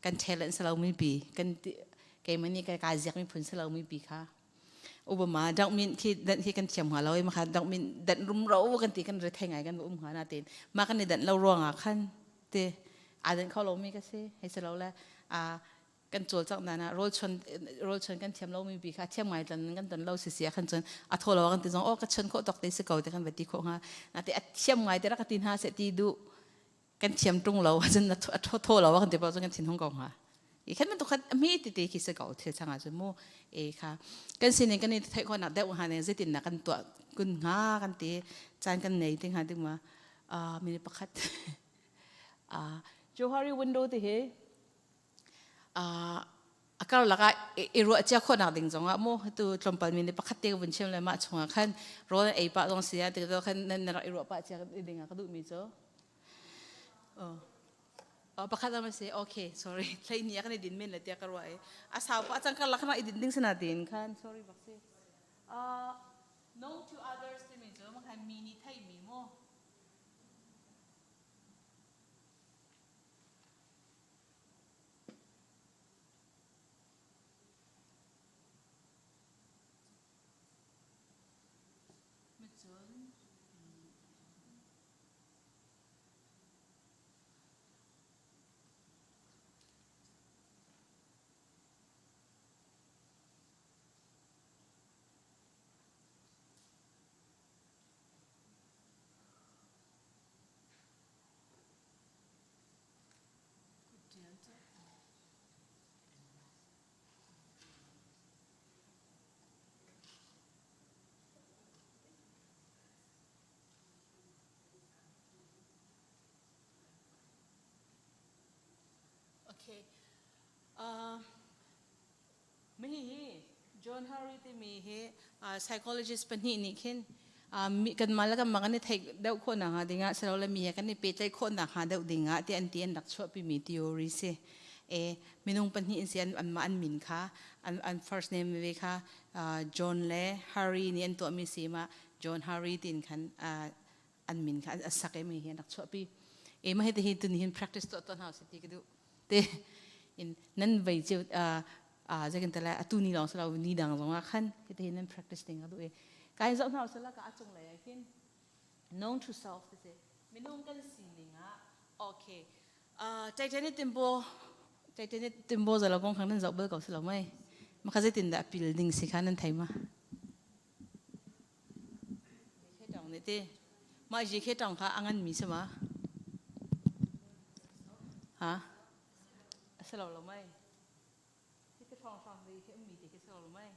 kan talent si lomi pi kan ti keimah nih ka ziakmi phun si lomi pi kha Obama dang min khi dan khi kan thiam hnga lo i makha dang min dan rumro kan ti kan re thei ngai kan um hnga na tin ma kan i dan lo ruangah khan te a dan kho lomi ka si hei si lo le a kan cawlcangh dan ah rawl chuan rawl chuan kan thiam lomi bi kha thiam ngai tlan kan ton lo si si ah khan cun a thaw lo kan ti zong oh ka chuan khawh tok te si ko te kan va ti khawh hnga na te a thiam ngai te rak ka ti hna se ti duh kan thiam tung lo cun a thaw lo kan ti pa cun kan thin hung ko hnga i khan bantuk khan mi ti ti khi se ko thil changa cun mu e kha kan sining kan i theih khawh nak deuh ha ne zeitin na kan tuah kun hnga kan ti caan kan nei ting ha ding ma minute pakhat Johari window ti hi a karlak ah i ruah cia khawhnak ding zongah mu tu tlawmpal mi nih pakhat te ka vun chim le mah chungah khan rawl ei pah zong si ah ti khan nan rak i ruah pah cia ding ah ka duhmi cu oh pakhat am si okay sorry thlei ni kan i din men le tia ka ruah i a sau pa cang karlak khan i din ding sana tin khan sorry bak si known to others timi cu makhan mi nih theimi mu Okay. Uh, Hihi John Harry timi hi psychologist pahnih nih khin kanmah le kanmah kan i theih deuh khawh nakhnga dingah silole mi he kan i pehtlaih khawh nakhnga deuh dingah ti an ti an rak chuahpimi theory si. E, minung pahnih in si an anmah an min kha an, an first name ve kha John le Harry nih an tuahmi si ma John Harry tin khan an min kha a sak i mi hi an rak chuahpi. E mah hi hi tun hin practice tuah tuah hna usih ti ka duh. Te in nan vei cio zeikan tala atu ni lawng silo ni dang zong ah khan hiti hin nan practice ding ka duh i kai zoh hna usila ka a cung lei ah khin known to self ti si minung kan sining ah okay Titanic timbo Titanic timbo zalo kong khang nan zoh bal ko silo mei maka zeitin dah pil ding si kha nan thei ma Tong nih ti mah ji khe tong kha a ngan mi si ma ha a si lo lo mei hi te hrawng hrawng ri khi ummi te khi si lo lo mei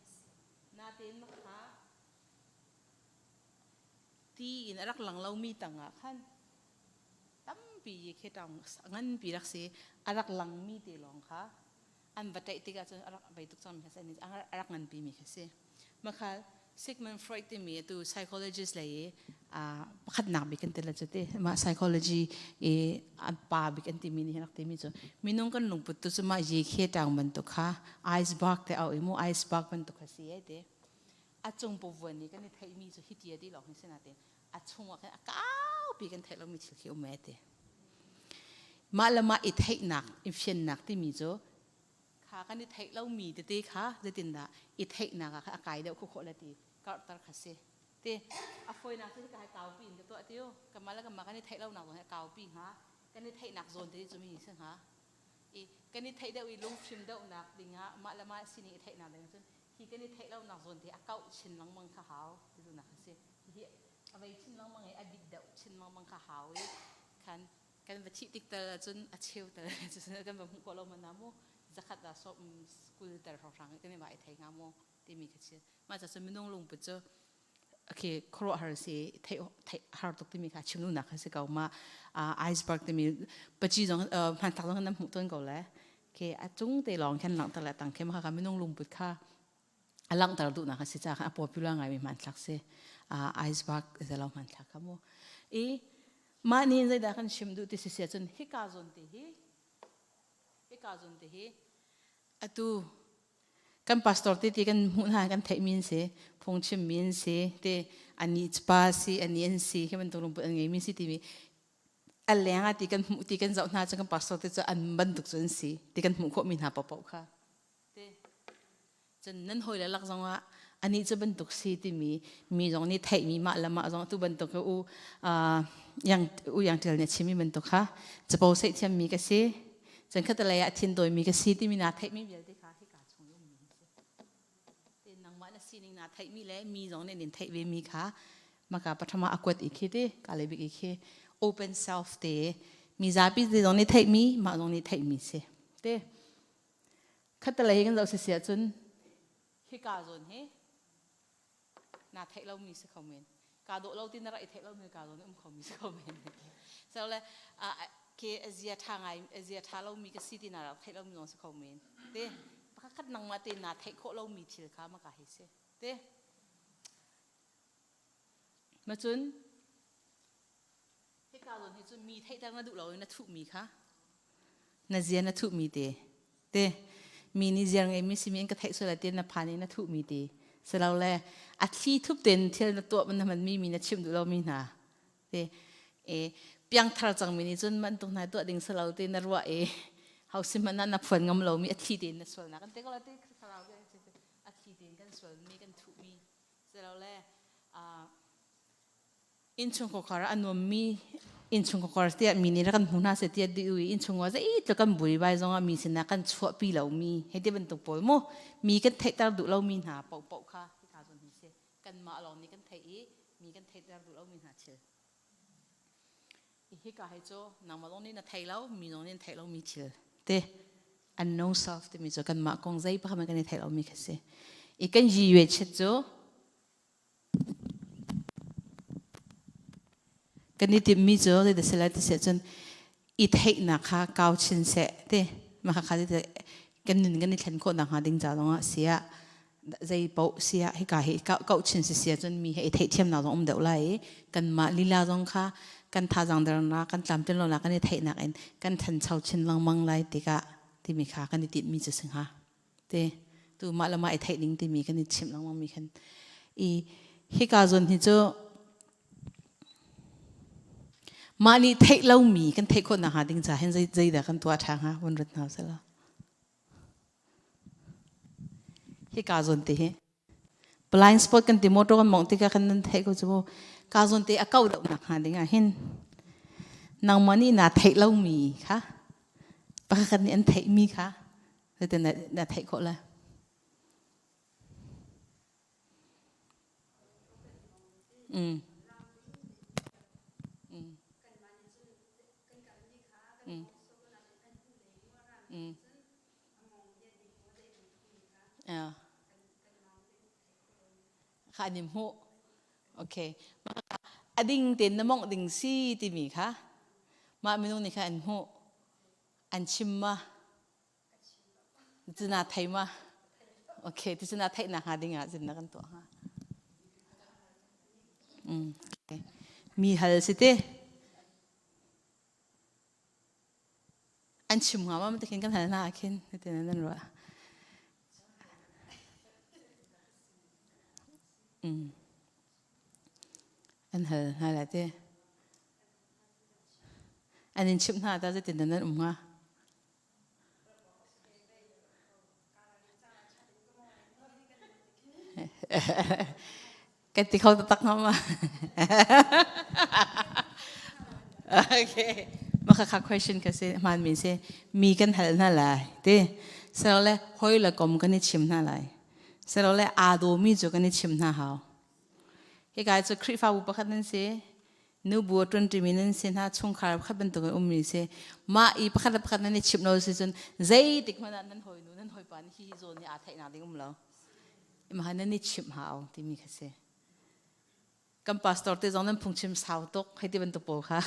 natein ma kha ti in a rak lang lomi tang ah khan tampi khi tong nganpi rak si a rak langmi te lawng kha an va ṭaih tikah cun a rak vei tuk cangmi kha si a rak nganpimi kha si. Makhal Sigmund Freud timi atu psychologist lei i pakhatnak bik an ti la cu ti. Mah psychology i an pa bik an timi nih rak timi cu minung kan lungput tu cu mah ye khe tang bantuk kha iceberg te au i mu iceberg bantuk kha si ai ti. A cung pavuan nih kan i theihmi cu hi ti a ti lawng hi si nain a chungah khan a kaupi kan theih lomi thil khi um e ti. Mah le mah i theihnak, i fiannak timi cu kha kan i theih lomi tete kha zeitindah i theihnak ah khan a kai deuh kho khawh le ti karhter kha si. Ti a fawinak cu hika hi kaupi in ka tuah tiu. Kanmah le kanmah kan i theih lonak zong hi a kaupi hnga. Kan i theihnak zawn te cu mi si hnga. I kan i theih deuh i lunghrim deuhnak dingah mah le mah sining i theihnak ding cun hi kan i theih lonak zawn te a kauh chin lengmang kha hau ti duhnak a si. Hihi a vei chin lengmang i a bit deuh chin lengmang kha hau i khan kan va thih tik tal ahcun a cheu tal kan va hmuh khawh lo man mu zakhat ah sawm kul tel hrawnghrang kan i va i thei hnga mu timi kha si mah ca cun minung lungput cu okay khuaruahhar si theih theih har tuk timi kha chim duhnak kha si ko ma iceberg timi paci zong hmanthlak zong nan hmuh tawn ko le ke a cung te lawng khan langhter le tang khe ma kha minung lungput kha a langhter duhnak a si ca khan a popular ngaimi hmanthlak si iceberg zelo hmanthlak kha mu i mah nih zeidah kan chim duh ti si sia cun hika zawn te hi hika zawn te hi atu kan pastor te ti kan hmuh hna kan theih mi an si phungchim mi an si te ani pa si ani an si khi bantuk lungput an ngei mi si timi a leng ah ti kan hmuh ti kan zoh hna cu kan pastor te cu an bantuk cu an si ti kan hmuh khawh mi hna paohpaoh kha te cun nan hawi le lak zong ah anih cu bantuk si timi mi zong nih theihmi mah le mah zong tu bantuk u yang u yang ṭial nih a chimmi bantuk kha capo seih thiammi ka si cun khatalei ah thin dawimi ka si timi naa theihmi vialte kha hika chung i ummi si te nangmah na sining naa theihmi le mi zong nih nin theih ve mi kha maka pathama akuat i khi ti ka le bik i khi open self te mi zapi te zong nih theihmi mah zong nih theihmi si te Khattelei kan zoh sisi ahcun hika zawn hi naa theih lomi si kho men. Kaa dawh lo ti na rak i theih lomi ka zawn um khomi si kho men. So le ke a zia ṭha ngai a zia ṭha lomi ka si ti na rak theih lomi zong si kho men. Te pakhat nangmah te naa theih khawh lomi thil kha maka hi si. Te macun Hika zawn hi cu mi theihter na duh lo i na thuhmi kha na zia na thuhmi te te mi nih ziar ngeimi simi in ka theih sual ti na phan i na thuhmi te silole a thli thup ten thil na tuah na hmanmi mi na chim duh lomi hna te e piangthar cangmi nih cun man tuk hna tuah ding silo te na ruah i hausi hmanh na phuan ngam lomi a thli tein na sualnak kan te ko la te a thli tein kan sualmi kan thuhmi silole Innchungkhar ah a nuammi innchungkhar tiah mi nih rak kan hmu hna seh tiah duh i innchung ah zeitluk kan buaibai zongah mi sinah kan chuahpi lomi hei ti bantuk pawl mu mi kan theihter duh lomi hna paohpaoh kha hika zawn hi si kanmah lawng nih kan theih i mi kan theihter duh lomi hna thil hika hi cu nangmah zong nih na thei lo mi zong nih an theih lomi thil te unknown self timi cu kanmah kong zei pakhat kan i theih lomi kha si i kan yi yue chet cu Kan i timhmi cu zeidah si lai ti si ahcun i theihnak kha kau chin seh ti mah kha kan nun kan i thlen khawh nakhnga ding ca zongah si ah zei paoh si ah hika hi kauh chin si si ahcun mi he i theihthiamnak zong um deuh lai i kanmah lila zong kha kan thazaang dernak kan tlamtlin lonak kan i theihnak in kan ṭhancho chin lengmang lai tikah timi kha kan i timhmi cu si hnga. Te tu mah le mah i theih ding timi kan i chimh lengmang mi khan i hika zawn hi cu mah nih theih lomi kan theih khawh nakhnga ding ca hin zeidah kan tuah ṭha hnga vun rat hna selaw hika zawn te hi blind spot kan ti motor kan mongh tikah kan nan theih ko cu mu ka zawn te a kau deuh nak hnga ding ah hin nangmah nih naa theih lomi kha pakhat nih an theihmi kha zeitin na theih khawh lai mm. Mm. Mm. Mm. Kha an i hmuh. Okay. A ding tein na mongh ding si timi kha mah minung nih kha an hmuh. An chim ma? Cu na thei ma? Okay, ti cu na theih nak hnga ding ah zin na kan tuah hnga. Mi hal si te. An chim nga ma te khin kan hal na khin te nan ruah. An hal hna la te. An in chimh hna ta zeitin nan um hnga? Kan ti kho taktak hnga ma? Okay. Maka kha question ka si hmaan mi si mi kan hal hna lai ti sero le hoi le kom kan i chim hna lai sero le aa daw mi cu kan i chim hna hau Hika cu Khrihfabu pakhat nan si. Nubu a ṭuanṭimi nan si hna, chungkhar pakhat bantuk in ummi si. Mah i pakhat le pakhat nan i chimh lo si cun zeitik hmanh ah nan hawinu nan hawipa nih hihi zawn hi aa theihnak ding um lo. Mah nan i chimh hau timi kha si. Kan pastor te zong nan phungchim sau tuk hei ti bantuk pawl kha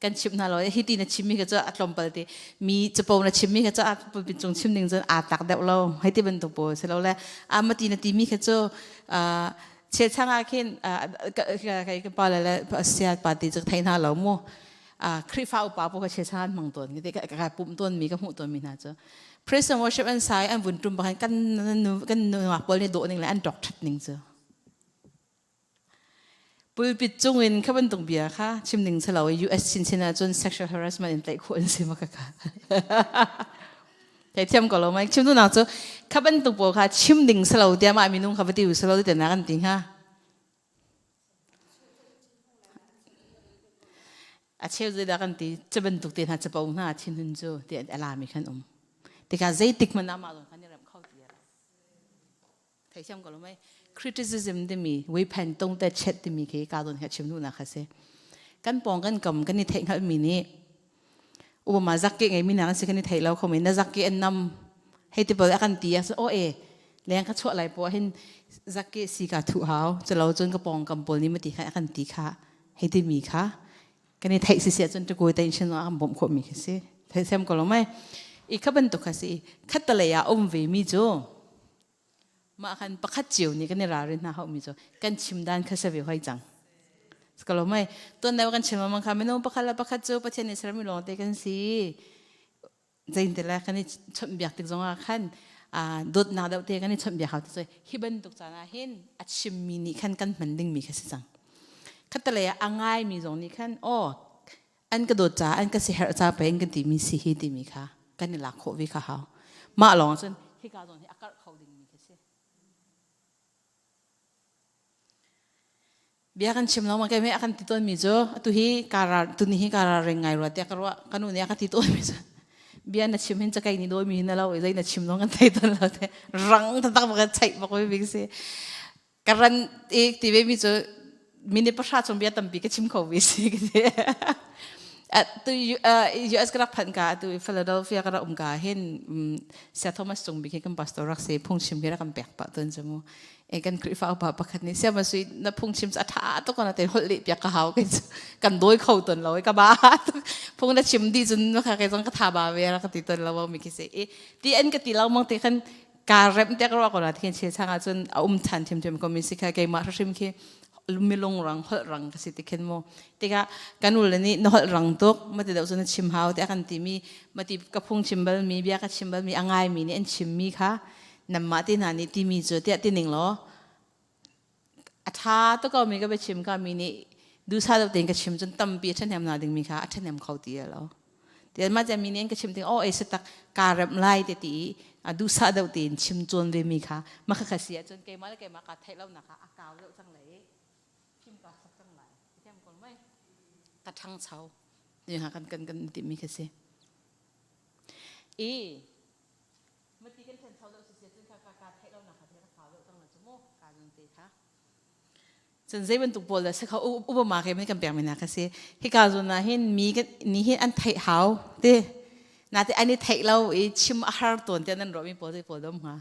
kan chimh hna lo hi ti na chimmi kha cu a tlawmpal ti mi capo na chimmi kha cu a pulpit cung chim ding cun aa tlak deuh lo hei ti bantuk pawl si lo le a mati na timi kha cu chechang ah khin kai ka pa le sia pa ti cu thei hna lo mu Khrihfa upa po kha chechang an hmang tawn ka ka pum tawn mi ka hmuh tawn mi hna cu praise and worship an sai an vun tum bakhan kan kan nuak pawl nih dawh ning le an ṭok ṭhat ning cu Pulpit cungin kha bantuk bia kha chim ding si lo i US chinchin ahcun sexual harassment in tlaih khawh an si ma ka ka. Theithiam ko lo mai chim duhnak cu kha bantuk pawl kha chim ding si lo tiah mah minung kha va ti u si lo ti na kan ti hnga. A cheu zeidah kan ti cu bantuk te hna capo hna thinhun cu ti a lami khan um. Tikah zeitik hmanh ah mah zong khan i remh kho ti lo. Theithiam ko lo mei criticism timi weiphan tong te chet timi khi ka don he chim duhnak kha si. Kan pawng kan kam kan i theih hngalh mi nih Obama zakke ngei mi na kan si kan i theih lo kho mi na zakke an nam hei ti bal akan ti a o e leng ka chuah lai po hin zakke si ka thu hau chalo cun ka pawng kam pawl nih mati kha akan ti kha hei ti mi kha kan i theih si si ahcun ṭakuai te in shin an bawmh khawh mi khi si theithiam ko lo mei i kha bantuk kha si khattalei ah um ve mi cu mah khan pakhat cio nih kan i ralrin hna hau mi cu kan chim dan kha se ve hoi cang ko mei tuan deuh kan chim mang kha minung pakhat le pakhat cu Pathian nih sermi lawng te kan si zeintele kan i chawnhbiak tik zongah khan dawtnak deuh te kan i chawnhbiak hau ti cu hi bantuk caan ah hin a chimmi nih khan kan hman dingmi kha si cang khattelei ah a ngaimi zong nih khan aw an ka dawt ca an ka siherh ca pe in kan timi si hi timi kha kan i lak khawh ve kha hau mah lawng cun hika zawn hi a karh kho dingmi kha si Bia kan chim lo ma kei a kan ti tawnmi cu atu hi kaa tuni hi kaa ralring ngai rua tiah ka ruah. Ka nu nih a ka ti tawnmi cu bia na chim hin cakei nih dawimi hi na lo i zei na chim zong kan thei tawn lo te rang taktak bak in cheih bak bik si. Ka ran i ti ve mi cu minute pahra chung bia tampi ka chim kho vi si ka ti. Tu US ka rak phanh ka tu Philadelphia ka rak um ka hin Sir Thomas Cung bik hi kan pastor rak si phungchim hi rak kan pek pah tawn cu mu. E kan Khrihfa upa pakhat nih siama sui na phungchim a tha tuk na te holh leh piak ka hau ke kan doi kho ton lo ka ba phung na chim di cun kha ke zong ka tha ba ve ra ka ti ton lo mi khi se e ti an ka ti lo mang te khan ka rem te ka ro ko na thi che changa cun a um than thiam thiam ko mi si kha keimah hrim khi milung rang holh rang ka si ti khin mu tikah kan ul nih na holh rang tuk mati deuh cun na chim hau te kan ti mi mati ka phung chim bal mi bia ka chim bal mi a ngai mi nih an chim mi kha namah ti hna nih timi cu tiah ti ning law a ṭha tuk ko mi ka biachim ka mi nih duhsah deuh tein ka chim cun tampi a ṭhahnem hna ding mi kha a ṭhahnem kho ti lo ti mah mi nih an ka chim ting oh ei si tak kaa remh lai te ti i a duhsah deuh tein chim cawn ve mi kha mah kha si ahcun keimah le keimah kaa theih lo nak ah a kau deuh cang lai i chim kaa sak cang lai thiam ko mei ka ṭhangcho ti ha kan kan kan ti mi kha si i Mati kan ṭhancho deuh si cun kha ka theih lo nak kha ka kau deuh cang la cu mu ka zun te kha. Cun zei bantuk pawl dah si kha Obama ke kan pek mi na kha si. Hika zun ah hin mi kan ni hin an theih hau te. Na te an i theih lo i chim a har tawn te nan ruah mi pawl te pawl dom hnga.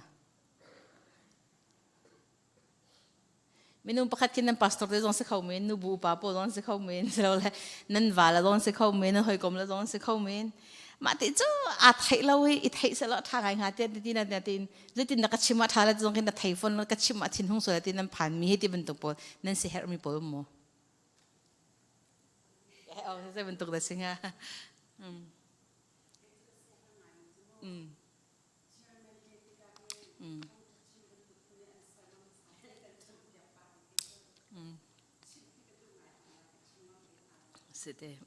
Minung pakhat khin nan pastor te zong si kho men, nubu upa pawl zong si kho men, silole nan va la zong si kho men, nan hawikom la zong si kho men. Mah ti cu aa theih lo i i theih selaw ṭha ngai hnga tiah ti na tin zeitin na ka chim ah ṭha la zong khin na thei fawn ka chim ah thinhung sual ti nan phan mi hi ti bantuk pawl nan si herh mi pawl um maw? Oh, zei bantuk dah si hnga? Si te.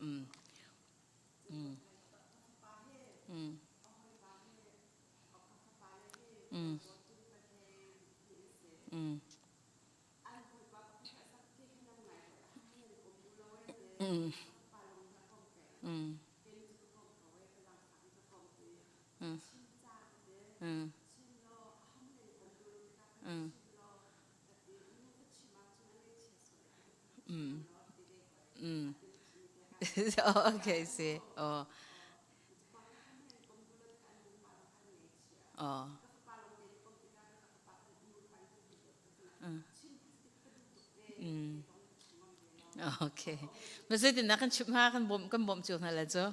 Okay, si. Oh. Oh. Okay. Ma zeitin na kan chimh hnga kan bawmh kan bawmh cio hna la cu.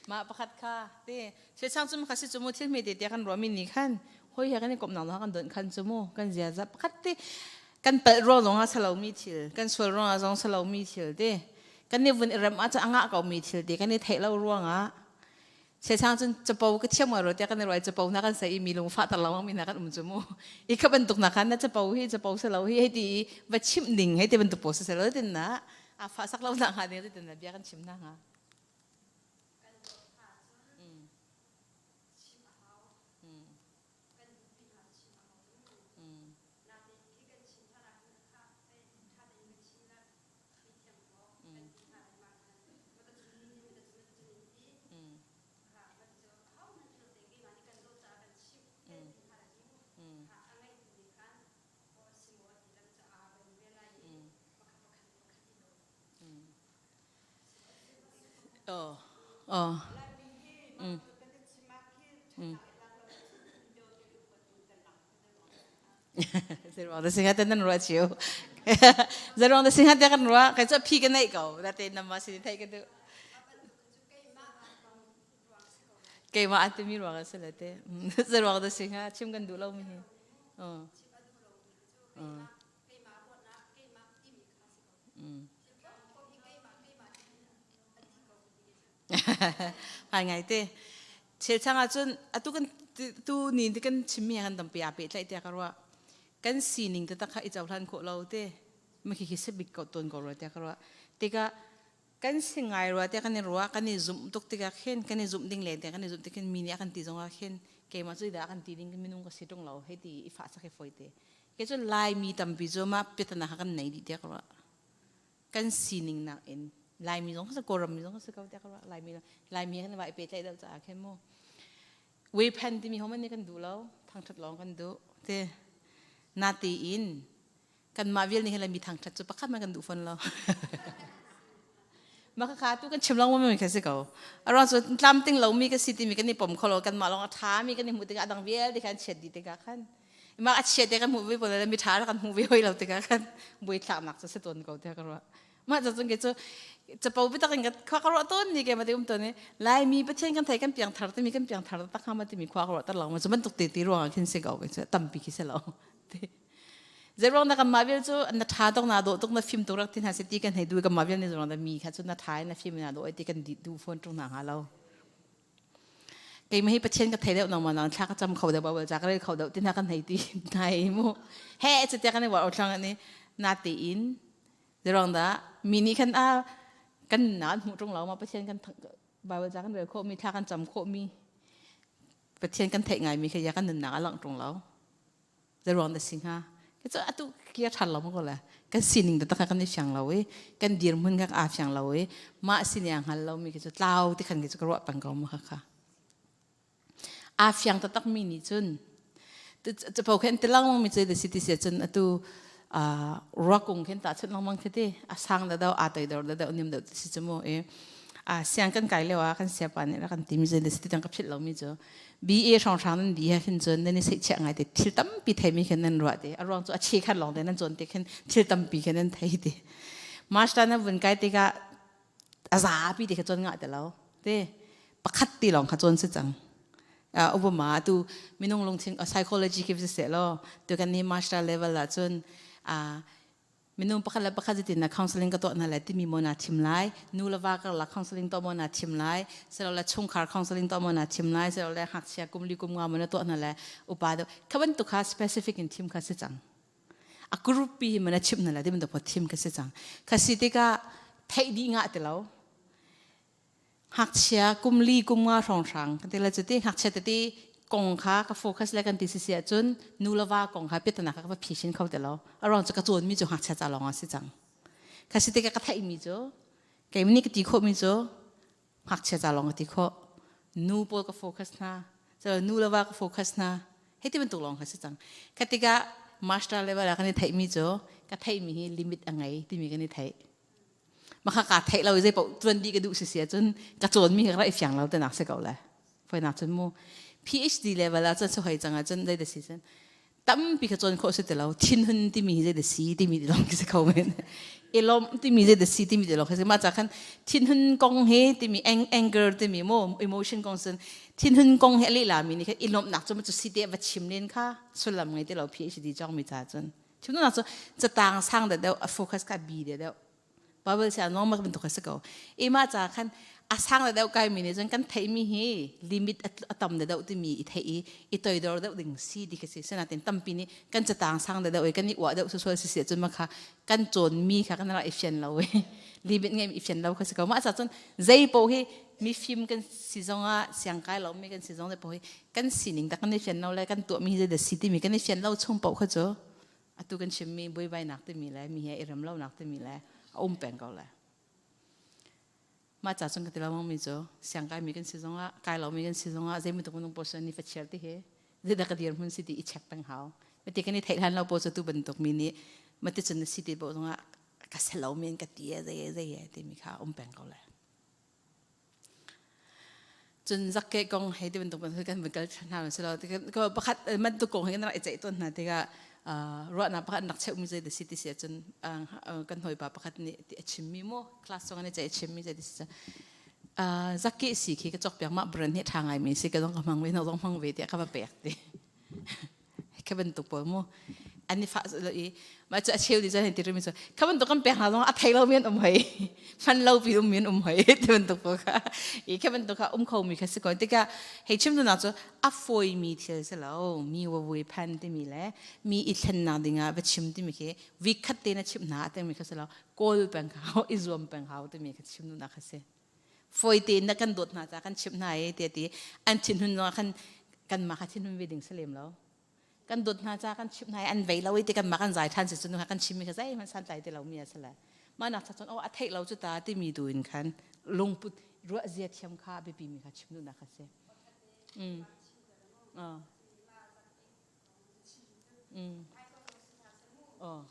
Mah pakhat kha te se chang cu kha si cu mu thil me te te kan ruah mi ni khan hoi he kan i komh nak kan don khan cu mu kan ziaza pakhat te kan palh ruang zong ah salo mi thil kan sual ruang ah zong salo mi thil te kan i vun i rem ah cu angah ko mi thil te kan i theih lo ruang ah Sesang cun capo ka thiam ngai ro tiah kan i ruai capo na kan sai i mi lung fah tar lengmang mi hna kan um cu mu. I kha bantuk na khan na capo hi capo se lo hi hei ti i va chimh ning hei ti bantuk pawl se lo tin na a fah sak lo na hnga ding tin na bia kan chim na hnga. Oh. Oh. Zeruang da singa te nan ruah cio. Zeruang da singa te kan ruah kai cu phi ka neih ko. Da te nama sin thei ka duh. Keimah an timi ruang a si le te. Zeruang da singa chim kan duh lo mi hi. Oh. Oh. Ngai ngai te. Chel chang ahcun atu kan tu ni ti kan chimmi kan tampi aa pehtlaih tiah ka ruah. Kan sining taktak kha i cohlan khawh lo te. Ma khi khi sebik ko ton ko rua tiah ka ruah. Tikah kan si ngai rua tiah kan i ruah kan i zumh tuk tikah khin kan i zumh ding le tiah kan i zumh tik khin mi nih a kan ti zong ah khin keimah cu dah kan ti ding minung ka si ṭung lo hei ti i fah sak hi fawi te. Ke cu Laimi tampi cu mah piatana kha kan nei dih tiah ka ruah. Kan sining nakin Laimi zong si Kawlram mi zong si ko tiah ka ruah. Laimi Laimi kan va i pehtlaih deuh caah khin mu. Weiphen timi ho man nih kan duh lo, thangṭhat lawng kan duh. Te natein kanmah vial nih hin mi thangṭhat cu pakhat man kan duh fawn lo. Mah kha tu kan chim lengmang mi kha si ko. A ruang cu tlamting lomi ka si timi kan i pom kho lo kanmah lawng a ṭhami kan i hmuh tikah a dang vialte khan chiat dih tikah khan mah a chiat te kan hmuh ve pawl le mi ṭha kan hmuh ve hoi lo tikah khan buai thlaknak cu si tawn ko tiah ka ruah. Mah cu cun ke cu capo bitak in khua ka ruah tawn ni ke ma te um tawn i Laimi Pathian kan thei kan piang thar timi kan piang thar tak hnga ma timi khua ka ruah tar lo ma cu bantuk te ti ruangah khin si ko ke cu tampi khi si lo. Zeiruang dah kanmah vial cu na ṭha tuk na dawh tuk na fim tuk rak ti hna seh ti kan hei duh i kanmah vial nih zeiruang dah mi kha cu na ṭha i na fim i na dawh i ti kan duh fawn ṭung hna hnga lo. Keimah hi Pathian ka thei deuh nangmah nang thla ka cam kho deuh Bible ca ka rel kho deuh ti hna kan hei ti hna i mu he cutia kan i uar thlang ni na tein zeiruang dah mi nih khan a kan na an hmuh ṭung lo ma Pathian kan Bible ca kan rel khawh mi thla kan cam khawh mi Pathian kan theih ngai mi kha ya kan nunnak a langh ṭung lo. Zeruang dah si hnga? Ke cu atu kia ṭhan lo ma ko le kan sining taktak kan i fiang lo i kan dirhmun kha aa fiang lo i mah sining aa hngal lomi khi cu tlau ti khan khi cu ka ruah peng ko ma kha aa fiang taktak mi nih cun capo khen ti lengmang mi cu da si ti sia cun atu ruakung khin ta chun lengmang khi ti a sang da deuh aa toidor da deuh nim deuh ti si cu mu i siang kan kai lio ah kan siapa nih rak kan ti mi cu da si ti tang ka philh lomi cu BA hrawnghrang nan di he khin cun nan i seihchiah ngai te thil tampi theimi khin nan ruah te a ruang cu a che khat lawng te nan cawn te khin thil tampi khin nan thei te master na vun kai tikah a zapi te kha cawn ngah te lo te pakhat ti lawng kha cawn si cang Obama tu minung lungthin psychology khi si seh law tu kan ni master level ah cun. Minung pakhat le pakhat zeitin na counseling ka tuah hna lai timi maw naa thim lai, nu le va karlak counseling tuah maw naa thim lai, silole chungkhar counseling tuah maw naa thim lai, silole ngakchia kum li kum nga maw na tuah hna lai, upa deuh. Kha bantuk kha specific in thim kha si cang. A group pi hi maw na chimh hna lai ti bantuk thim kha si cang. Kha si tikah theih dih ngah ti lo. Ngakchia kum li kum nga hrawnghrang kan ti le cuti ngakchia tete kong kha ka focus le kan ti si si ahcun nu le va kong kha piatana kha ka va phi kho ti lo. A ruang cu ka cawnmi cu ngakchia ca lawng ah si cang. Kha si tikah ka theihmi cu keimah nih ka ti khawhmi cu ngakchia ca lawng ka ti khawh. Nu pawl ka focus hna. So nu le va ka focus hna. Hei ti bantuk lawng kha si cang. Kha tikah master level ah kan i theihmi cu ka theihmi hi limit a ngei timi kan i theih. Maka ka theih lo zei paoh tuan dih ka duh si si ahcun ka cawnmi hi ka rak i fiang lo tinak si ko le. Foinak cun mu PhD level ah cun hoi cang ahcun zei da si cun tampi ka cawn khawh si ti lo thinhun timi hi zei da si timi ti lawng si kho men i lawmh timi zei da si timi ti lawng si mah ca khan thinhun kong hi timi anger timi mu emotion kong cun thinhun kong hi a lehla mi nih khan i lawmhnak cu cu si te va chim len kha sullam ngei ti lo PhD cawng mi ca cun Chimnak cu catang sang deuh a focus kha bi deuh. Bible sia normal bantuk a si ko. Ima ca khan a sang deuh kai mi nih cun kan theihmi hi limit a tam deuh timi i theih i i toidor deuh ding si ti khi si. Sinain tampi nih kan catang sang deuh i kan i uah deuh sual si si cun makha kan cawnmi kha kan rak i fian lo i limit ngei i fian lo kha si ko. Mah ca cun zei paoh hi mifim kan si zongah siangkai lomi kan si zong paoh hi kan sining tak kan i fian lo le kan tuahmi hi zeidah si timi kan i fian lo chung paoh kha cu atu kan chimmi buaibainak timi le mi he i rem lonak timi le a um peng ko le mah ca cun ka ti lo mi cu siangkai mi kan si zongah kai lo mi kan si zongah zei bantuk minung paoh ni fachiar ti hi zeidah ka dirhmun si ti i check peng hau mati kan i theih hlan lo paoh cu tu bantuk mi nih mati cun na si ti paoh zongah ka selo men ka ti e zei zei e timi kha um peng ko le Cun zakke kong hei ti bantuk bantuk kan vun kal hna si lo. Pakhat bantuk kong hi kan rak i ceih tawn hna tikah ruahnak pakhat an rak cheuhmi zei dah si ti si ahcun kan hawipa pakhat nih a chimmi mu class zong an i ceih a chimmi zei ti si zakke si khi ka cawkpiak mah brand hi ṭha ngaimi si ka zong ka hmang ve na zong hmang ve tiah ka va pek ti. Kha bantuk pawl mu an i fah lo i mah cu a cheu di cun ti rimi cu kha bantuk kan pek hna zong a thei lo mi an um hoi hman lo pi um mi an um hoi ti bantuk pawl kha i kha bantuk kha um kho mi kha si ko tikah hei chim tu nak cu a fawi mi thil si lo mi wawui phan timi le mi i thlennak dingah va chim timi khi week khat te na chim hna timi kha si lo kawl peng hau i zuam peng hau timi kha chim duhnak kha si fawi tein na kan dawt hna ca kan chimh hna i tiah ti an thinhun zongah khan kanmah kha thinhun ve ding si lem lo kan dawt hna ca kan chimh hna i an vei lo i ti kanmah kan zai ṭhan si cun kan chimmi kha zeihmanh santlai ti lomi a si lai mah nak cun oh a theih lo cu ta timi tu in khan lungput ruah zia thiam kha biapi mi kha chim duhnak kha si mm. Oh. Mm. Oh.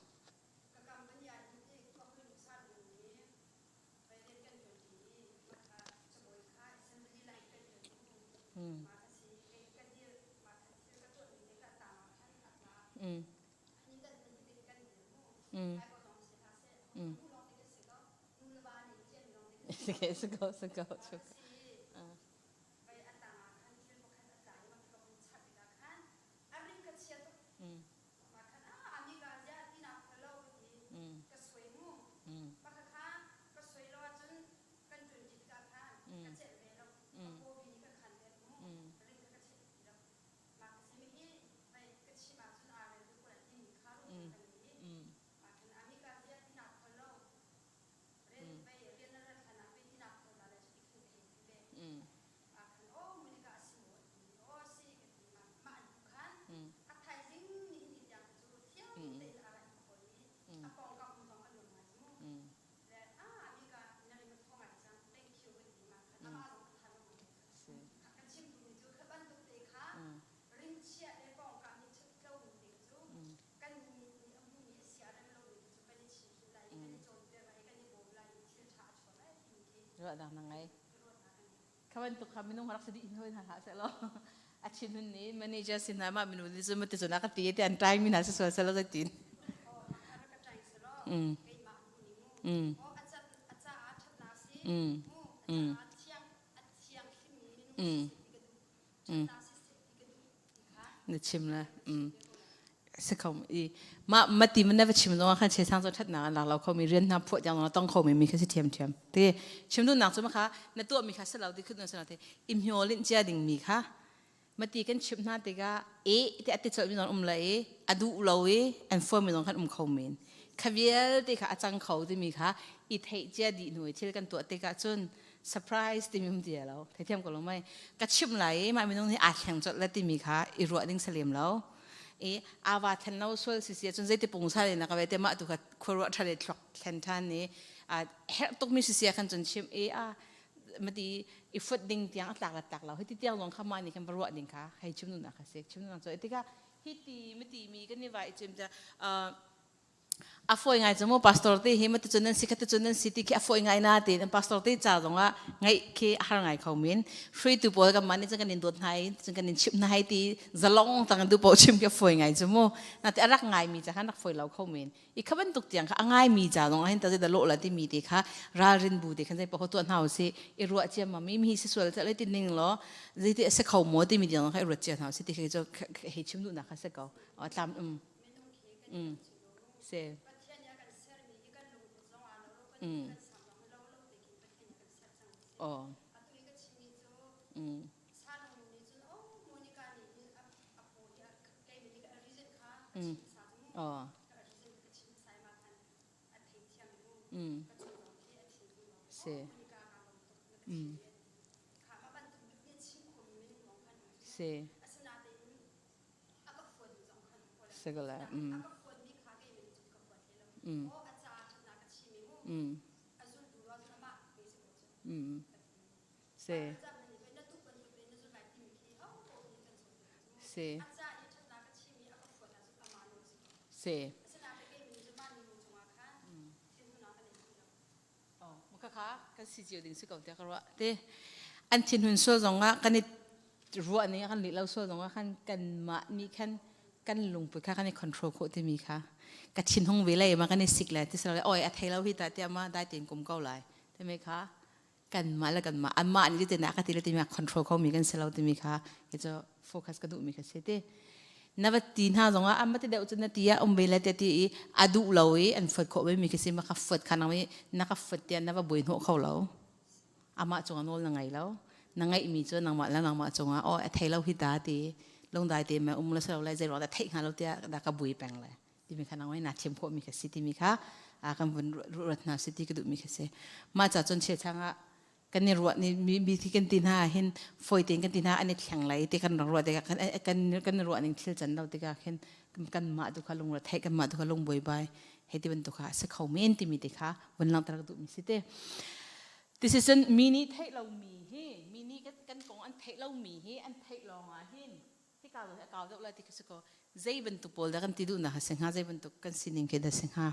Ruahnak na ngei. Kha bantuk kha minung rak si dih hin hoi hna hlah sehlaw a thin hun nih manager sin hna mah minung nih cun mati cun a ka ti ti an trai mi hna si sual selaw zeitin. Mm. Mm. Mm. Mm. Mm. Mm. Na chim la. Mm. Si kho i mah mati man na va chim zong ah khan chesang cu ṭhatnak an lak lo kho mi rian hna phuah tiang zong tong kho mi mi kha si ṭhiamṭhiam. Te chim duhnak cu makha na tuah mi kha si lo ti khut na si lo ti i hmyo linh cia ding mi kha mati kan chimh hna tikah e ti a ti colh mi zong um la i a duh lo i an fuam mi zong khan um kho men. Kha vialte kha a cang kho timi kha i theih cia dih hnu i thil kan tuah tikah cun surprise timi um ti lo. Theithiam ko lo mai. Ka chimh lai i mah minung nih aa thleng colh le timi kha i ruah ding salem lo. I awa then lo sual si si cun zeiti pungsa le na ka ve te mah tu kha khuaruah ṭha le thluak thlen ṭhan ni a herh tukmi si sia khan cun chim i a mati i fut ding tiang a tlak la tlak lo hiti tiang zong kha mah nih khan va ruah ding kha hei chim nu nak kha si chim nu nak cu tikah hiti mati mi kan i vai chim ta A fawi ngai cu mu pastor te hi mati cun nan si khati cun nan si ti khi a fawi ngai na ti pastor te ca zong ah ngaih khi a har ngai kho men hruaitu pawl kan mah nih cun kan in dawt hna i cun kan in chimh hna hai ti zalong tang du paoh chim khi a fawi ngai cu mu na ti a rak ngai mi ca khan rak fawi lo kho men i kha bantuk tiang kha a ngai mi ca zong ah hin ta zei da lawh la ti mi te kha ralrin bu te khan zei paoh tuah hna usih i ruah cia ma mi mi si sual le ti ning law zei ti a si kho maw ti mi tiang kha i ruat cia hna usih ti khi cu hei chim duhnak kha si ko tlam um Si. Aw. Aw. Si. Si. Sigala. Si. Si. Si. Khakha kan si cio ding si ko tiah ka ruah. Te an thinhun sual zong ah kan i ruah ning kan lih lo sual zong ah khan kanmah nih khan kan lungput kha kan i control khawh timi kha ka thinhung ve lai ma kan i sik lai ti silo oi a thei lo hi ta tiah ma dai tein kum ko lai timi kha kanmah le kanmah anmah nih ti na ka ti le timi control kho mi kan si lo timi kha hi cu focus ka duh mi kha si ti na va ti hna zongah amma ti deuh cu na ti ah um ve le te ti i a duh lo i an fuat khawh ve mi khi si ma ka fuat kha nang na ka fuat tiah na va buai hnawh kho lo amah cungah nawl na ngei lo na ngeih mi cu nangmah le nangmah cungah oh a thei lo hi ta ti lungdai te ma um lo si lo le zei ruang dah theih hnga lo tiah da ka bui peng le timi kha nang na thiam khawh mi kha si timi kha kan vun ruat hna si ti ka duh mi kha si mah ca cun cheu ah kan i ruah ni mi thi kan ti hna hin foi tein kan ti hna an i thleng lai ti kan rak ruah tikah kan kan kan ruah ning thil can lo tikah khin kan mah tu kha lung ra theih kan mah tu kha lung buai bai hei ti bantuk kha a si kho men timi te kha vun langhter ka duh mi si te This is an mi nih theih lomi hi mi nih kan kong an theih lomi hi an theih lawng ah hin hika hi a kau deuh lai ti khi si ko zei bantuk pawl dah kan ti duhnak a si hnga zei bantuk kan sining khi dah si hnga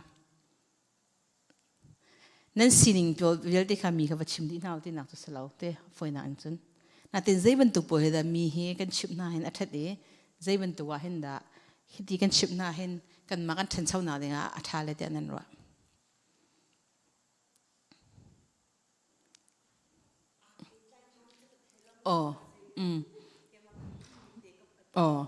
nan sining pawl vialte kha mi kha va chim dih hna ti nak cu si lo te fawinak in cun natin zei bantuk pawl hi dah mi hi kan chimh hna hin a ṭhat i zei bantuk ah hin dah hiti kan chimh hna hin kanmah kan ṭhanchonak dingah a ṭha le tiah nan ruah Aw. Aw.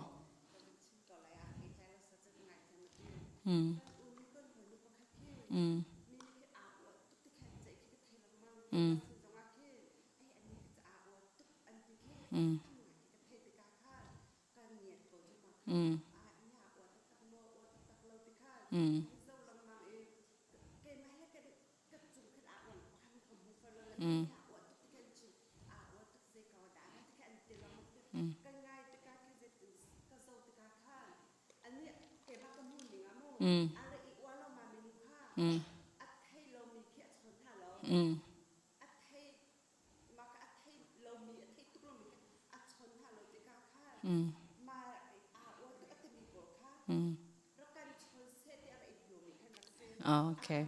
Okay.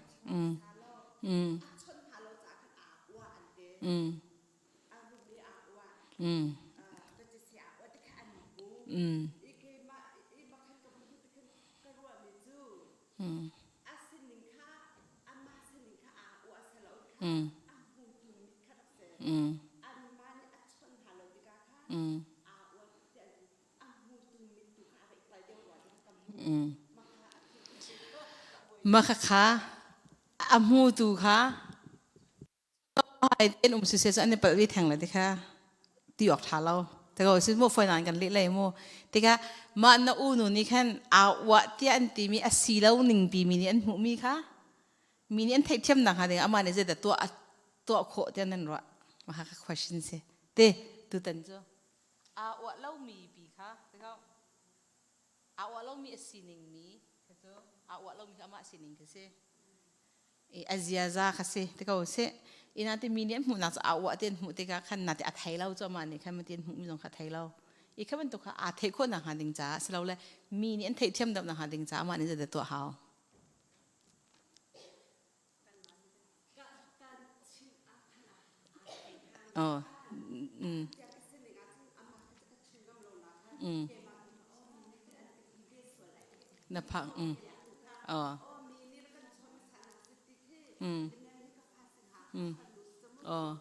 Ma kha a hmutu kha hai ten um si se an i palh vi theng le ti kha ti awk tha lo te ko si mu foi nan kan leh lei mu tika mah na u nu nih khan aa uah tiah an timi a si lo ning pi mi nih an hmuh mi kha mi nih an theihthiam nak hnga ding amah nih zeidah tuah tuah khawh tiah nan ruah mah kha question si te tutan cu aa uah lo mi pi kha te ko aa uah lo mi a sining mi kha cu aa uah lo mi kha amah sining khi si i a ziaza kha si ti ko sih ina ti mi nih an hmuhnak cu aa uah ti an hmuh tikah khan na ti a thei lo cu amah nih khan ti an hmuhmi zong kha a thei lo i kha bantuk kha aa theih khawh nak hnga ding caah silole mi nih an theihthiam deuh nak hnga ding caah amah nih zeidah tuah hau Oh. Na phang. Oh. Oh.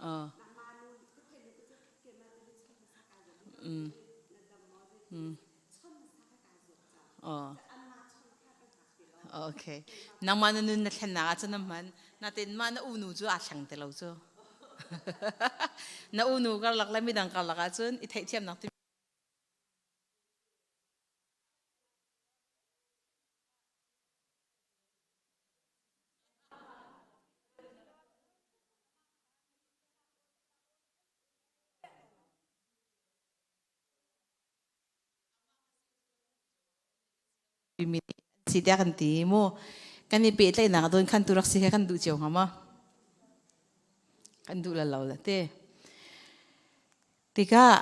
Oh. Oh. Okay. Nangmah na nun na thlennak ah cun na hman. Natin mah na unu cu aa thleng ti lo cu. Na unu karlak le midang karlak ah cun i theihthiamnak ti mi si tiah kan ti mu kan i pehtlaihnak don khan tu rak si he kan duh cio hnga ma kan duh la lo la te tikah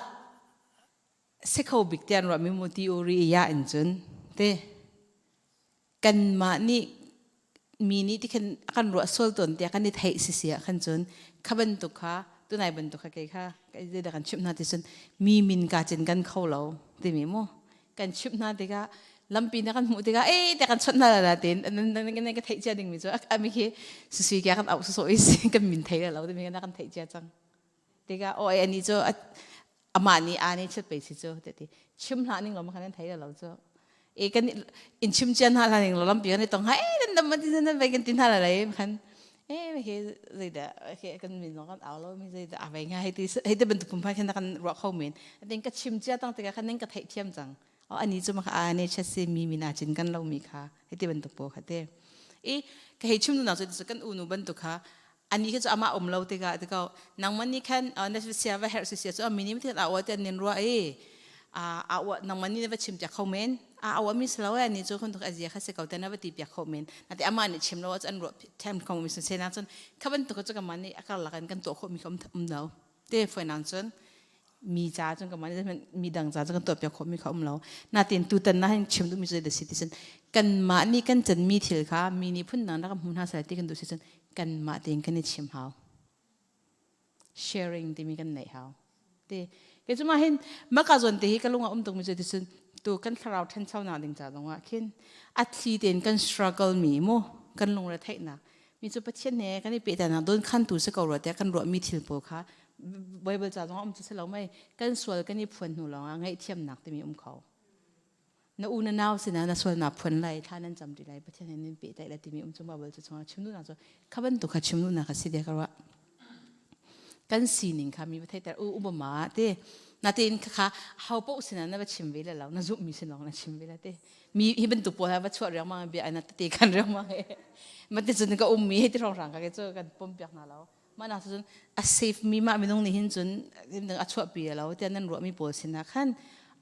se kho bik tian ruah mi mu theory ya in cun te kanmah nih mi nih ti khan kan ruah sual tawn tiah kan i theih si si ah khan cun kha bantuk kha tunai bantuk kha kei kha zeidah kan chimh hna ti cun mi min ka cin kan kho lo timi mu kan chimh hna tikah lampi na kan hmuh tikah eh te kan chawnh hna la tin nan ka theih cia ding mi cu ami khi susui kya kan auh so i kan min thei lo timi kan theih cia cang tikah aw ani cu amah nih aa nih chet pei si cu ti chim hlah ning lo ma kan thei lo cu e kan in chim chian hna hlah ning lo lampi kan i tong ha e nan dam ti nan vai kan tin hna la lai khan e he zeida he kan min lo kan au lo mi zeida a vai nga hei ti hei te bantuk pum pha khan kan ruah kho men atin ka chim chia tang tikah khan ning ka theih thiam cang o ani chu ma kha a ne chet si mi mina chin kan lo mi kha hei ti bantuk po kha te i ka hei chim nu nak cu kan unu bantuk kha ani kha cu amah um lo tikah tikau nangman nih khan na sia va herh si sia cu mi nih a awa te nin rua i a awa nangman nih va chim piak kho men a awa mi slo e ni cu khun tuk azia kha se ko te na va ti piak kho men na te ama nih chim lo an ro them kho mi se na cun kha ban tu cu ka man nih akar lakan kan to kho mi khom um lo te foi nang cun mi ca cun ka man mi dang ca cun kan tuah piak khawh mi kha um lo natin tutan na hin chim duh mi cu da si ti cun kanmah nih kan can mi thil kha mi nih phun dang rak hmu hna sai ti kan duh si cun kanmah tein kan i chim hau sharing timi kan neih hau te ke cu ma hin maka zon te hi ka lung a um tuk mi cu ti cun tu kan thlarau ṭhancho nak ding ca zong ah khin a thli tein kan struggle mi mu kan lungre theihnak mi cu Pathian he kan i pehtainak don khan tu si ko rua tiah kan ruah mi thil pawl kha Bible ca zong um cu si lo mei kan sual kan i phuan hnu lawng ah ngaihthiamnak timi um kho na u na nau sinah na sual na phuan lai thla nan cam ti lai Pathian he nan pehtlaih lai timi um cu Bible cu chungah chim duhnak cu kha bantuk kha chim duhnak kha si de ka ruah kan sining kha mi va theiter u ubama te natein kha ho paoh sinah na va chim ve le lo na zumh mi sin lawng na chim ve la te mi hi bantuk pawl ha va chuah riangmang bia ana tete kan riangmang he mate cun ka um mi he ti rong rang ka ke cu kan pom piak hna lo mah nak cun a safe mi mah minung nih hin cun a chuah pi lo tiah nan ruah mi pawl sinah khan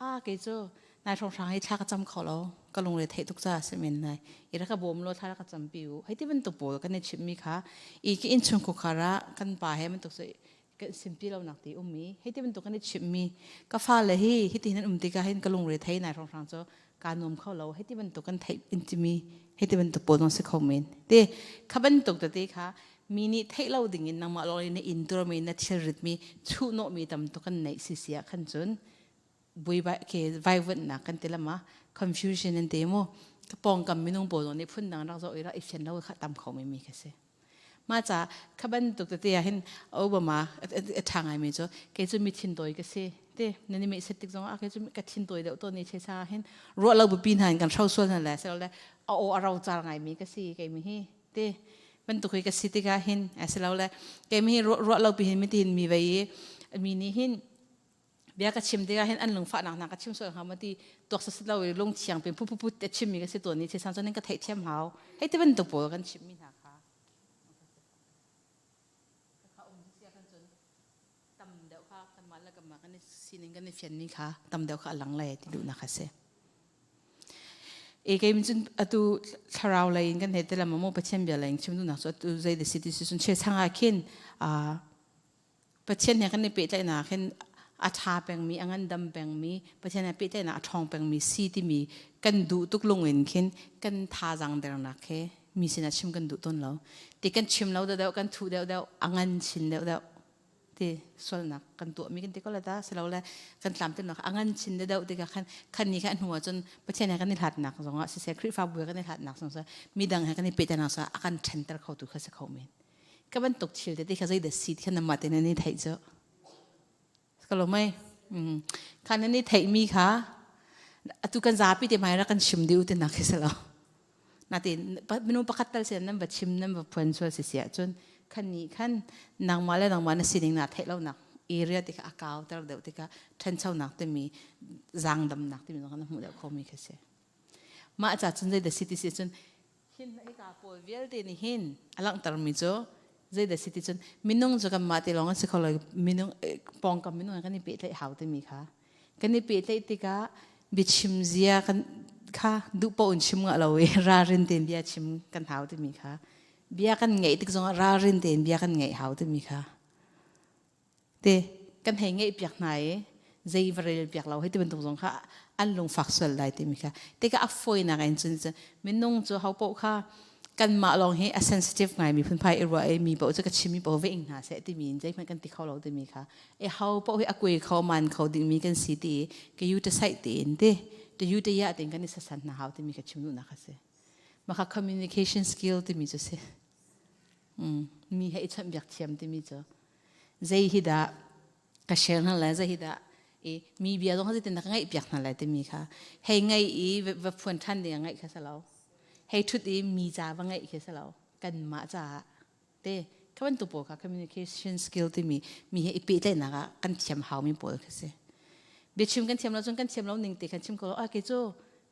a kei cu nai hrong hrang hi thla ka cam kho lo ka lungre theih tuk ca si men nai i ra ka bawm lo thla ka cam pi u hei ti bantuk pawl kan i chimh mi kha i ki inn chung khukhar ah kan pa he bantuk cu kan simpi lo nak ti um mi hei ti bantuk kan i chimh mi ka fale hi hiti nan um tikah hin ka lungre thei nai hrong hrang cu ka nuam kho lo hei ti bantuk kan theih in timi hei ti bantuk pawl zong si kho men te kha bantuk tete kha mi nih theih lo ding in nangmah lawng na in tur mi na thilrit mi chuh nawh mi tam tuk kan neih si si ah khan cun bui ke vaivuanhnak kan ti lama confusion an te mu ka pawngkam minung pawl nih phun dang rak zoh i rak i fian lo kha tam kho mi mi kha si ma ca kha bantuk tete ah hin Obama a ṭha ngai mi cu kei cu mi thin tawi ka si. Te nan i meh set tik zong ah ke cu ka thin tawi deuh tawn ni che sa hin ruah lo bupi hna in kan hro sual hna le selo le a aw a ro car ngai mi ka si kei mi hi te bantuk hi ka si tikah hin asilo le kei mi hi ruah lo pi hin mi tin mi vei i mi nih hin bia ka chim tikah hin an lungfahnak hna ka chim sual hnga ma ti tuak sasat lo i lung thiang pin phu phu put te chim mi ka si tawn ni che sang cun ka theih thiam hau hei ti bantuk pawl kan chim mi hna kha kha um sia kan cun tam deuh kha kanmah le kanmah kan i sining kan i fianmi kha tam deuh kha a lang lai ti duhnak a si. E kei cun atu thlarau lei in kan hei te lam maw Pathian bia lei in chim duhnak cu atu zei da si ti si cun che chang ah khin Pathian he kan i pehtlaihnak hin a ṭha pengmi a ngandam pengmi Pathian he pehtlaihnak a ṭhawng pengmi si timi kan duh tuk lung in khin kan thazaang dernak he mi sinah chim kan duh tawn lo ti kan chim lo deuh kan thuh deuh deuh a ngan chin deuh deuh ti sualnak kan tuahmi kan ti ko la ta silole kan tlamtlinnak a ngan chin deuh tikah khan khan ni kha hnu ah cun Pathian he kan i hlatnak zongah siseh Khrihfabu he kan i hlatnak zong siseh midang he kan i pehtlaihnak zongah a kan ṭhenter khotu kha si kho men ka bantuk thil tete kha zeidah si ti kha namah te nan i theih cu ka lo mei kha nan i theihmi kha atu kan zapi te hmai rak kan chim dih u ti nak khi si lo natin minung pakhat tal sin nan va chim nan va phuan sual si si ahcun khan nih khan nangmah le nangmah na sining na theih lo nak area ti kha a kau ter deuh tikah ṭhanchonak timi zaangdamnak timi zong kha na hmuh deuh khomi khi si mah ca cun zeidah si ti si cun hin hika pawl vialte nih hin a langhtermi cu zeidah si ti cun minung cu kanmah te lawng an si kho lo minung pawngkam minung kan i pehtlaih hau timi kha kan i pehtlaih tikah biachim zia kan kha duh paoh in chim ngah lo i ralrin tein bia chim kan hau timi kha bia kan ngeih tik zongah ralrin tein bia kan ngeih hau timi kha Te kan hei ngeih piak hna i zei va rel piak lo hei ti bantuk zong kha an lungfak sual lai timi kha tikah a fawinak in cun minung cu ho paoh kha kanmah lawng hi a sensitive ngai mi phunphai i ruah i mi paoh cu ka chim mi paoh ve ing hna seh timi in zeihmanh kan ti kho lo timi kha e ho paoh hi a kuai kho man kho dingmi kan si ti ka yu te saih tiin ti te yu te ya tin kan i sasan hna hau timi ka chim duhnak a si maka communication skill timi cu si mi he i chawnhbiak thiam timi cu zei hi dah ka share hna lai zei hi dah i mi bia zong zeitin dah ka ngaih piak hna lai timi kha hei ngaih i va phuan ṭhan ding ngaih kha si lo hei ṭhut i mi ca va ngaih khi si lo kanmah caah te kha bantuk pawl kha communication skill timi mi he i pehtlaihnak ah kan thiam haumi pawl khi si biachim kan thiam lo cun kan thiam lo ning te kan chim ko lo ah kei cu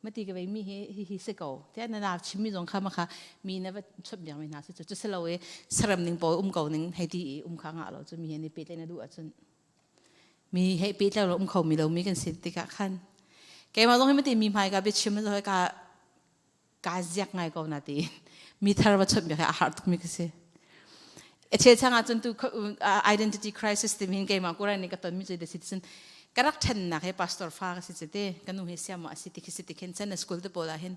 mati ka vei mi hi hi hi si ko te na na chim mi zong kha ma kha mi na va chop biang mi hna si cu cu si lo i saram ning pawl um ko ning hei ti i um kha nga lo cu mi he ni pe na duh ahcun mi hei pe lo um kho mi lo mi kan si tikah khan keimah zong hi mati mi hmai ka biachim na ka ka ziak ngai ko na ti mi thar va chawnh biak hi a har tuk mi ka si a chel chang ahcun tu identity crisis timi hin keimah kurai nih ka ton mi cu the citizen ka rak ṭhennak he pastor fa ka si cu te ka nu hi siam a si ti khi si ti khin chan school te pawl ah hin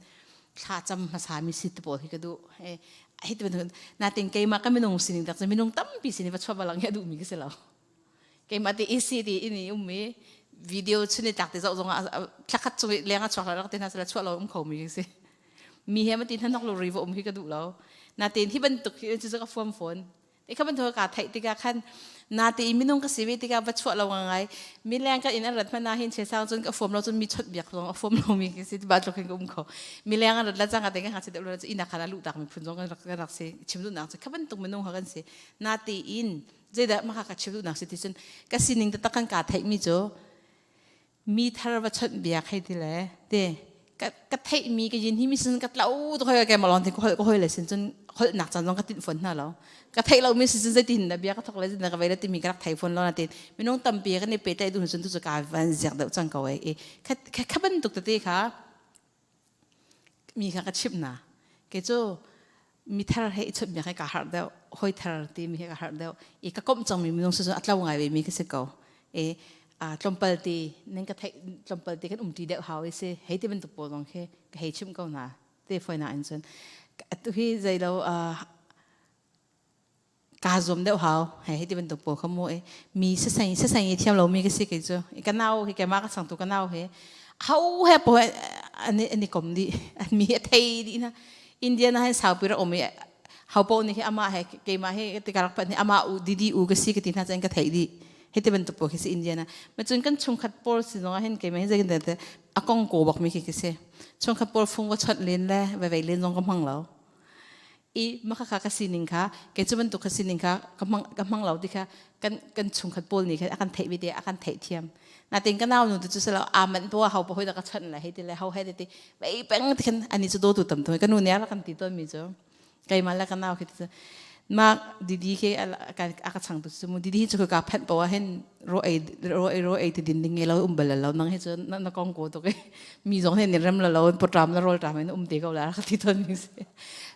thla cam hmasa mi si te pawl hi ka duh hi te bantuk natin keimah ka minung sining tak cu minung tampi sin va chuah balang hi a duh mi ka si lo keimah te isi ti in i um i video chun i tlak te zoh zong ah thlakhat chung i leng ah chuak lo rak te hna sala chuah lo um kho mi ka si mi he ma ti hna nok lo ri va um hi ka duh lo natein hi bantuk hi cu ka fuam fawn te kha bantuk ka theih tikah khan nate i minung ka si ve tikah va chuah lo ngai mi leng ka in an rat hmana hin che sang cun ka fuam lo cun mi chawnh biak zong a fuam lo mi ka si ba tluk hin ka um kho mi leng an rat la cang ka te ka ha se lo ina khan a lu tak mi phun zong kan rak kan rak si chim duh nak cu kha bantuk minung ha kan si nate in zeidah mah ka chim duhnak si ti cun ka sining taktak kan ka theih mi cu mi thar va chawnh biak hei ti le te ka ka theih mi ka yin hi mi sin ka tlau to hoi ke malon ti ko hol ko hoi le sin cun hol nak chan zong ka tin phone hna lo ka theih lo mi sin cun zeitin na bia ka thok le na ka vei le timi ka rak thei phone lo na tin minung tampi kan i pe tlai dun cun tu cu ka van ziak deuh cang ko ei kha kha bantuk tete kha mi kha ka chimh hna kei cu mithar he i chawnh biak he kaa harh deuh hawi thar timi he ka harh deuh i ka komh cangmi minung cu a tlo ngai ve mi ka si ko e tlawmpal ti nan ka theih tlawmpal ti kan umṭi deuh hau i si hei ti bantuk pawl zong khi ka hei chimh ko hna te fawi na in cun atu hi zeilo kaa zuam deuh hau hei hei ti bantuk pawl kha mu i mi sasai sasai i thiam lomi ka si kei cu ka nau hi keimah ka changtu ka nau he ho he po an an i kom dih an mi a thei dih na Indian ah hin saupi ra um i ho po nih hi amah he keimah he ti ka rak pan hi amah u didi u ka si ka ti hna cun ka theih dih. Hi ti bantuk pawl khi si Indiana. Ma cun kan chungkhat pawl si zong ah hin keimah hi zeitin te a kong ko bak mi khi khi si. Chungkhat pawl fung va chawnh len le va vei len zong ka hmang lo. I maka kha ka sining kha kei cu bantuk ka sining kha ka hmang ka hmang lo ti kha kan kan chungkhat pawl nih khan a kan theih ve te a kan theih thiam. Natin ka nau nu tu cu selo aa manh po ho pa hoi da ka chawnh le hei ti le ho he ti vei peng ti khan ani cu do tu tam tu ka nu nih a rak kan ti tawn mi cu. Keimah le ka nau khi cu mah didi khi a ka chang tu cu mu didi hi cu ka phanh poah hin ro ei ro ei ro ei ti din ding nge lo um bal lo nang hi cu na kong ko tuk mi zong he ni rem la lo potram la rol tram in um te ko la ka ti ton mi si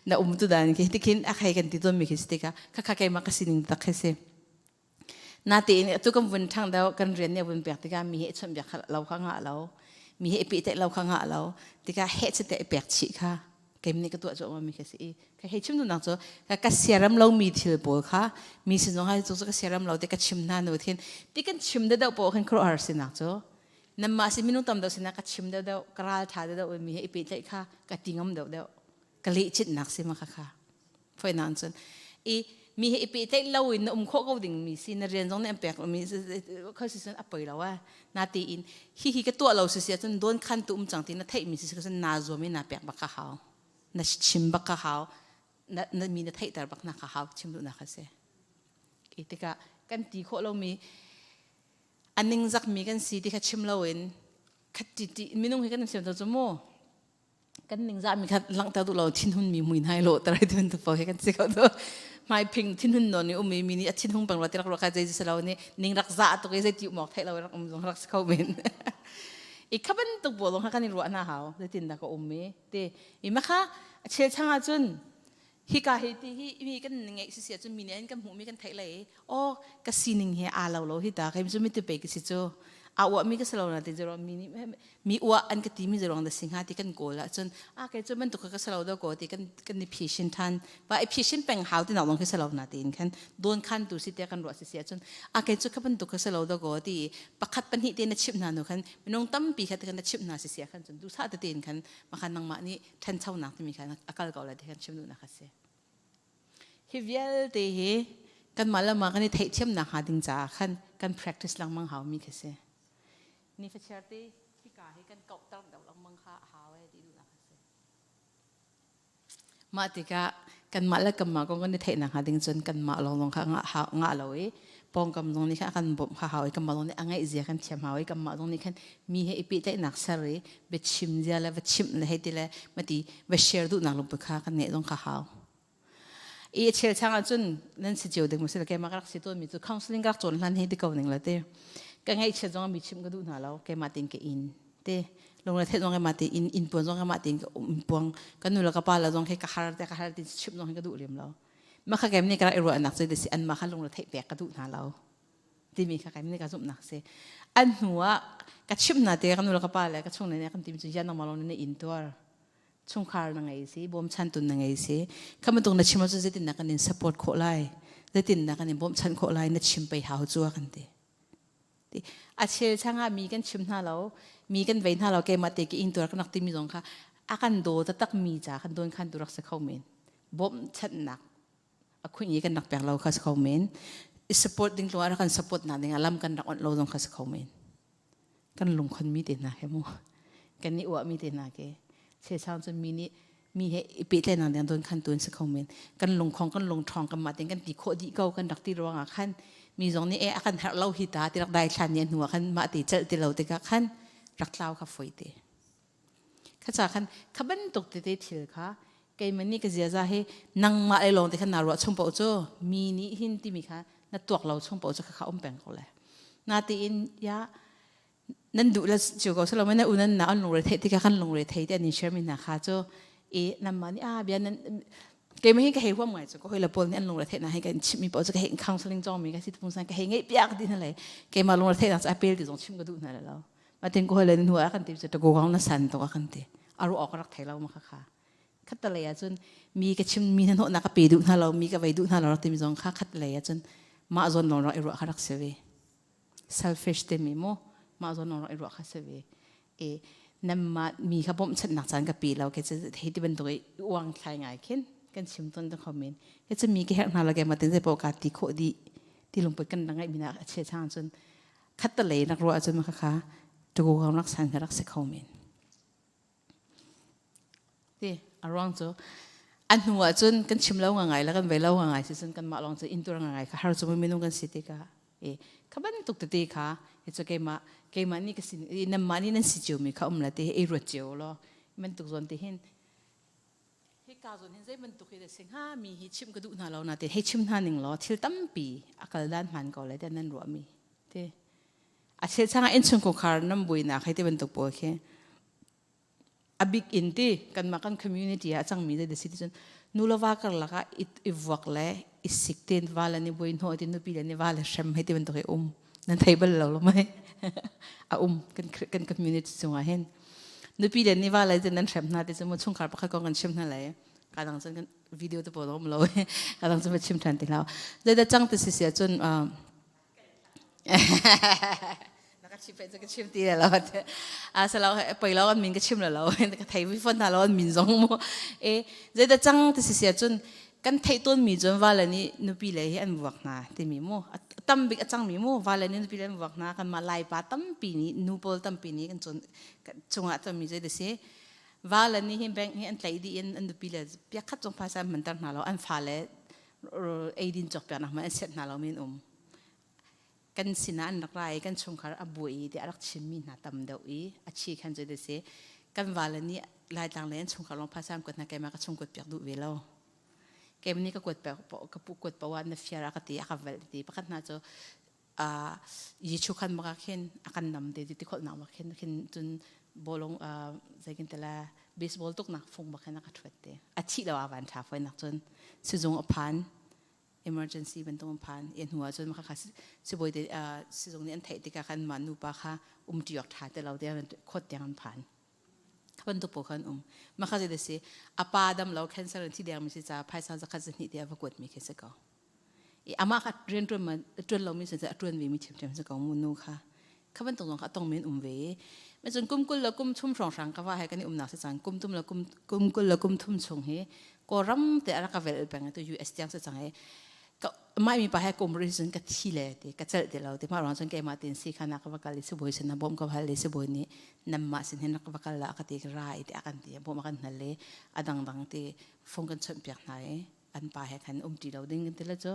na um tu dan khi tikhin a khai kan ti ton mi khi si tika kha kha keimah ka sining tak khi si Natein atu kan vun ṭhang deuh kan rian nih a vun pek tikah mi he i chawnhbiak lo kha ngah lo mi he i pehtlaih lo kha ngah lo tikah heh chite i pek chih kha keim nih ka tuah cuahmah mi khi a si i ka hei chim duhnak cu ka siaram lomi thil pawl kha mi sin zong hai cu ka siaram lo ti ka chim hna nu thin ti kan chim deuh paoh khin khuaruahhar sinak cu nanmah sin minung tam deuh sinah ka chim deuh deuh ka ral ṭha deuh deuh mi he i pehtlaih kha ka ti ngam deuh deuh ka leh citnak si ma kha kha Foinak cun i mi he i pehtlaih lo in na um khawh ko ding mi si na rian zong nih an pek mi khoi si cun a poi lo a na tiin hi hi ka tuah lo si si ahcun dawn khan tu um cang ti na theih mi si cun naa zuam i na pek bak ka hau na chim bak ka hau na, na mi na theihter bak na ka hau chim duhnak a si i tikah kan ti khawh lomi a ningzak mi kan si ti kha chim loin khat ti ti minung hi kan siam to cu mu Kan ningzah mi kha langhter duh lo thinhun mi mui nai lo tarai tu tu po he kan si ko tu mai phing thinhun non ni umi mi ni a thinhung pang ro ti rak ro ka jai se lo ni ning rak za to ke zai ti mok thai lo rak um zong rak si kho men i khaban tuk bo long kan i ruah na hau zeitin da ka um mi te i ma kha chel changa cun hi ka hi ti hi mi kan ngeih si sia cun mi nih an kan hmuh mi kan theih lai o ka sining he aa lo lo hi ta kai cu mi tu pe ka si cu a uah mi ka si lo na ti zero mi nih mi uah an ka ti mi zerong da si hnga ti kan kawl ah cun a kai cu bantuk ka si lo do ko ti kan kan ni phi than pa i phi peng hau ti nak long khi si lo na ti in khan don khan tu si te kan ruah si sia cun a kai cu ka bantuk ka si lo do ko ti pakhat pahnih te na chim hna nu khan minung tampi kha te kan na chim hna si sia khan cun du sa te ten khan makhan nangmah nih ṭhanchonak timi kha a kal ko lai ti kan chim duhnak a si. Hi vialte hi kanmah le mah kan i theihthiamnak hnga ding caah khan kan practice lengmang haumi khi si. Ni fachiar te hika hi kan kauhter deuh lengmang kha a hau e ti duhnak a si. Mah tikah kanmah le kanmah kong kan i theihnak hnga ding cun kanmah lawnglawng kha ngah lo i pawngkam zong nih khan a kan bawmh kha hau i kanmah zong nih a ngeih zia kan thiam hau i kanmah zong nih khan mi he i pehtlaihnak ser i biachim zia le va chimh le hei ti le mati va share duhnak lungput kha kan ngeih zong kha hau. I a chel chang ahcun nan si cio ding maw si le keimah ka rak si tawn mi cu counseling ka rak cawn hlan hi ti ko ning la ti ka ngaihchiat zong mi chimh ka duh hna lo keimah tein ka in te lungre theih zong keimah tein in puan zong keimah tein ka um puang ka nu le ka pa le zong khi ka har te ka har ti chimh zong hi ka duh lem lo ma kha kem nih ka rak i ruahnak cu si an ma kha lungre theih pek ka duh hna lo timi kha kem nih ka zumhnak si an hnu ah ka chimh hna te ka nu le ka pa le ka chung le nih kan tim cu yan nangmah lawng na in tuar chungkhar na ngei si bawmchan tun na ngei si kha bantuk na chim ahcun zeitin na kan in support khawh lai zeitin na kan in bawmchan khawh lai na chim pei hau cu kan ti A chel changah mi kan chim hna lo, mi kan vei hna lo, keimah te ki ingtuar kan rak timi zong kha a kan daw taktak mi ca kan dawn khan tu rak si kho men. Bawmhchanhnak a khunh i kan rak pek lo kha si kho men. I support ding tlung ah kan support nak ding ah lam kan rak onh lo zong kha si kho men. Kan lungkhon mi te hna he mu. Kan i uah mi te hna ke. Chechang cun mi nih mi he i pehtlaihnak ding don khan tu an si kho men kan lungkhong kan lungṭhawng kan mah tein kan ti khawh dih ko kan rak ti ruangah khan mi zong nih e a kan herh lo hi ta ti rak dai thlan ni hnu ah khan mah ti celh ti lo tikah khan rak tlau kha foi te kha cha khan kha bantuk tete thil kha keimah nih ka ziaza hi nangmah le lawng te khan naa ruah chung paoh cu mi nih hin timi kha na tuak lo chung paoh cu kha kha um peng ko le na tiin ya Nan duh le cio ko silo na unan na an lungre theih tikah kan lungre thei te an in share mi hna kha cu i namma nih a bia nan keimah hi ka hei huam ngai cu ka hoi le pawl nih an lungre theih na hei kan chimh mi paoh cu ka hei counseling cawng mi ka si tung san ka hei ngeih piak ti hna le keimah lungre theih nak cu apel ti zong chim ka duh hna le lo matin ko hoi le nu ah kan ti cu ta go na san to kan ti aru awk rak thei lo ma kha kha khat lei ah cun mi ka chim mi hna hnawhnak ka pe duh hna lo mi ka vei duh hna lo timi zong kha khat lei ah cun mah zawn lawng rak i ruah kha rak si ve Selfish timi mu mah zawn lawng i ruah kha si ve. E namah mi kha bawmhchanhnak caan ka pe lo ke cu hei ti bantuk i uang thlai ngai khin kan chim ton te kho men. Ke cu mi ka herh hna lo ke ma tin zei paoh ka ti khawh dih. Ti lungput kan ngeih mi nak a chia chang cun khat ta lei nak ruah cun kha kha tuku kong rak san rak si kho men. Ti a ruang cu an hnu ah cun kan chim lo ngai la kan ve lo ngai si cun kan mah lawng cu intur ngai kha har cu minung kan si tikah e kha bantuk tete kha e cu keimah keimah nih ka sin namah nih nan si cio mi kha um la te ei ruat cio law bantuk zawn te hin hika zawn hin zei bantuk hi si hnga mi hi chim ka duh hna lo na te hei chim hna ning law thil tampi a kal dan hman ko le te nan ruah mi te a chel changa innchungkhar nam buainak hei te bantuk pawl khi a bik in ti kanmah kan community ah a cangmi zei si ti cun nu le va karlak ah i vuak le i sik ten va le ni buai hnawh ti nupi le ni va le hrem hei ti bantuk hi um nan thei bal lo lo mai a um kan kan community chungah hin nupi le ni va le nan hrem hna ti cu mu chungkhar pakhat kong kan chim hna lai ka dang cun kan video te pawl um lo ka dang cun chim than ti hlah zei da cang ti si sia cun na ka chim pe ka chim ti lo a sa lo poi lo an min ka chim lo lo ka thei vi fon na lo an min zong mu e zei da cang ti si sia cun kan theih tawn mi cun vale nih nupi le hi an vuak hna timi mu tam bik a cang mi mu vale nih nupi le an vuak hna kan mah lai pa tampi nih nu pawl tampi nih kan cun chungah cami zei da si vale nih hin bank hi an tlaih dih in an nupi le piak khat zong phaisa an manter hna lo an fale eidin cawk piak nak hmanh an set hna lo mi an um kan sinah an rak ra i kan chungkhar a buai i tiah a rak chimmi hna tam deuh i a chi khan cu si kan vale nih laitlang le an chungkhar lawng phaisa an kuat hna keimah ka chung kuat piak duh ve lo keimah nih ka kuat piak ka pu kuat paoh ah na fiar a ka ti a ka velh ti pakhat hna cu Jesuh khan maka khin a kan nam te ti kholnak bak khin khin cun bolong zeikin tala baseball tuk nak fung bak khin a ka thuat te a thih lo a van tha foi nak cun sizung a phan emergency bantuk an phan e hnu ah cun maka kha sibawi te sizung nih an theih tikah khan mah nupa kha um ti awk tha te lo te khot tiang an phan bantuk pawl khan um maka zei si a pa dam lo cancer in thi deng mi si ca phaisa zakhat zahnih te a va kuat mi khi si ko i amah kha rian ṭuan ma ṭuan lomi si a ṭuan ve mi ṭhiamṭhiam si ko mu nu kha kha bantuk zong kha a tong men um ve ma cun kum kul le kum thum hrawnghrang ka va he kan i umnak si cang kum tum le kum kum kul le kum thum chung hi kawlram te a rak ka vel peng tu US tiang si cang i ka mai mi pa he kum ri cun ka thi le ti ka celh ti lo ti ma ruang cun keimah tin si khana ka va kal i sibawi sin bawm ka hal i sibawi nih namma sin hin rak va kal la ka ti ka ra i ti a kan ti bawm a kan hal i a dangdang ti phone kan chawnh piak hna i an pa he khan um ti lo ding kan ti le cu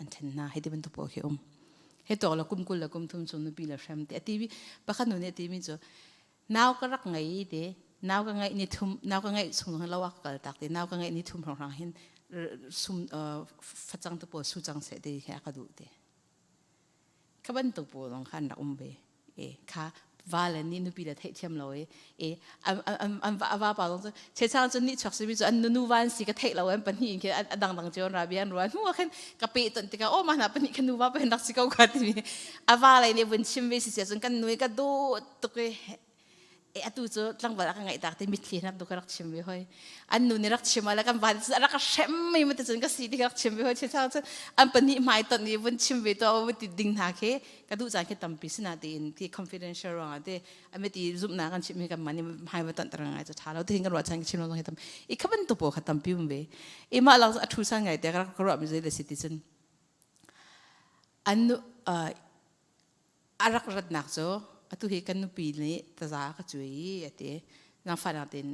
an then hna hei ti bantuk pawl khi um he tok la kum kul le kum thum chung nupi le hrem te ati pakhat nu nih ati mi cu nau ka rak ngei te nau ka ngeih ni thum nau ka ngeih chung lo a kal tak te nau ka ngeih ni thum hrang hrang hin sum facang te pawl su cang se te kha ka duh te Kha bantuk pawl zong kha an rak um ve. E, kha va le nih nupi le theihthiam lo i e, an va a vapa zong cu chechang cun nih chuak simi cu an nunu va an si ka theih lo an pahnih in khin a dangdang cio an ra bia an ruah hnu ah khin ka peh ton tikah aw mah hna pahnih kha nu va pa hin rak si ko kha timi a va lei nih vun chim ve si sia cun kan nu i ka dawt tuk i e atu cu tlangval a ka ngaih tak ti mitthli nak tu ka rak chim ve hoi an nu nih rak chim ala kan van rak ka hrem mi ma cun ka si ti ka rak chim ve hoi che chang cun an pahnih hmai ton i vun chim ve to vun ti ding hna khi ka duh caan khi tampi sina tiin ti confidential ruangah te ame ti zumhna kan chim hi kan mani hmai va ton tarang ngai chu tha lo ti kan ruah chan chim lo hi tam i kha ban tu po kha tampi um ve i ma lang a thu san ngai te ka rak ruah mi zei le si ti cun an a rak ratnak cu atu hi kan nupi nih taza ka cuai i a ti nangfah nak tein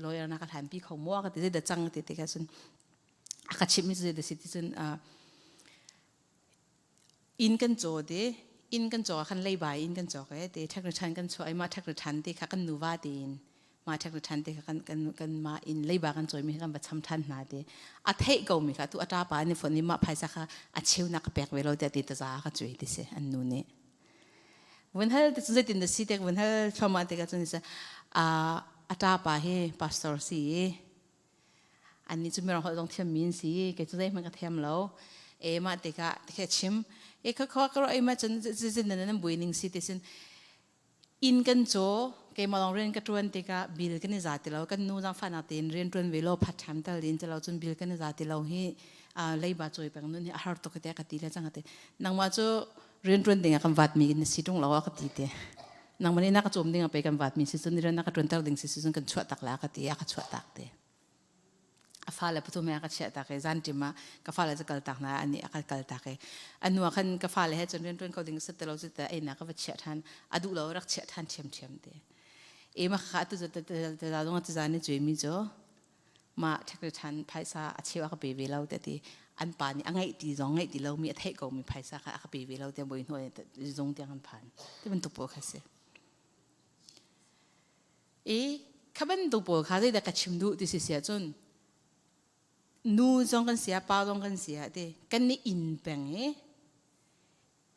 lawyer na ka hlanpi kho maw ka ti zei dah cang ti tikah cun a ka chimh mi cu zei dah si ti cun inn kan caw ti inn kan caw ah khan leiba inn kan cawk e ti ṭhek ṭhan kan chuah i mah ṭhek ṭhan ti kha kan nuva tiin mah ṭhek ṭhan ti kha kan kan kan mah inn leiba kan cawimi kha kan va cham ṭhan hna ti a theih ko mi kha tu a ṭapa nih phone i mah phaisa kha a cheunak ka pek ve lo tiah ti taza ka cuai ti si an nu nih vun hal ti cu zeitin dah si te vun hal thluahmah tikah cun a a ṭapa hi pastor si i annih cu mirang holh zong thiammi an si kei cu zeihmanh ka thiam lo e mah tikah tikhe chim e kha kha ka ruah i mah cun zin nan bui ning si ti sin inn kan caw keimah lawng rian ka ṭuan tikah bill kan i za ti lo kan nu zaangfahnak tein rian ṭuan ve law part time tal in lo cun bill kan i za ti lo hi leiba cawi peng nun hi a har tuk tiah ka ti le cang ka ti nangmah cu rian ṭuan ding ah kan vat mi na si ṭung lo a ka ti te nangmah nih na ka cawm ding ah pei kan vat mi si cun rian na ka ṭuanter ding si cun kan chuah tak la ka ti a ka chuah tak te. A fale pathum he a ka chiah tak i zanṭim ah ka fale cu kal tak hna anih a ka kal tak i a hnu ah khan ka fale he cun rianṭuan kho ding si ti lo cu ti einak ka va chiah ṭhan a duh lo rak chiah ṭhan ṭhiamṭhiam te. I mah kha atu cu teza zong a tizan i cuimi cu mah ṭhekri ṭhan phaisa a cheu a ka pe ve lo te ti an pa nih a ngeih ti zong ngeih ti lomi a theih komi phaisa kha a ka pe ve lo tiah bawi hnuai zung tiang an phan ti bantuk pawl kha si. I kha bantuk pawl kha zeidah ka chim duh ti si si ahcun nu zong kan si ah pa zong kan si ah ti kan nih inn peng i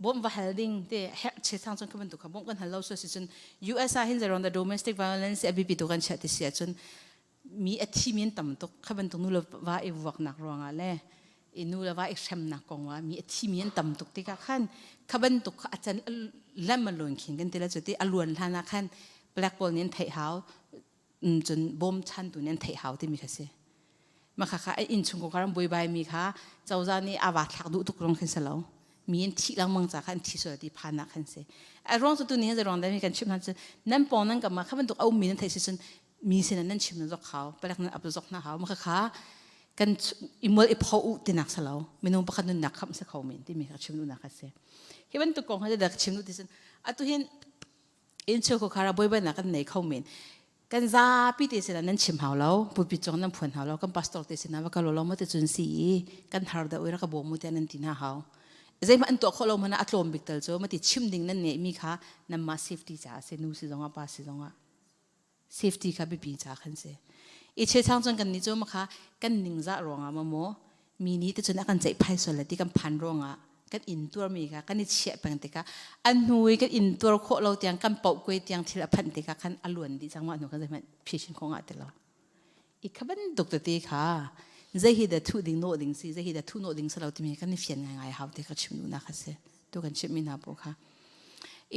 bawmh va hal ding te herh che thang cun kha bantuk kha bawmh kan hal lo so si cun US ah hin zeiruang dah domestic violence a biapi tu kan chiah ti si ahcun mi a thi mi an tam tuk kha bantuk nu le va i vuaknak ruangah le i nu le va i hremnak kong ah mi a thi mi an tam tuk tikah khan kha bantuk kha a can lem a luan khin kan ti la cu ti a luan hlan ah khan black pawl nih an theih hau cun bawm chantu nih an theih hau timi kha si mah kha kha innchung kong kha buaibai mi kha cozah nih a va thlak duh tuk rong khin si lo mi an thih lengmang ca kha an thi sual ti phan ah khan si a ruang cu tu ni ruang dai mi kan chim hna cu nan pawng nan kam ah kha bantuk a um mi nan theih si cun mi sin nan chim na zok hau palek nan ap zok na hau ma kha kha kan imol i pho u tinak salo minung pakhat nun nak kham se kho men timi kha chim nu nak a si hi bantuk kong ha da chim nu ti sin atu hin in cheu ko khara boibai nak kan nei kho men kan zapi te sin nan chim hau lo pulpit chong nan phuan hau lo kan pastor te sin va ka lo lo mo te chun si i kan har da ui ra ka bo mu te nan ti na hau zeima an tuah kho lo mana a tlawm bik tal chu mati chim ding nan nei mi kha nan ma safety cha se nu si zonga pa si zonga safety kha biapi cha khan si i chechang cun kan nih cu ma kha kan ningzah ruangah ma maw mi nih te cun a kan ceih phai sual le ti kan phan ruangah kan in tuar mi kha kan i chiah peng tikah an hnu i kan in tuar khawh lo tiang kan poh kuai tiang thil a phanh tikah khan a luan dih cang ma hnu kan zeihmanh phishin kho ngah ti lo i kha bantuk tete kha zei hi dah thuh ding nawh ding si zei hi dah thuh nawh ding si lo timi kan i fian ngaingai hau ti ka chim duhnak a si tu kan chimmi hna pawl kha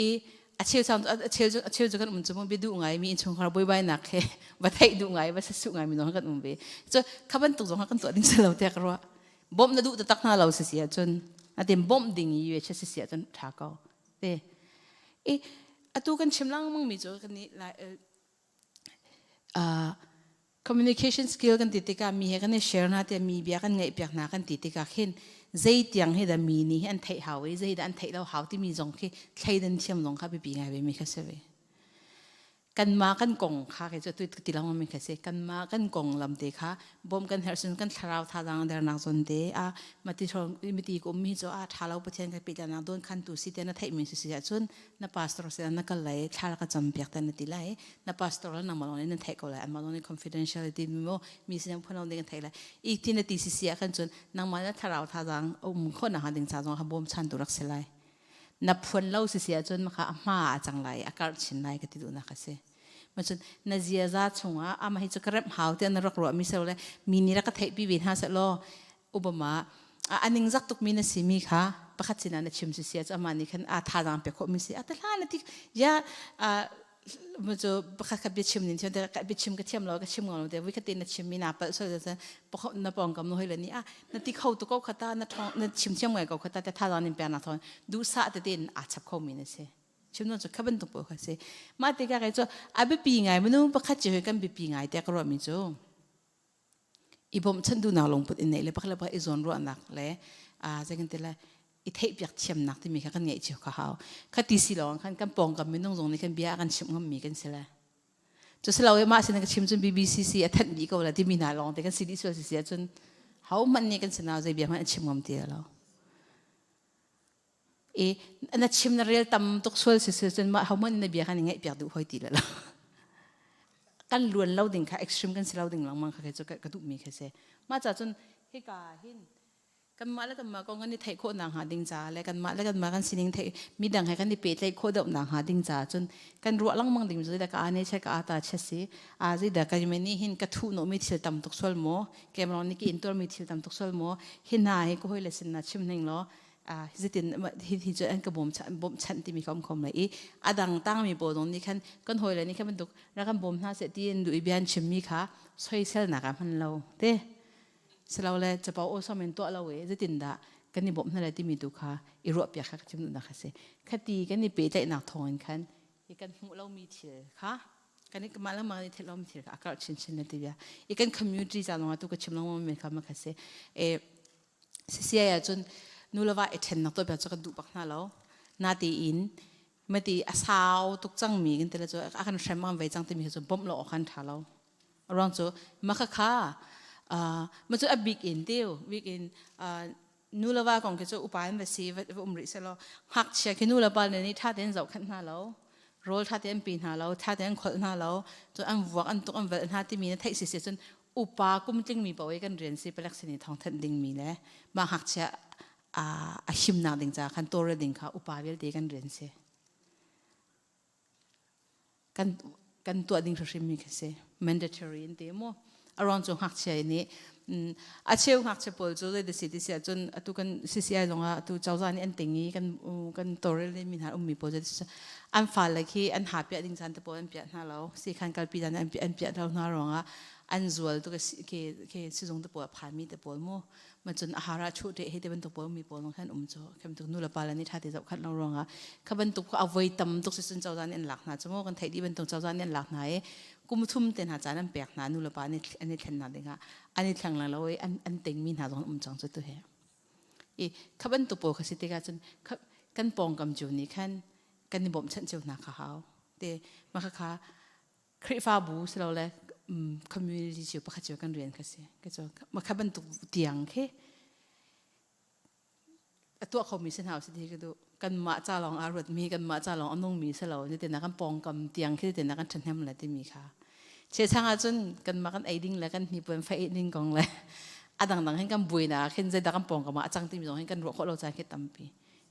i a cheu chang a cheu a cheu cu kan um cu mu bia duh ngai mi innchungkhar buaibainak he va theih duh ngai va suh ngai mi zong kan um ve cu kha bantuk zong kan tuah ding si lo tiah ka ruah bawmh na duh taktak hna lo si si ahcun atin bawmh ding i yue si si ahcun tha ko te i atu kan chim lengmang mi cu kan nih Communication skill kan ti tikah mi he kan i share hna tiah mi bia kan ngaihpiak hna kan ti tikah khin zei tiang hi dah mi nih an theih hau i zei dah an theih lo hau timi zong khi thleidan thiam zong kha biapi ngai ve mi kha si ve. Kanmah kan kong kha kei cu tu ti lengmang mi kha si. Kanmah kan kong lam te kha bawm kan herh cun kan thlarau thazaang dernak zawn te a mati mati ka ummi cu a tha lo Pathian ka pehtlaihnak dawn khan tu si te na theih mi si si ahcun na pastor sinah na kal lai thla ka cam piak te na ti lai na pastor le nangmah lawng nih nan theih ko lai anmah lawng nih confidentiality mi mo mi sin phun lo ding an theih lai i ti na ti si si ah khan cun nangmah na thlarau thazaang um khawh nak ding ca zong kha bawm chan tu rak si lai na phuan lo si si ahcun maka a hma a cang lai a karh chin lai ka ti duhnak a si ma cun na ziaza chungah ama hi cu ka remh hau tiah na rak ruah mi selo le mi nih rak ka theih pi ve hna seh law Obama a ningzak tukmi na simi kha pakhat sinah na chim si sia cu amah nih khan a thazaang pek khawhmi si a ta hla na ti ya cu pakhat khat biachim nin thiam te biachim ka thiam lo ka chim ngam lo te vui khat na chim mi na palh so na pawngkam no hoi le ni a na ti kho tu ko khata na thong na chim thiam ngai ko khata te thazaang nin pe na thon du sa te tin a chap kho mi na si chim non cu kha bantuk pawl kha si mah tikah kai cu a biapi ngai minung pakhat ci hoi kan biapi ngai te ka ruah mi cu i bawmhchanh duhnak lungput in neih le pakhat le pakhat i zawnruahnak le zei kan ti lai i theihpiak thiamnak timi kha kan ngeih cio kha hau kha ti si lawng khan kan pawngkam minung zong nih khan bia a kan chimh ngammi kan si lai cu si lo i mah sin ka chim cun BBCC a thanh dih ko la timi hna lawng te kan si dih sual si si ahcun ho hmanh nih kan sinau zei bia hmanh a chim ngam ti lo i na chim na rel tam tuk sual si si cun mah ho hmanh na bia khan i ngaih piak duh hoi ti lo kan luan lo ding kha extreme kan si lo ding lengmang kha cu ka duhmi kha si mah ca cun hika hin kanmah le kanmah kong kan i theih khawh nak hnga ding ca le kanmah le kanmah kan sining theih midang he kan i pehtlaih khawh deuh nak hnga ding ca cun kan ruah lengmang ding cu da ka ane che ka ata che si a zei da ka me nih hin ka thuh no mi thil tam tuk sual maw kemrong nih ki in tuar mi thil tam tuk sual maw hi hna hi ka hoi le sin na chim ning law zitin hi hi cu an ka bawm bawmh chanh timi ka um khom lai i adang tangmi pawl zong nih khan kan hawi le nih khan bantuk rak kan bawm hna seh tiin duh i bia an chimmi kha soiselnak ah hman lo te silole capo aw som in tuah lo i zeitin dah kan i bawmh hna lai timi tu kha i ruah piak kha ka chim duhnak a si khati kan i pehtlaihnak thawngin khan hi kan hmuh lomi thil kha. Kan i mah lengmang i thil om thil kha a karh chinchin na ti bia. I kan community ca lawngah tu ka chim lengmang mi kha ma kha si. E CCI ahcun nu le va i ṭhennak tuah bia cu kan duh bak hna lo. Natein mati a sau tuk cangmi kan ti le cu a kan hrem an vei cang timi cu bawmh lo awk an ṭha lo. A ruang cu maka kha ma cu a bik in tiu bik in nu le va kong khi cu upa in va si va um rih selaw ngakchia khi nu le pa nih ṭha tein zohkhenh hna lo rawl ṭha tein pe hna lo ṭha tein kholh hna lo cun an vuak an tuk an velh hna timi na theih si si cun upa kum tlingmi paoh i kan rian si palek sin i thawngthanh dingmi le mah ngakchia a himnak ding caah khan tawlrel ding kha upa vialte kan rian si. Kan kan tuah ding hrimhrim mi khi si mandatory in ti mu a ruang cu ngakchia nih a cheu ngakchia pawl cu zei si ti si ahcun atu kan CCI zongah atu cozah nih an ting i kan kan tawlrel mi hna ummi pawl cu an fale khi an ha piah ding caan te pawl an piah hna lo si khan kalpi dan an an piah lo hna ruangah an zual tu ke ke sizung te pawl a phan mi te pawl mu ma cun a hara chu te he te bantuk pawl mi pawl khan um cu khem tuk nu le pa le nih tha te zoh khat lo ruangah kha bantuk a voi tam tuk si cun cozah nih an lak hna cu mu kan theih dih bantuk cozah nih an lak hna i kum thum te hna caan an pek hna nu le pa nih an i thlen hna dingah an i thleng lo i an an teng mi hna zong um cang cu tu he i kha bantuk pawl kha si tikah cun kan pawngkam cu nih khan kan i bawmhchanh cio hna kha hau te mah kha kha Khrihfabu silole community cio pakhat cio kan rian kha si ke cu ma kha bantuk tiang khi a tuah khomi si hna si ti ka duh kanmah ca lawng aa ruatmi kanmah ca lawng a nungmi si lo ni na kan pawngkam tiang khi te na kan ṭhahnem le timi kha chechang ahcun kanmah kan ei ding le kan hnipuan fei ding kong le a dangdang hin kan buai na khin zeidah kan pawngkam ah a cang timi zong hin kan ruah khawh lo caan khi tampi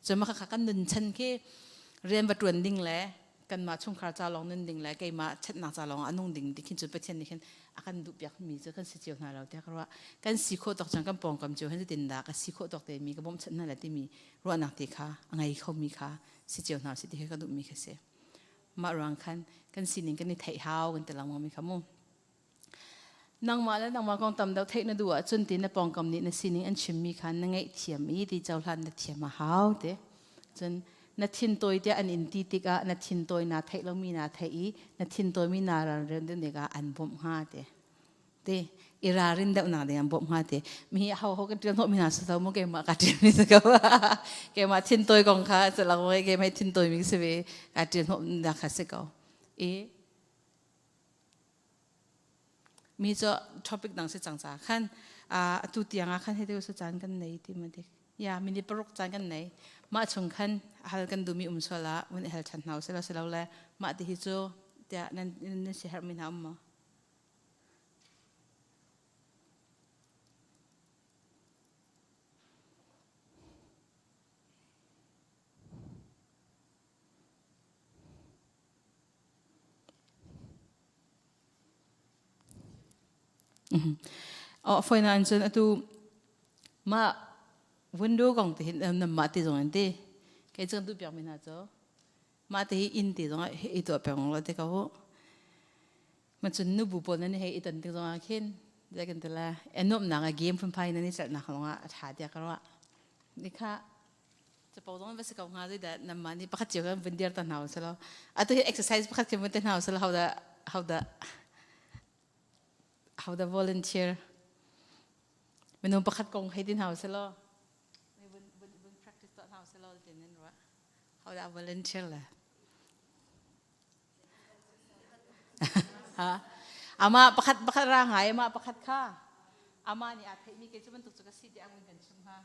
cun mah kha kan nun chan khi rian va ṭuan ding le kanmah chungkhar ca lawng nun ding le keimah ṭhatnak ca lawng ah nung ding ti khin cun Pathian nih khin a kan duhpiak mi cu kan si cio hna lo tiah ka ruah kan si khawh tawk cun kan pawngkam cio hin zeitin dah ka si khawh tawk te mi ka bawmhchanh hna le timi ruahnak te kha a ngei kho mi kha si cio hna si ti kha ka duhmi kha si mah ruang khan kan sining kan i theih hau kan ti lengmang mi kha mu nangmah le nangmah kong tam deuh theih na duh ahcun ti na pawngkam nih na sining an chimmi kha na ngaihthiam i ti cohlan na thiam a hau ti cun na thintawi tiah an in ti tikah na thintawi naa theih lomi naa theih i na thintawi naa ralrin deuh tikah an bawmh hnga ti ti i ralrin deuh nak ding an bawmh hnga ti mi hi ho ho kan ṭial hnawh mi hna si lo mu keimah ka ṭial mi si ko keimah thintawi kong kha si lo keimah thintawi mi si ve ka ṭial hnawh nak kha si ko i Mi cu topic dang si cang ca khan atu tiang ah khan hei su caan kan nei ti ma dik ya minute paruk caan kan nei mah chung khan hal kan duhmi um sual ah vun i hal ṭhan hna usih law si lo le mah ti hi cu tiah nan nan si herhmi hna um maw? Oh, foi na cun atu mah window kong te hin nam mah ti zong an ti kei cu kan duh piak mi hna cu mah te hi inn ti zong ah i tuah peng lo te ko ma cun nubu pawl nan hei i ton tik zong ah khin zei kan ti la nuamhnak a game phunphai nan i celhnak lawng ah a ṭha tiah ka ruah ni kha Capo zong va si ko hnga zeidah namah nih pakhat cio kan vun dir ta hna usih law atu hi exercise pakhat kan vun te hna usih law how dah how dah how dah volunteer minung pakhat kong hei ti hna usih law vun vun vun practice tuah hna usih law tin nan ruah how dah volunteer le ha ama pakhat pakhat ra ngai ama pakhat kha ama nih aa theihmi kei cu bantuk cu ka si tiah vun kan chim hnga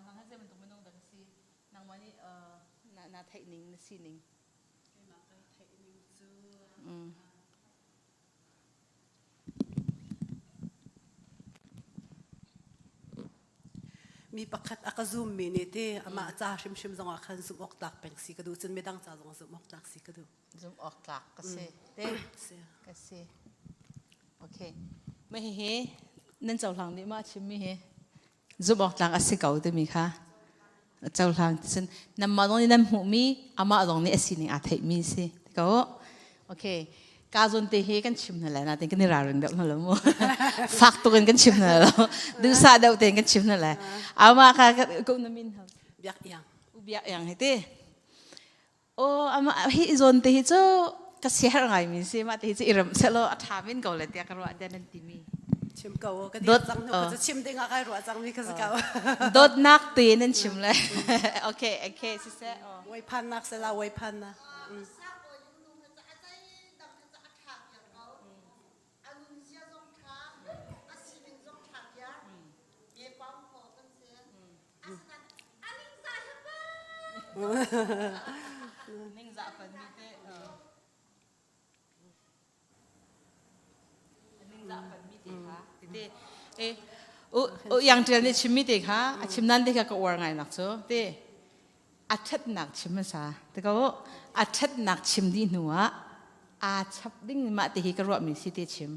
Nang hi zei bantuk minung dah ka si? Nangmah nih na, na theih ning, na sining. Keimah kai theih ning cu Mi pakhat a ka zum mi nih ti amah ca hrimhrim zong ah khan zumh awk tlak peng si ka duh cun midang ca zong zumh awk tlak si ka duh. Zumh awk tlak ka si. Te ka si. Okay. Mah hihi nan cohlang dih ma chim mi hi? Zumh awk tlak a si ko timi kha cohlang cun nanmah zong nih nan hmuhmi amah zong nih a sining aa theihmi si ko okay ka zawn te hi kan chim hna lai natin kan i ralring deuh hna lo mu fak tuk in kan chim hna lo duhsah deuh tein kan chim hna lai amah kha ko na min biak iang u biak iang hi ti o amah hi zawn te hi cu Ka siaherh ngaimi si mah te hi cu i remh sehlaw a ṭha men ko le tiah ka ruah tiah nan timi. Chim ko ka dir cang hnu ka cu chim ding ah kai ruah cang mi ka si ko. Dawtnak te nan chim le. Okay, okay, siseh. Wai phan nak sela wai phan na. Ningzah fan mi te ningzah fan mi te kha tete e u yang tial nih chim mi te kha a chim nan te kha ka uar ngai nak cu te a ṭhatnak chim hmasa te ko a ṭhatnak chim dih hnu ah aa chap ding mah te hi ka ruah mi si te chim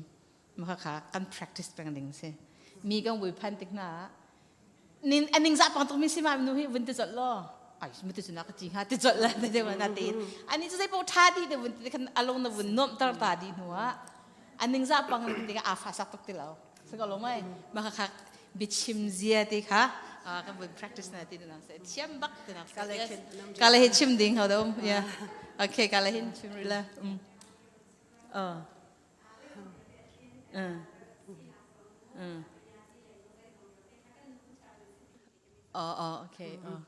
mah kha kan practice peng ding si mi kan vui phan tik hna ah nin aning za pang tuk mi si ma nu hi vun ti zot lo ai mu ti na ka ti ha ti zot la te ma na te ani chu sei po tha di te vun ti khan along na vun nom tar ta di hnu ah aning za pang ti ka a fa sak tuk ti lo se ko lo mai ma kha kha bichim zia ti kha kan vun practice na ti na se thiam bak ti na ka le hi chim ding ho dom yeah okay ka le hin chim ri la um oh Oh, oh, okay. Oh.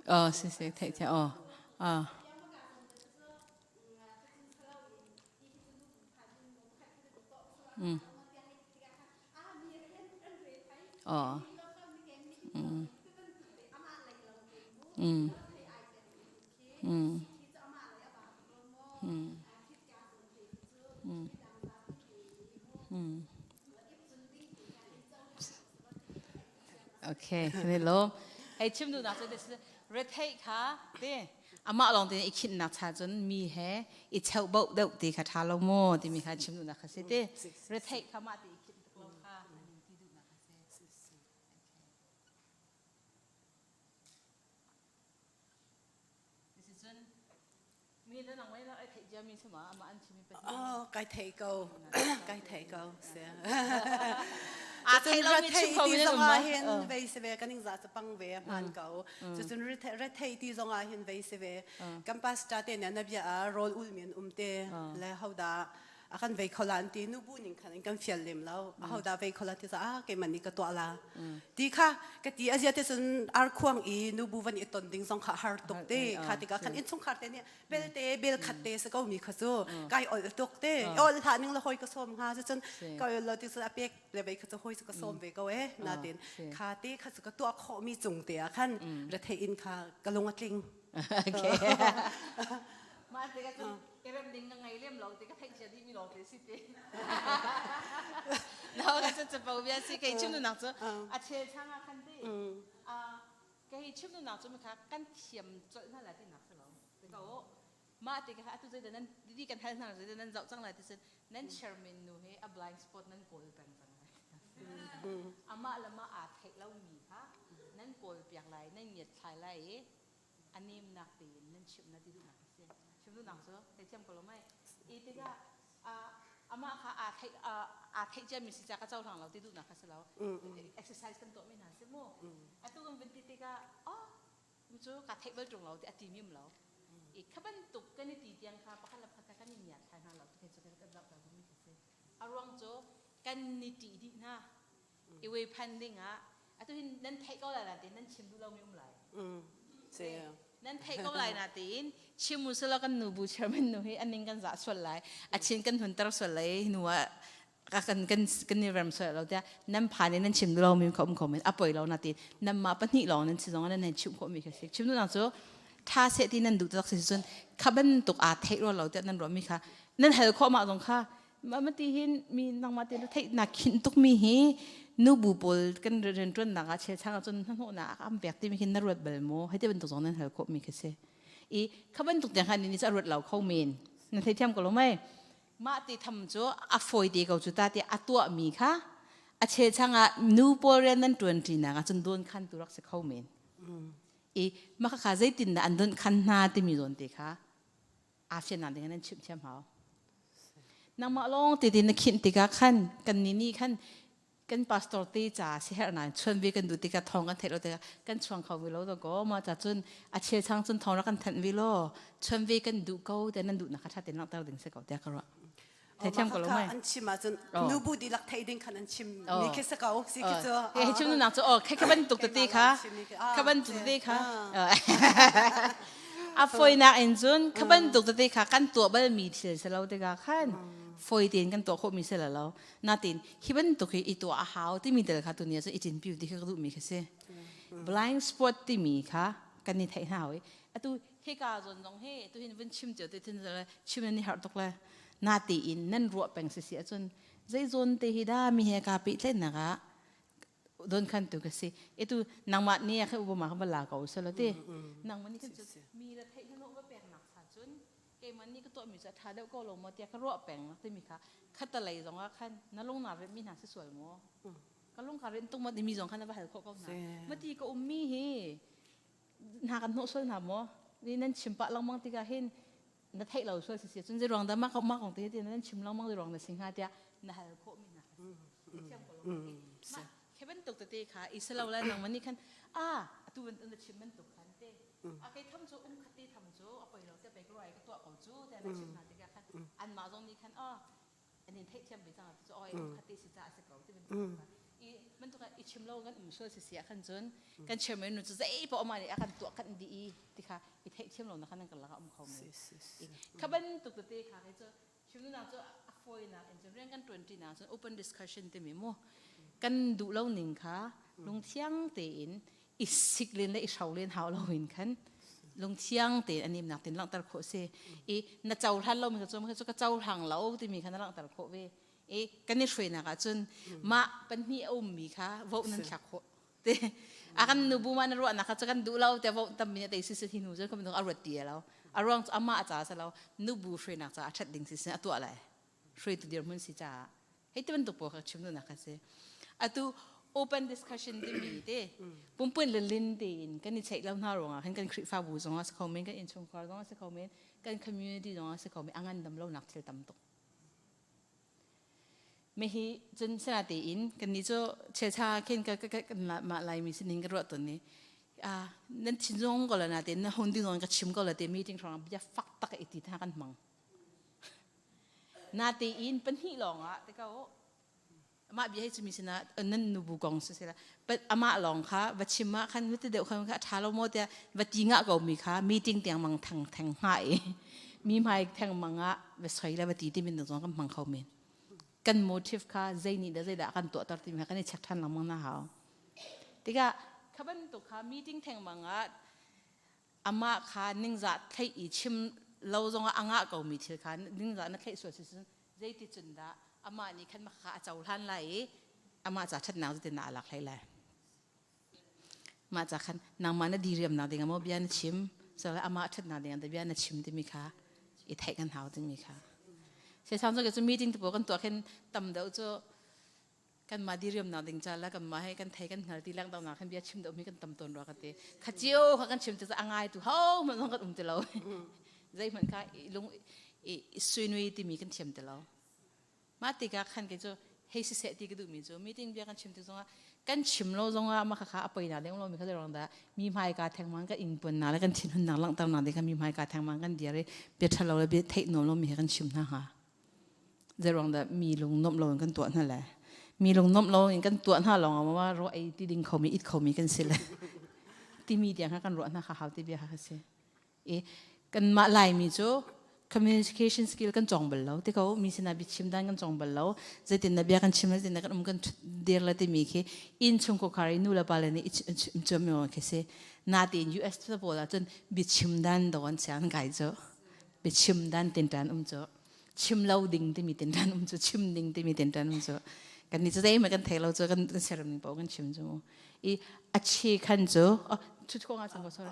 Oh, si si, theih thiam. Oh. Ah. Oh. Okay, hello. Hei chim duhnak cu retheih kha te amah lawng te i khinhnak cha cun mi he i cheuhboh deuh ti kha ṭha lo maw timi kha chim duhnak kha si te. Retheih kha mah ti i khinh tuk lo kha ti duhnak kha si. Cun mi le nang wei la ai theih cia mi si ma amah an chim mi Oh, kai thei ko. Kai thei ko. A thei lo mi chim ko mi zong ah hin vei se ve kaning za cha pang ve hman ko. Cucun re thei ti zong ah hin vei se ve. Kan pastor te ne na bia a rol ul mi an um te le hoda a kan vei kho la an ti nu bu ning khan kan fial lem lo a ho da vei kho la ti za a keimah nih ka tuah la ti kha ka ti azia te cun ar khuang i nu bu van i ton ding zong kha har tuk te kha tikah khan innchungkhar te nih belte bel khat te se ko mi kha cu kai ol tuk te ol hlah ning la hoi ka som hnga cun ka ol lo ti cun a pek le vei kha cu hoi cu ka som ve ko e natin kha te kha cu ka tuah khawh mi cung te ah khan rethei in kha ka lung a tling Okay. Mah te ka cun i rem ding ka ngei lem lo ti ka theih cia dih mi lawng te si ti. No ka cu capo bia si kei chim nunak cu a chel chang ah khan ti. Kei chim nunak cu kha kan thiam colh hna la ti nak si lo. Ti ko mah ti kha atu zeidah nan didi kan hal hna zeidah nan zoh cang lai ti sin nan chairman nu hi a blind spot nan kawl peng cang lai. Amah le mah aa theih lo mi kha nan kawl piak lai nan ngiat thlai lai i a nemnak tein nan chimh na ti duhnak a si. Chim duhnak cu theithiam ko lo mei. I tikah amah kha aa theih aa theih ciami si ca ka cohlang lo ti duhnak kha si lo. Exercise kan tuahmi hna si mu. Atu kan vun ti tikah oh cu ka theih bal ṭung lo ti a ti mi um lo. I kha bantuk kan i ti tiang kha pakhat le pakhat kha kan i ngiat thlai hna lo ti cu kan zoh dingmi kha si. A ruang cu kan ni ṭih dih hna. I wei phan ding ah atu hin nan theih ko lai nain nan chim duh lomi um lai. Nan theih ko lai nain chim u selaw kan nu bu chairman nu hi a ning kan zah sual lai. A chin kan hunter sual lai nu ah. Ka kan kan kan ni rem soi lo tia nan phan in nan chim lo mi kha um kho men a poi lo na ti nan ma pahnih lawng nan si zong nan chim khawh mi kha si chim nu cu tha se ti nan duh tak si cun kha bantuk aa theih ro lo tiah nan ruah mi kha nan hal khawh ma zong kha ma ti hin mi nangmah te theih na khin tuk mi hi nu bu pawl kan rian tuan nak ah chel chang cun hnahnawh na am pek ti mi hin na ruat bal maw hei te bantuk zong nan hal khawh mi kha si i kha bantuk tiang khan ni cha ruat lo kho men na thei thiam ko lo mai mah ti tham cu a fawi te ko cu ta ti a tuah mi kha a chel chang ah nu pawl rian nan tuan ṭi nak ah cun don khan tu rak si kho men i mah kha zeitin dah an don khan hna timi zawn te kha aa fian ding nan chimh thiam hau nangmah lawng te na khinh tikah khan kan ni nih khan kan pastor te ca si herh nain chuan ve kan duh tikah thawng kan theih lo tikah kan chuang kho ve lo to ko ma cha cun a chel chang cun thawng rak kan thanh ve lo chuan ve kan duh ko te nan duh nak kha tha ten langhter ding se ko tiah ka ruah theithiam ko lo mai an chim ahcun nu bu dihlak thei ding khan an chim mi khi sa ko si khi cu he chim nak cu oh kha bantuk tete kha kha bantuk tete kha a foinak in cun kha bantuk tete kha kan tuah bal mi thil se lo tikah khan foi tein kan tuah khawh mi se lo natin hi bantuk hi i tuah a hau timi tel kha tunia cu i cin piu ti kha ka duh mi kha si blind spot timi kha kan i theih hna hoi atu hika zawn zong hi tuhin vun chim cio te thin chim nan i harh tuk le na tiin nan ruah peng si si ahcun zei zawn te hi da mi he ka pe tlen nak ah don khan tu ka si etu nangmah ni a khe ubama ka bala ko selo te nangmah ni kan cu mi la theih hnu va pek nak sa cun keimah ni ka tuah mi cu a tha deuh ko lo maw tiah ka ruah peng ti mi kha khatalei zong ah khan na lung na rem mi hna si sual maw ka lung ka ren tung ma mi zong khan na va hal khawh ko hna mati ka um mi hi hna kan hnawh sual hna maw ni nan chim pah lengmang tikah hin na theih lo sual si si cun zei ruang dah mah mah kong te nan chim lengmang zei ruang na si hnga tiah na hal khawh mi hna thiam ko lo mah khi bantuk tete kha i selo le nangmah nih khan a atu na chim bantuk khan te a kei tham cu um khat te tham cu a poi lo te pei ka ruai ka tuah ko cu te na chim hna tikah khan anmah zong nih khan a an in theihthiam ve cang cu oi khat te si ca a si ko ti bantuk i bantuk i chim lo kan um sual si si ah khan cun kan chairman nu cu zei paoh amah nih a kan tuah kan di i ti kha i theihthiam lo na khan kan lakah um kho men kha bantuk tete kha kei cu chim nak cu a fawinak in cun rian kan tuan ṭi nak cun open discussion timi mu kan duh lo ning kha lungthiang tein i sik len le i hro len hau lo in khan lungthiang tein a nemnak tin langhter khawh si i na cohlan lo mi kha cu ka cohlang lo timi kha na langhter khawh ve i kan i hruainak ah cun mah pahnih a ummi kha vote nan thlak khawh te a kan nu bu ma na ruahnak kha cu kan duh lo te vote tam mi te si si hi nu cu kan a ruat ti lo a ruang cu amah a ca sa lo nu bu hruainak ca a that ding si sin a tuah lai hruaitu dirhmun si caah hei ti bantuk pawl kha chim duhnak a si atu open discussion timi te pumpun le lin tein kan i cheih lo hna ruangah khan kan Khrihfabu zong a si kho men kan innchungkhar zong a si kho men kan community zong a si kho men a ngan dam lonak thil tam tuk me hi cun sana tein kan ni cu chelcha khin ka ka kan mah lai mi sining ka ruah ton ni a nan thin zong ko la na te na hun ding zong ka chim ko la te meeting hrang bia fak tak i ti tha kan hmang Natein pahnih lawngah te ko amah bia hi cumi sinah nan nubu kong si sila amah lawng kha va chim ah khan ti deuh khan kha tha lo maw tiah va ti ngah ko mi kha meeting tiang mang thang theng hnga i mi hmai theng mang ah va soi le va ti ti min zong kan hmang kho men kan motive kha zei nih dah zeidah kan tuahter timi kha kan i check than lengmang na hau tikah kha bantuk kha meeting theng mang ah amah kha ningzah theih i chim lo zongah a ngah komi thil kha ningzah na theih sual si cun zeiti cun dah amah nih khan kha a cohlan lai i amah ca ṭhatnak zeitin dah a lak hlei lai mah ca khan nangmah na diriamnak ding ah maw bia na chim so amah ṭhatnak ding ah bia na chim timi kha i theih kan hau timi kha se sang cu meeting te pawl kan tuah khin tam deuh cu kanmah diriamnak ding ca le kanmah he kan thei kan hngal ti leng nak khan bia chim deuh mi kan tam tawn rua ka ti kha cio kha kan chim te a ngai tu ho hmanh zong kan um ti lo zei hmanh kha lung i suinui timi kan thiam ti lo mah tikah khan kei cu hei si seh ti ka duh mi cu meeting bia kan chim ti zongah kan chim lo zongah mah kha a poi na ding lo mi kha rong dah mi hmai ka theng mang ka ing pun na le kan thin hun nak langhter na ding kha mi hmai ka theng mang kan dir i bia ṭha lo le bia theih nuam lo mi he kan chim hna hnga Zeiruang dah mi lung nuamh lo in kan tuah hna le mi lung nuamh lo in kan tuah hna lawng ah ruah ei ti ding khomi it khomi kan si le timi tiang kha kan ruah hna kha hau ti bia kha si i kanmah Laimi cu Communication skill kan cawng bal lo ti ko mi sinah biachim dan kan cawng bal lo. Zeitin na bia kan chim le zeitin na kan um kan dir le timi khi inn chung khar i nu le pa le nih i chim mi khi si. Natein US te pawl ah cun biachim dan do an siang kai cu. Biachim dan tin tan um cu. Chim lo ding timi tin tan um cu. Chim ding timi tin tan um cu. Kan ni cu zeihmanh kan thei lo cu kan siaram ning paoh kan chim cu mu. I a chi khan cu chu chu nga chang sorry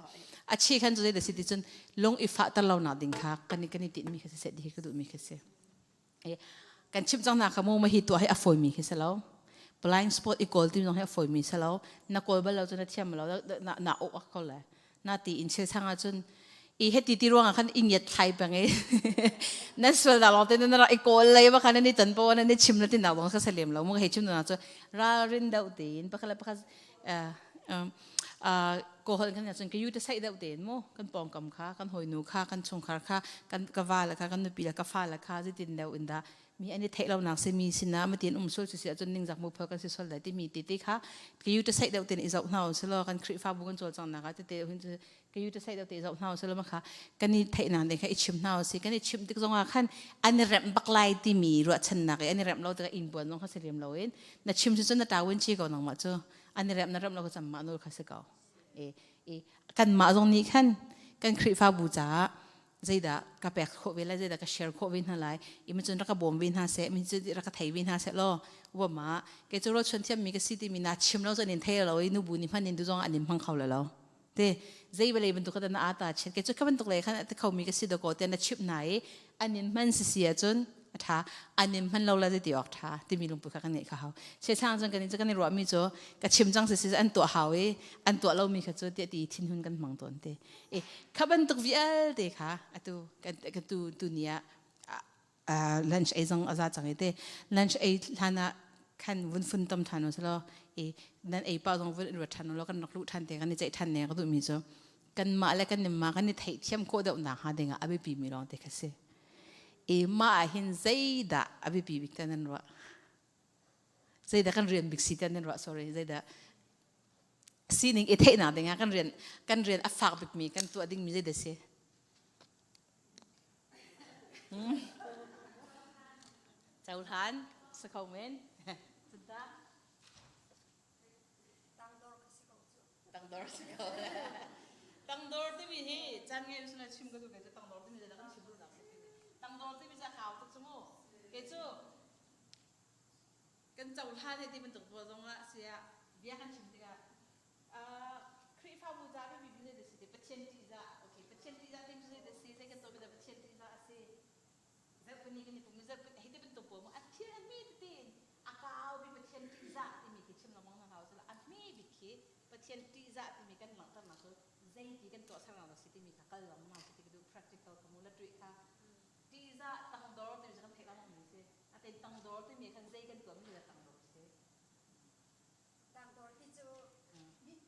a chi khan cu zei da si ti cun lung i fah ter lo nak ding kha kan i kan i tinh mi kha si seh di ka duh mi kha si. Kan chim cang na kha mu ma hi tuah hi a fawi mi khi si lo. Blind spot i kawl ti zong hi a fawi mi si lo. Na kawl bal lo cu na thiam lo na na ok ko le. Na ti in chil chang ahcun i heti ti ruangah khan i ngiat thlai peng i nan sual dah lawng te nan rak i kawl lei ba khan nan i ton po nan i chim na ti nak dong kha salem lo mu hei chim na cu ralrin deuh tein pakhat le pakhat ko hol kan cun ka yu te sai deuh tein mu kan pawngkam kha kan hawinu kha kan chungkhar kha kan ka va le kha kan nupi le ka fa le kha zeitin deuh in dah mi an i theih lo nak si mi sinah matin um sul si si ahcun ningzak mu phal kan si sol lai timi ti ti kha ka yu te sai deuh tein i zoh hna u silo kan Khrihfabu kan cawlcang nak ah tete hun ka yu te sai deuh te i zoh hna u silo ma kha kan i theih nak ding kha i chim hna u si kan i chim tik zongah khan an i remh bak lai timi ruahchannak i an i remh lo tikah in buan zong kha si lem lo in na chim si cun na tawin chi ko nangmah cu an i remh na remh lo ka cam mah nul kha si ko e e kanmah zong nih khan kan Khrihfabu caah zeidah ka pek khawh ve lai zeidah ka share khawh ve hna lai i mi cun rak ka bawm ve hna seh mi cun rak ka thei ve hna seh law wama ke cu ro chun thiam mi ka si ti mi na chim lo cun in thei lo i nu bu ni hman in du zong an in hmang kho lo lo te zei belei bantuk ka na ata chin ke cu ka bantuk le khan te kho mi ka si do ko te na chip na i an in hman si si ahcun a ṭha an in hman lo la ti awk ṭha timi lungput kha kan ngeih kha hau chechang cun kan in kan i ruah mi cu ka chim cang si si an tuah hau i an tuah lo mi kha cu tiah ti thinhun kan hmang tawn te e kha bantuk vialte kha atu kan kan tu tu ni ah lunch ei zong a za cang i te lunch ei hlan ah khan vun fun tom ṭhan usilo i nan ei pa zong vun in ruat ṭhan ulo kan rak luh ṭhan te kan i ceih ṭhan ne ka duh mi cu kanmah le kan mah kan i theihthiam khawh deuh nak hnga ding ah a biapi mi lawng te kha si i mah ah hin zeidah a biapi bik te nan ruah zeidah kan rian bik si te nan ruah sorry zeidah sining i theihnak ding ah kan rian kan rian a fak bik mi kan tuah ding mi zeidah si hmm? Cohlan sa kho men Tangdor si ko. Tangdor timi hi caan ngei usula chim ka duh ve cu tangdor timi zeidah kan chim duhnak si. Tangdor timi cu a kau tuk cu mu. Kei cu kan cohlan he ti bantuk pawl zong ah siah bia kan chim tikah Khrihfabu ca biapi bi zei dah si ti Pathian ṭihzah okay Pathian ṭihzah ti cu zei dah si zei kan tuah mi dah Pathian ṭihzah a si zarhpini kan i pum i zarhpini hei ti bantuk pawl mu a thil a hme tete in a kau bi Pathian ṭihzah timi khi chim lengmang hna hau sila a hme bik khi Pathian ṭihzah timi kan langhternak cu zeiti kan tuahsernak dah si timi kha kal lengmang si ti ka duh practical ka mu la ṭuih kha ṭihzah tangdor timi cu kan theih lengmang mi si a te tangdor timi khan zei kan tuah mi dah tangdor si Tangdor ti cu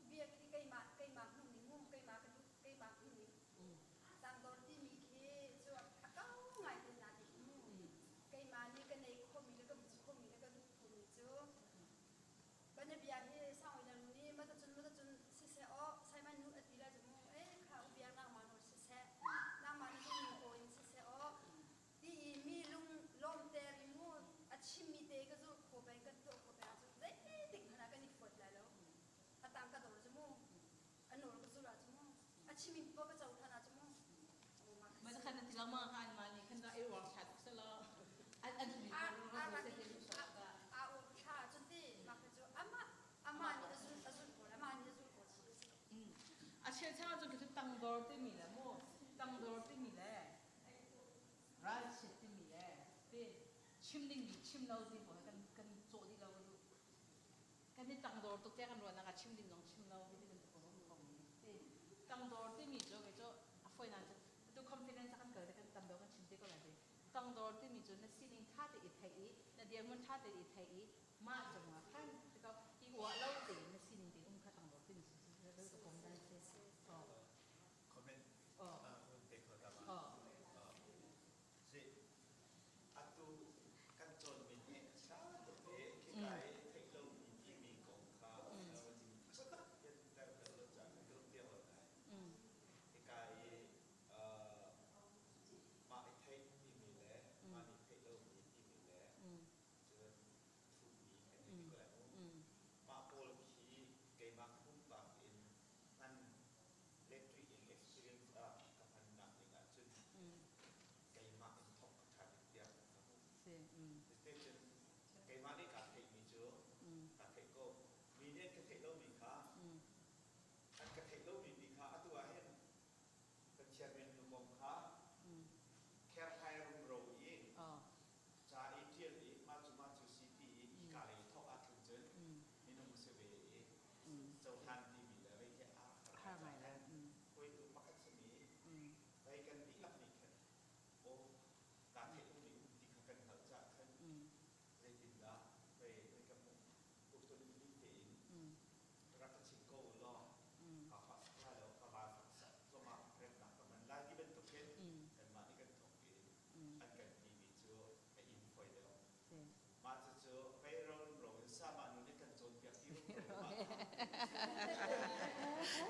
bia khi keimah keimah hmuh ning mu keimah ka duh keimah hmuh ning tangdor timi khi cu a kau ngai te na ti mu keimah nih ka nei khomi le ka hmu khomi le ka duh khomi cu banabia hi sang oi nih matacun matacun siseh aw Simon nu ati la cu mu eh kha ubia nangmah nawl siseh nangmah na duhmi ko in siseh aw ti i mi lung lawmter i mu a chimmi te ka zulh kho peng kan tuah kho peng ahcun zeitik hmanh ah kan i fuat lai lo a tang ka dor cu mu a nawl ka zulh ah cu mu a chimmi poah ka cohlan ah cu mu Ma khan ti lama kan ma ni khan da i uang thla tuk selo an an a uang thla cun ti mah kha cu amah amah nih a zulh a zulh ko amah nih a zulh ko a cheu chang cun cu tangdor timi le mu tangdor timi le ralchiat timi le te chim ding chim lo ti pawl kan kan cawh dih lo ka duh kan i tangdor tuk tiah kan ruahnak ah chim ding zong chim lo ti bantuk a um ko mi ti tangdor timi cu kei cu a fawinak cu tu confidence kan kal te kan tam deuh kan chim te ko lai ti tangdor timi cu na sining tha te i theih i na dirhmun tha te i theih i mah cungah khan ti ko i uah lo tein na sining te um kha tangdor timi cu ka pom dan si comment pe kho ta ma si atu kan cawnmi hi a sa tuk i khika i theih lomi timi kong kha a tak in ter bel lo ca kan duh tiang lo nai hika i mah i theih.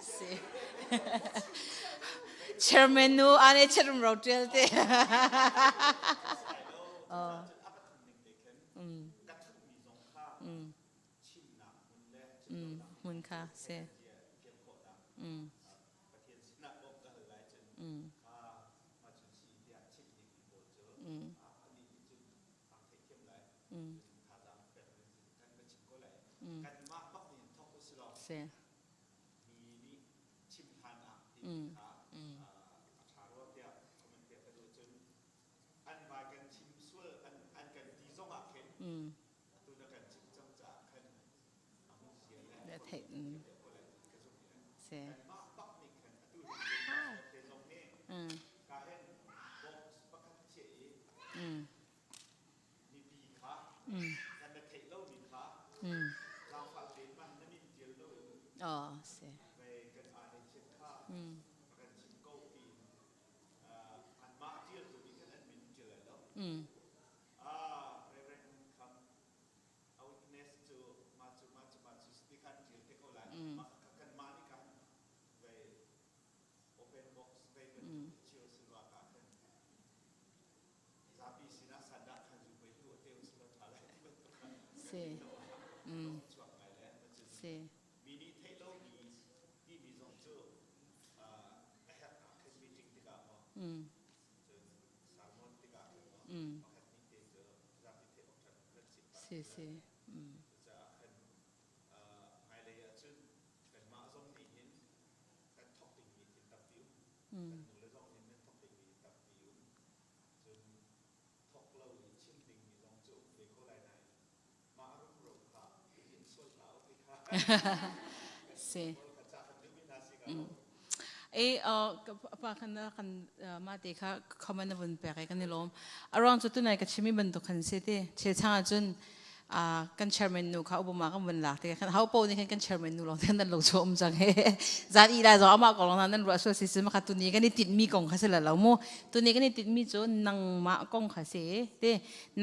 Si. Chairman nu ane charum ro tial te. Oh. Hmun kha si. Si. Si. Oh, si. Si. Si. Si si. Si. E pa khan kan ma te kha comment na vun pek kan i lawm. Aruang cu tunai ka chimi bantuk khan si te chel chang ahcun kan chairman nu kha Obama kan vun lak te khan hau po nih khan kan chairman nu lawng te nan lo chu um cang he zan i lai zong amah ko lawng nan ruah sual si si ma kha tuni kan i tinh mi kong kha si la lo mu tuni kan i tinh mi cu nangmah kong kha si te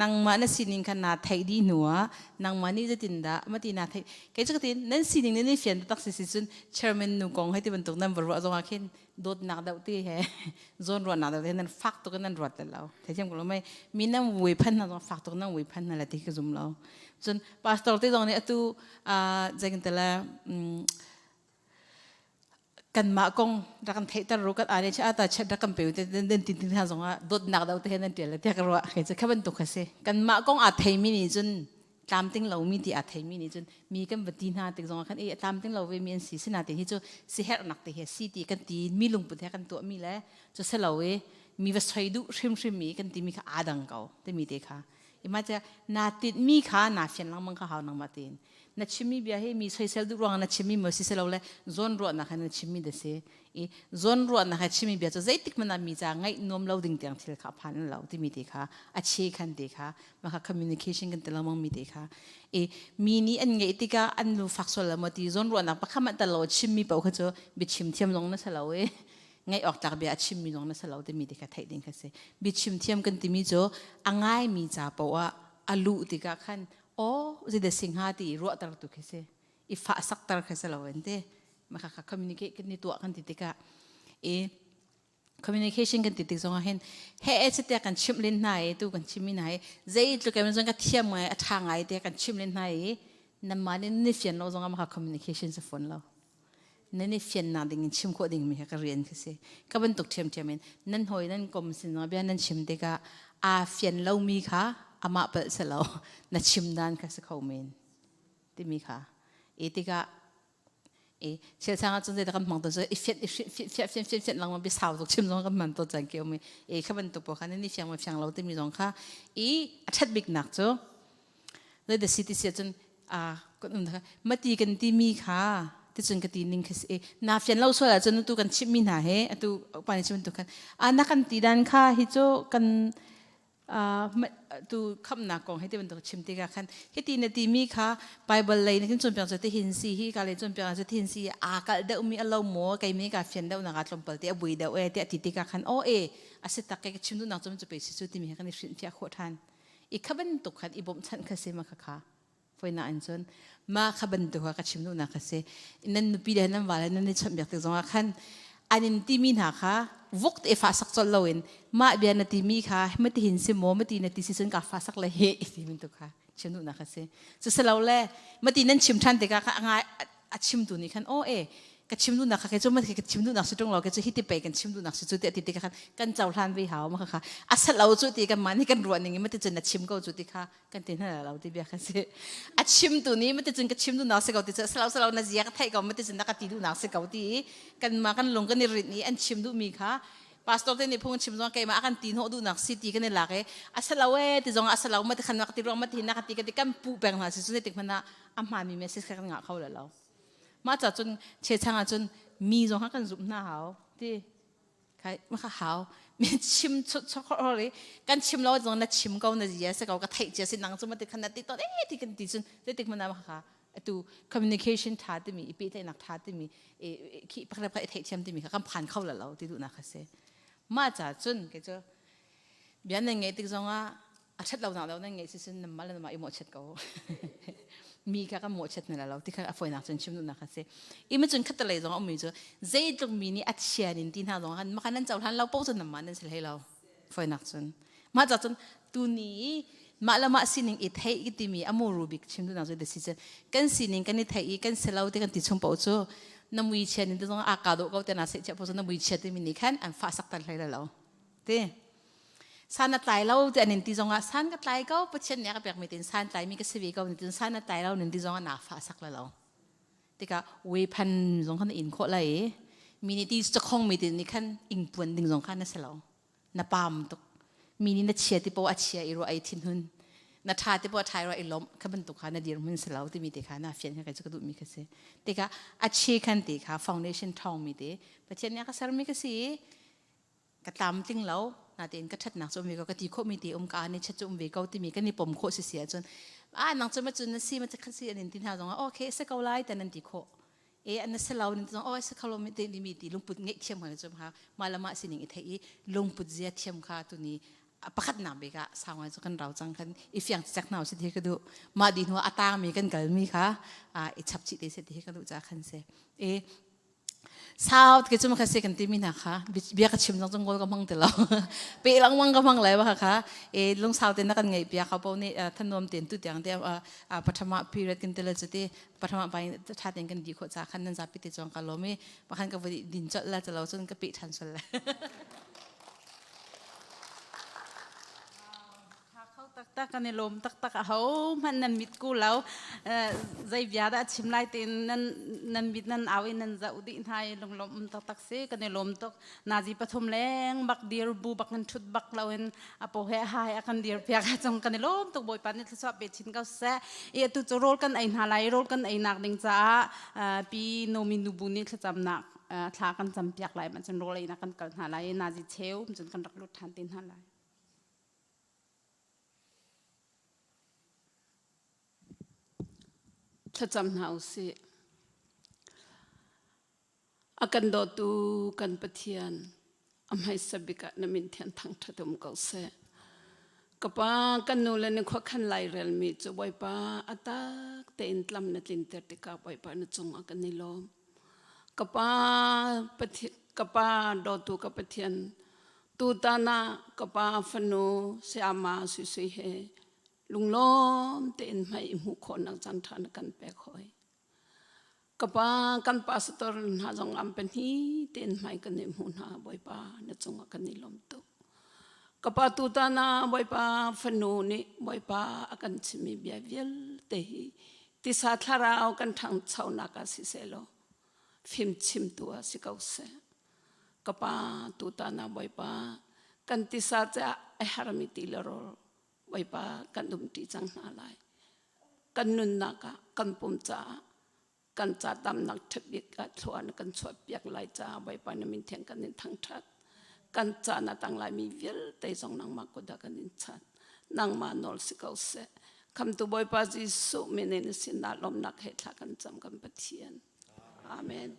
nangmah na sining kha na theih dih hnu ah nangmah nih zeitin dah mati na theih kei cu ka tin nan sining nan i fian tak si si cun chairman nu kong hei ti bantuk nan va ruah zong ah khin dawtnak deuh ti he zawn ruahnak deuh te nan fak tuk in nan ruat lo theithiam ko lo mei mi nan vui phan hna zong fak tuk nan vui phan hna la ti ka zum lo cun pastor te zong nih atu zeitin tala kanmah kong rak kan theihter ru kan ane cha ta chat rak kan pe te den tin tin hna zong ah dawtnak deuh te he nan tial le tiah ka ruah kei cu kha bantuk kha si kanmah kong aa theimi nih cun tlamtling lomi ti aa theimi nih cun mi kan va ti hna tik zongah khan e tlamtling lo ve mi an si sinain hi cu si herhnak te he si ti kan ti mi lungput he kan tuahmi le cu si lo i mi va soi duh hrimhrim mi kan timi kha aa dang ko timi te kha ima cha na tinhmi kha na fian lengmang kha hau nangmah tiin na chimmi bia hi mi soisel duh ruangah na chimmi maw si lo le zawn ruahnak he na chimmi da si i zawn ruahnak he chimmi bia cu zeitik hmanh ah mi ca ngaih nuam lo ding tiang thil kha a phan lo timi te kha a che khan te kha mah kha communication kan ti lengmang mi te kha i mi nih an ngeih tikah an lu fak sual lo maw ti zawn ruahnak pakhat hmanh tal lo chimmi paoh kha cu biachim thiam zong na si lo i ngaih awk tlak bia a chimmi zong na si lo timi te kha theih ding kha si biachim thiam kan timi cu a ngaimi ca paoh ah a luh tikah khan aw zeidah si hnga ti ruahter tu khi si i fah sakter khi si lo an ti mah kha communicate kan i tuah kan ti tikah i communication kan ti tik zong ah hin he e te kan chimh len hna i tu kan chimmi hna i zeitluk em zong ka thiam ngai a tha ngai te kan chimh len hna i namma nih ni fian lo zong ah mah communication sa phone lo nan i fiannak ding in chim khawh ding mi kha ka rian khi si ka bantuk ṭhiamṭhiam in nan hawi nan kom sin zong bia nan chim tikah aa fian lomi kha amah palh si lo na chim dan kha si kho men timi kha i tikah i chel chang ah cun zeidah kan hmang to cu i fian i fian fian fian fian langmang bia sau tuk chim zong kan hman to cang ke um i kha bantuk pawl kha nan i fiang ma fiang lo timi zong kha i a ṭhat bik nak cu Zei si ti si ahcun kan um mati kan timi kha ticun ka ti ning khi si na fian lo sual ahcun atu kan chimhmi hna he atu upa nih chim tu khan na kan ti dan kha hi cu kan tu khamnak kong he ti bantuk chim tikah khan hiti na timi kha Bible lei na kan cawnpiak cu ti hin si hi ka lei cawnpiak cu ti hin si aa kalh deuh mi a lo maw kei mi ka fian deuh nak ah tlawmpal te a bui deuh e tiah ti tikah khan aw e a si tak ke ka chim duhnak cu cu pe si cu timi he kan i hrinhfiah khawh ṭhan i kha bantuk khan i bawmhchanh kha si ma kha kha. Foina in cun ma kha bantuk ka chim duhnak ka si. Nan nupi le nan vale nan i chawnhbiak tik zongah khan an in timi hna kha vuk te fa sak col loin mah bia na timi kha mati hin si maw mati na ti si cun ka fa sak le he ti bantuk kha chim duhnak a si. Cu si lo le mati nan chim ṭhan tikah kha ngai a chimtu nih khan aw e ka chim duhnak kha kei cu mati ka chim duhnak si ṭung lo kei cu hi ti pei kan chim duhnak si cu ti ti tikah khan kan cohlan ve hau ma kha a sat lo cu ti kan mah nih kan ruah ning in mati cun na chim ko cu ti kha kan ti hna lo ti bia kha si. A chimtu nih mati cun ka chim duhnak si ko ti cu salo salo na zia ka theih ko mati cun na ka ti duhnak si ko ti kan mah kan lung kan i rinh i an chim duhmi kha pastor te nih phung chim zong keimah a kan ti hnawh duhnak si ti kan i lak i a salo e ti zong a salo ma ti khan ka ti ruang ma ti na ka ti ka ti kan puh peng hna si cu tik hmanh ah a hmaanmi message kha kan ngah kho le lo. Mah ca cun chechang ah cun mi zong kha kan zumh hna hau ti khai ma kha hau. Mi chim chut chok i kan chim lo zong na chim ko na zia se ko ka theih cia si nang cu ma ti khan na ti to e ti kan ti cun tik hmanh ah ma kha atu communication tha timi i pehtlaihnak tha timi khi pakhat pakhat i theihthiam timi kha kan phan kho la lo ti duhnak kha si. Mah ca cun kei cu bia nan ngeih tik zongah a ṭhat lo nak lo nan ngeih si cun nan mah le nan mah i mawhchiat ko. Mi kha kan mawhchiat na lo ti kha a fawinak cun chim duhnak kha si. I ma cun khatalei zong a ummi cu zeitluk mi nih a chian in ti hna zong khan maka nan cohlan lo paoh cun nan mah nan si hlei lo fawinak cun. Mah ca cun tuni i mah le mah sining i theih timi a muru bik chim duhnak cu si cun kan sining kan i theih i kan si lo ti kan ti chung paoh cu na mui chian in te zong aa ka dawh ko te na seh chiah paoh cu na mui chia timi nih khan an fah sak tan hlei lo ti. San a tlai lo ti an in ti zongah san ka tlai ko, Pathian nih a ka pekmi tin san tlaimi ka si ve ko ni tin san a tlai lo nin ti zongah naa fah sak lo. Tikah we phan zong khan na in khawh lai i mi nih ti cakhong mi ti nih khan ingpuan ding zong kha na si lo. Na pam tuk. Mi nih na chia ti po a chia i ruah ai thinhun, na tha ti po a thai ruah i lawmh kha bantuk kha na dirhmun si lo timi te kha na fian kha kai cu ka duhmi kha si. Tikah a chi khan ti kha foundation thawng mi te Pathian nih a ka sermi ka si i ka tlamtling lo natein ka ṭhatnak cu um ve ko, ka ti khawhmi te um ka ni chat cu um ve ko timi kan i pom khawh si si ahcun a nang cu ma cun na si ma khat si an in ti hna zong ah okay se ko lai tan an ti khawh e an se lo nin zong oh se khalo mi te mi ti lungput ngeih thiam kha cu ha ma lama sining i thei i lungput zia thiam kha tu ni pakhat nak bik ah sangai cu kan rau cang kan i fiang cek hna si ti ka duh. Mah di hnu a tang mi kan kal mi kha i chap chih te se ti ka duh cha khan se e sau ke chu ma kha se kan ti mi hna kha bia ka chim zong ngol ka hmang ti lo, pe langmang ka hmang lai wa kha e lung sau te na kan ngei pia kha po ni thanuam ten tu tiang te pathama period kan tele chu ti pathama pai tha ten kan di kho cha khan nan zapi te chong ka lomi pakhan ka vui din chol la chalo chun ka pe than sol la. Taktak kan i lawm taktak. A ho hmanh nan mit ku lo zei bia dah chim lai tin nan nan mit nan au in nan zoh dih hna i lunglawm um taktak si. Kan i lawm tuk. Nazi pathum leng bak dir bu bak nan thut bak lo in a po he hai a kan dir piak cung kan i lawm tuk. Bawipa nih thluachuah pe chin ko seh. I atu cu rawl kan ei hna lai. Rawl kan ei nak ding caah pi Nomi nubu nih thlacamnak thla kan cam piak lai. Mah cun rawl ei nak kan kal hna lai. Nazi cheu cun kan rak lut ṭhan te hna lai. Thlacam hna u sih. A kan dawtu kan Pathian, a hmaisa bik ah na min thian thangṭhat um ko seh. Ka pa, kan nu le ni khuakhan lairelmi cu Bawipa a tak tein tlam na tlinter tikah Bawipa na cungah kan i lawm. Ka pa, ka pa dawtu ka Pathian, tutan ah ka pa fanu sayama Sui Sui he lunglawm tein hmai i hmuh khawhnak caan ṭha na kan pek hoi. Ka pa kan pastor hna zong am pahnih tein hmai kan i hmuh hna. Bawipa na cungah kan i lawm tuk. Ka pa tutan ah Bawipa fanu nih Bawipa a kan chimmi bia vialte hi tisa thlarau kan ṭhangchonak ah siseh law fimchimtu ah si ko seh. Ka pa tutan ah Bawipa kan tisa caah a hermi ti le rawl Bawipa kan umṭi cang hna lai. Kan nunnak ah kan pum caah kan ca damnak ṭhabik ah thlua na kan chuahpiak lai caah Bawipa na min thiang kan in thangṭhat. Kan ca na tang laimi vialte zong nangmah kut ah kan in chanh. Nangmah nawl si ko seh. Khamtu Bawipa Jesuh min in sinah lawmnak he thla kan cam kan Pathian. Amen.